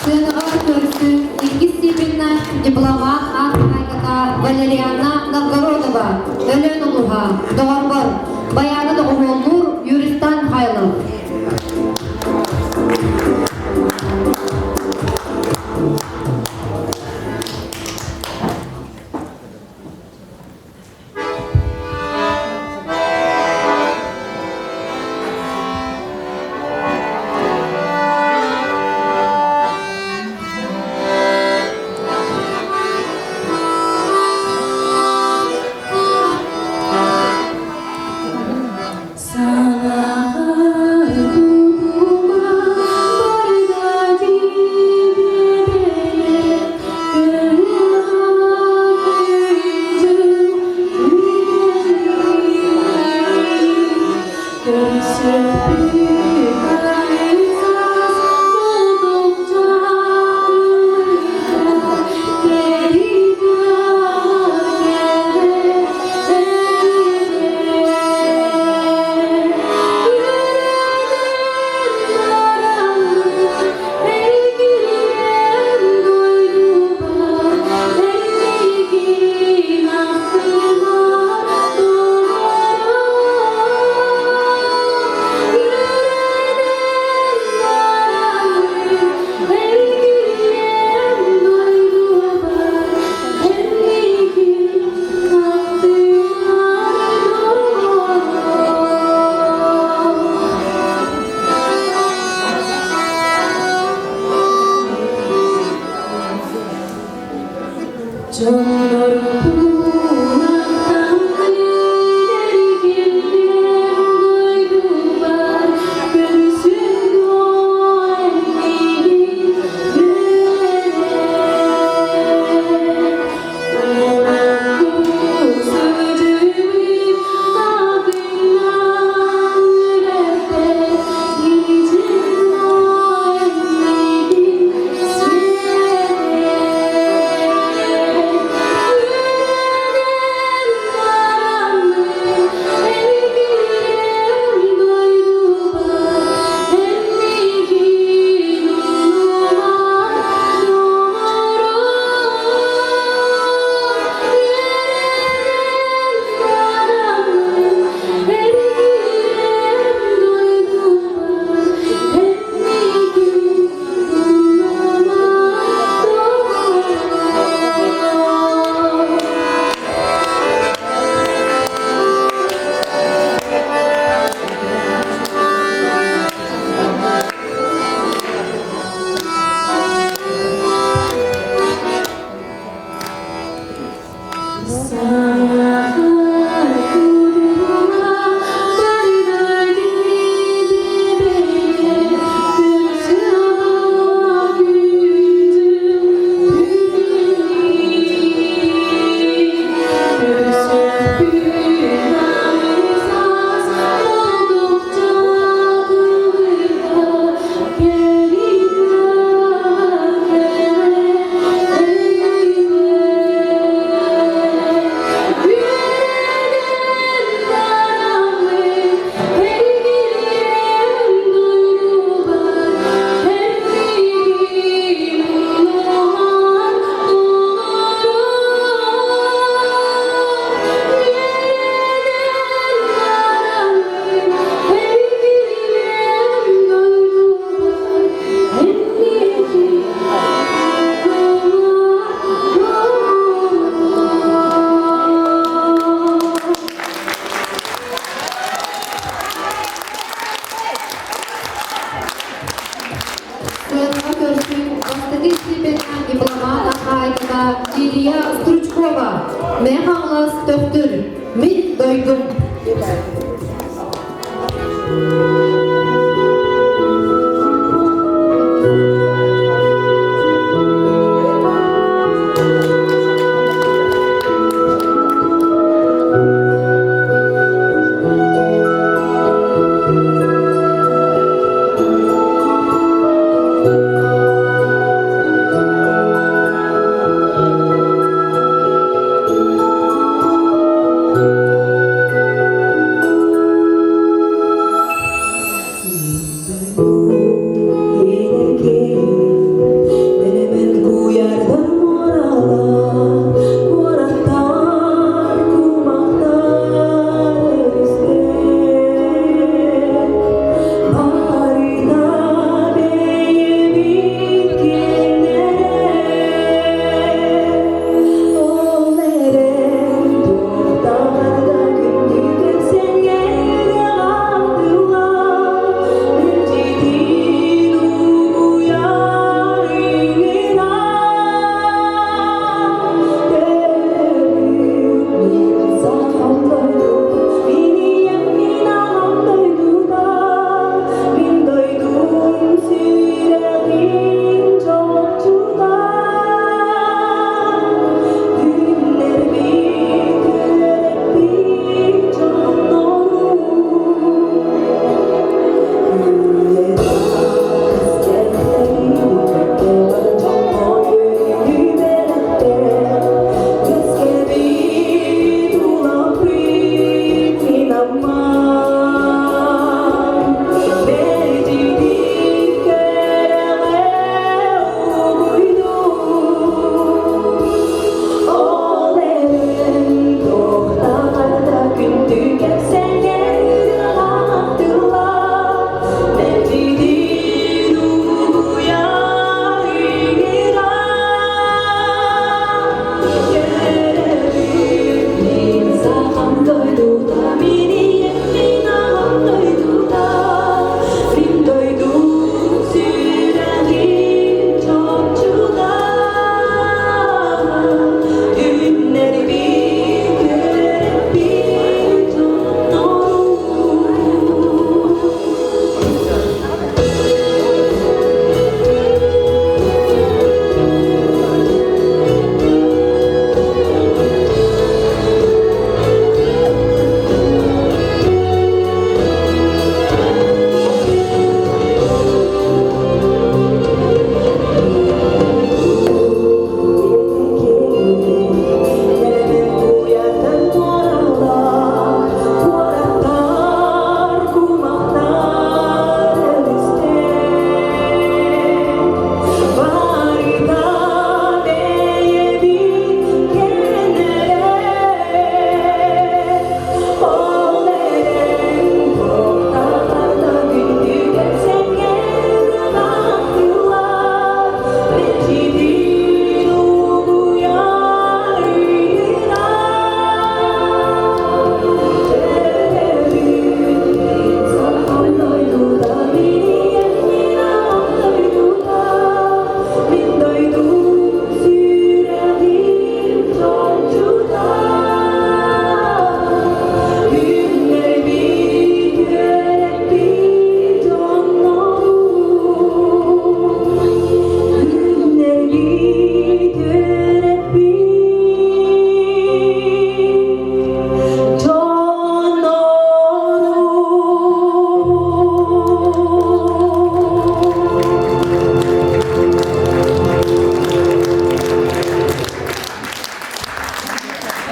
Speaker 9: Сыанаҕа көрсүн иккис степеннээх дипломат аат хаһаайката Валерианна Новгородова, Өлөөн улууһа, Доҕорбор, Байаана доҕуһуоллуур Юристан Михайлов. Хаҥалас Төхтүр, мин дойдум.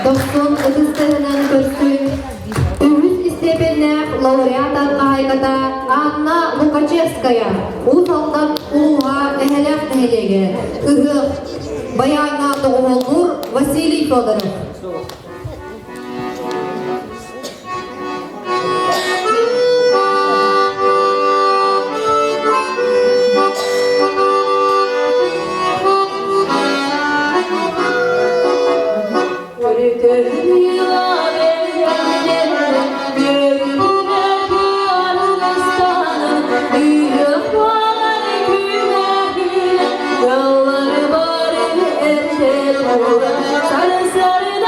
Speaker 9: Дохсун ытыс тыаһынан көрсүн үһүс истиэпэннээх лауреат хаһаайката Анна Лукачевская, Уус Алдан улууһа Эһэлээх нэһилиэгэ, Ыһыах, Байааҥҥа доҕуһуоллуур Василий Федоров.
Speaker 14: Sarı sarı.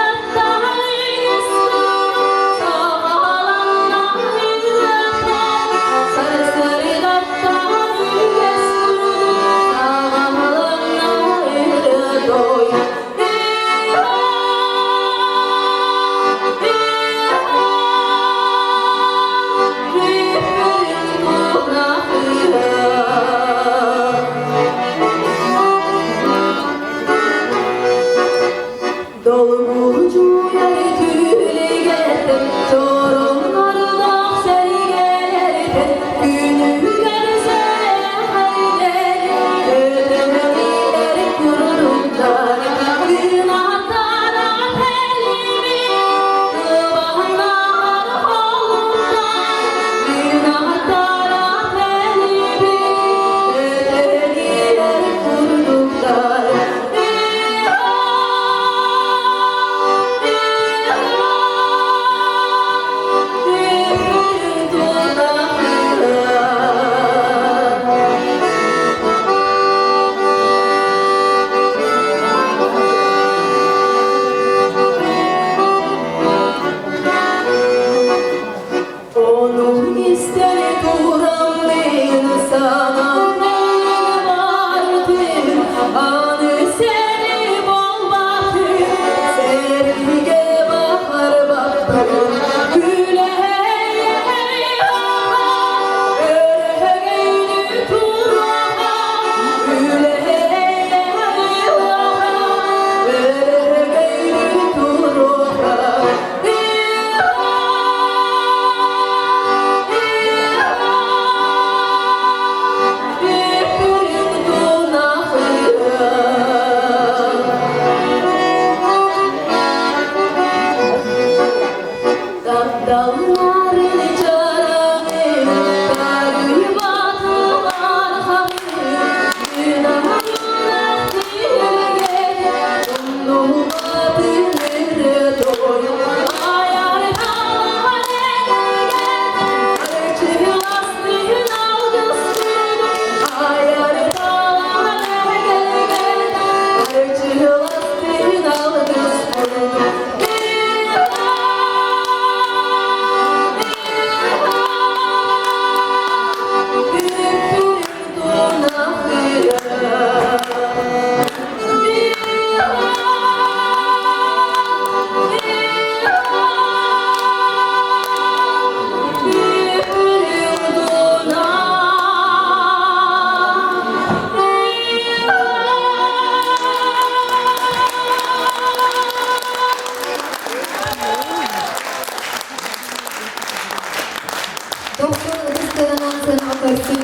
Speaker 9: Доктор ытыстарынан сыанаҕа көрсүн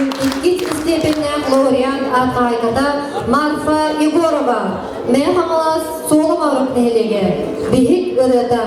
Speaker 9: иккис истиэпэннээх лауреат аат Марфа Егорова, Мэҥэ Хаҥалас Суола Моорук нэһилиэгэ, Биһик ырыата.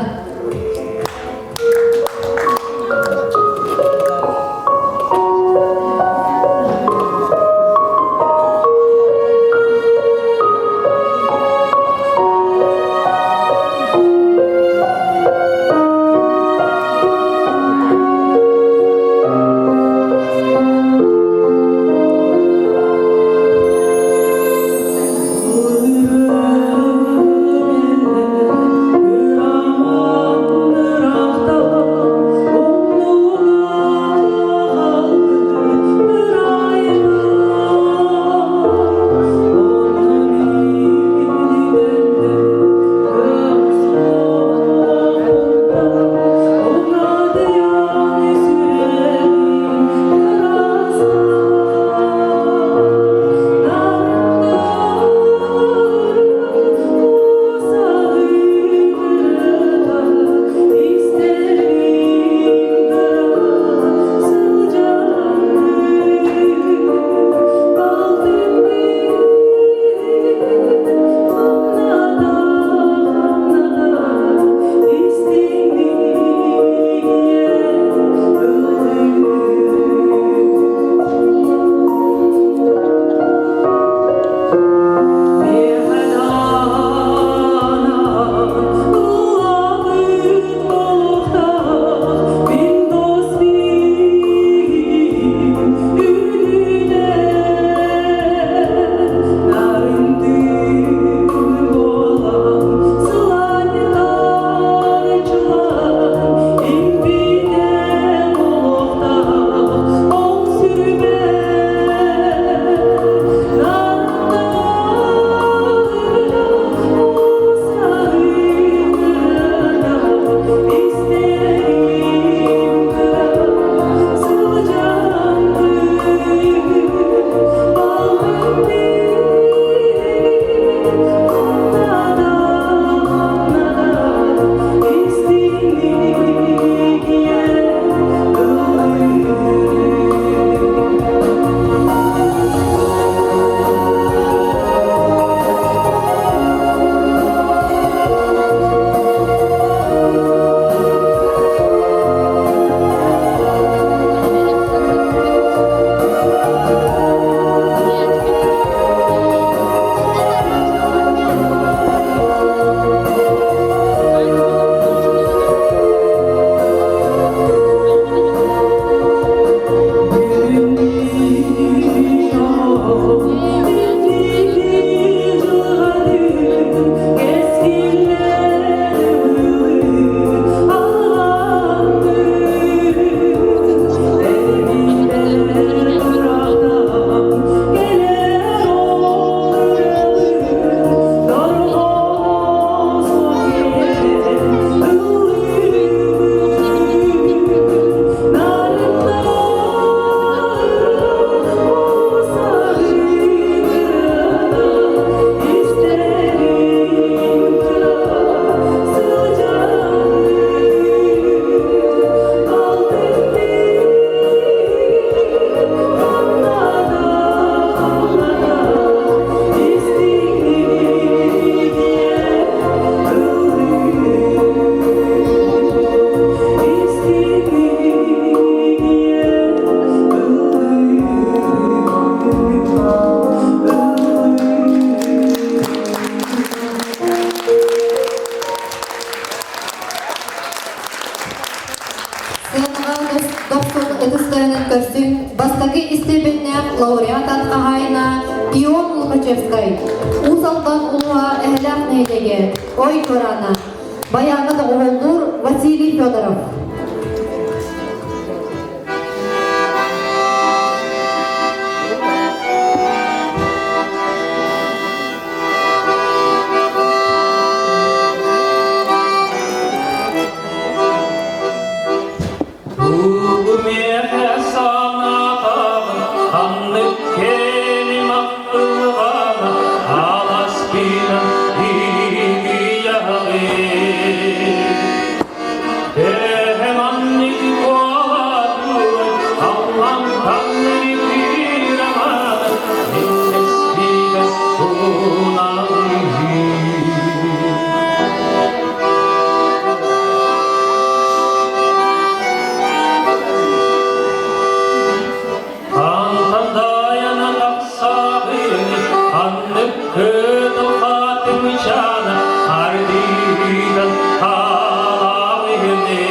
Speaker 9: Хаҥалас дохсун ытыстарынан көрсүҥ бастакы истиэпэннээх лауреат ат хаһаайына Ион Лукачевскай, Уус Алдан улууһа Эһэлээх нэһилиэгэ, Ой Туораана, Байааҥҥа доҕуһуоллуур Василий Федоров.
Speaker 14: Тугу санаатаҕын, ханнык кэмим ахтылҕана, аласпынан иһийэҕин. Төһө маннык буолатуй, аллан ханнык кыраман, миннэспигэ туналыһыы. Антандайана тахсаҕыны, ханнык кытыл хатыҥчаана, ардыынан хаалаҕыны.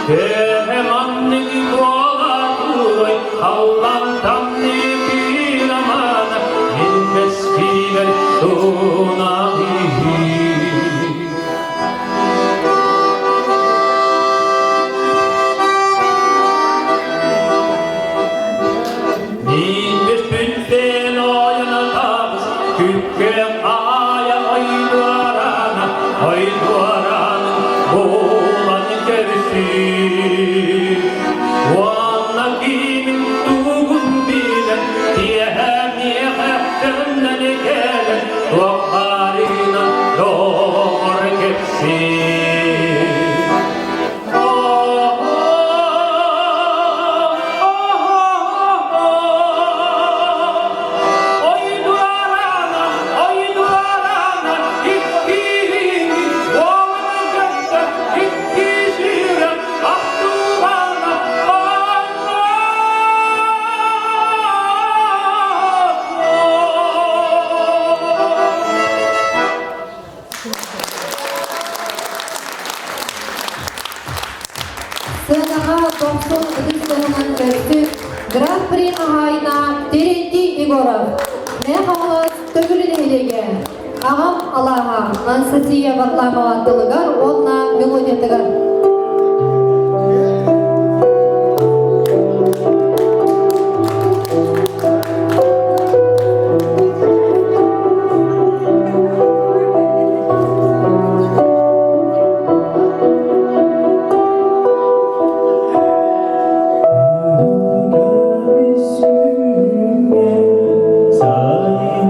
Speaker 14: Төһө маннык буолатуй, халлан тамныы кырамана, миннэспигэр тунаҕыһыы. Миинбит ойнатабыз, күккэ ая ойдуарана, ойдуаранын буолан көрсүү. Уонна кимин тугун билэн, тиэһэ миэхэ төннөн кэлэн, туоххарынан доҕор кэпсии.
Speaker 9: Сыанаҕа дохсун ытыс тыаһынан көрсү Гран-при хаһаайына Терентий Егоров, Мэхалас Төҥүлү нэһилиэгэ, Аҕам алааһа Анастасия Варламова тылыгар уонна мелодиятыгар.
Speaker 14: Сайын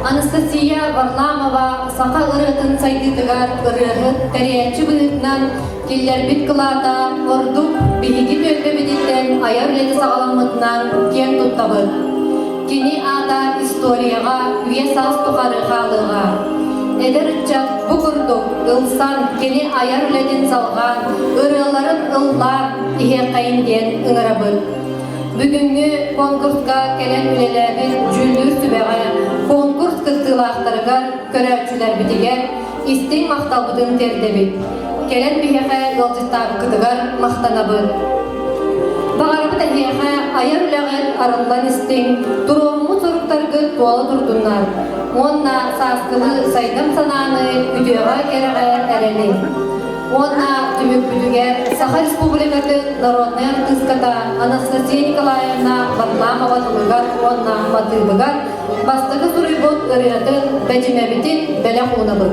Speaker 9: Анастасия Варламова саха ырыатын сайдыытыгар ырыаһыт, тэрийээччи быһыытынан киллэрбит кылаата ордук биһиги түөлбэбититтэн айар үлэтэ саҕаламмытынан киэн туттабыт. Кини аата историяҕа үйэ-саас тухары хаалыаҕа. Эдэр ыччат бу курдук ылсан кини айар үлэтин салҕаан, ырыаларын ыллаан иһиэххэйин диэн ыҥырабыт. Бүгүҥҥү конкурска кэлэн үлэлээбит дьүүллүүр сүбэҕэ, конкурс кыттыылаахтарыгар, көрөөччүлэрбитигэр истиҥ махталбытын тиэрдэбит. Кэлэн биһиэхэ ыалдьыттаабыккытыгар махтанабыт. Баҕарабыт эһиэхэ айар үлэҕит арыллан истиҥ, туруоруммут соруктаргыт туола турдуннар уонна сааскылыы сайдам санааны үтүөҕэ-кэрэҕэ эрэли. Уонна түмүкпүтүгэр Саха Республикатын народнай артыыската Анастасия Николаевна Варламова тылыгар уонна матыыбыгар бастакы суруйбут ырыатын Бэдьимэбитин бэлэх уунабыт.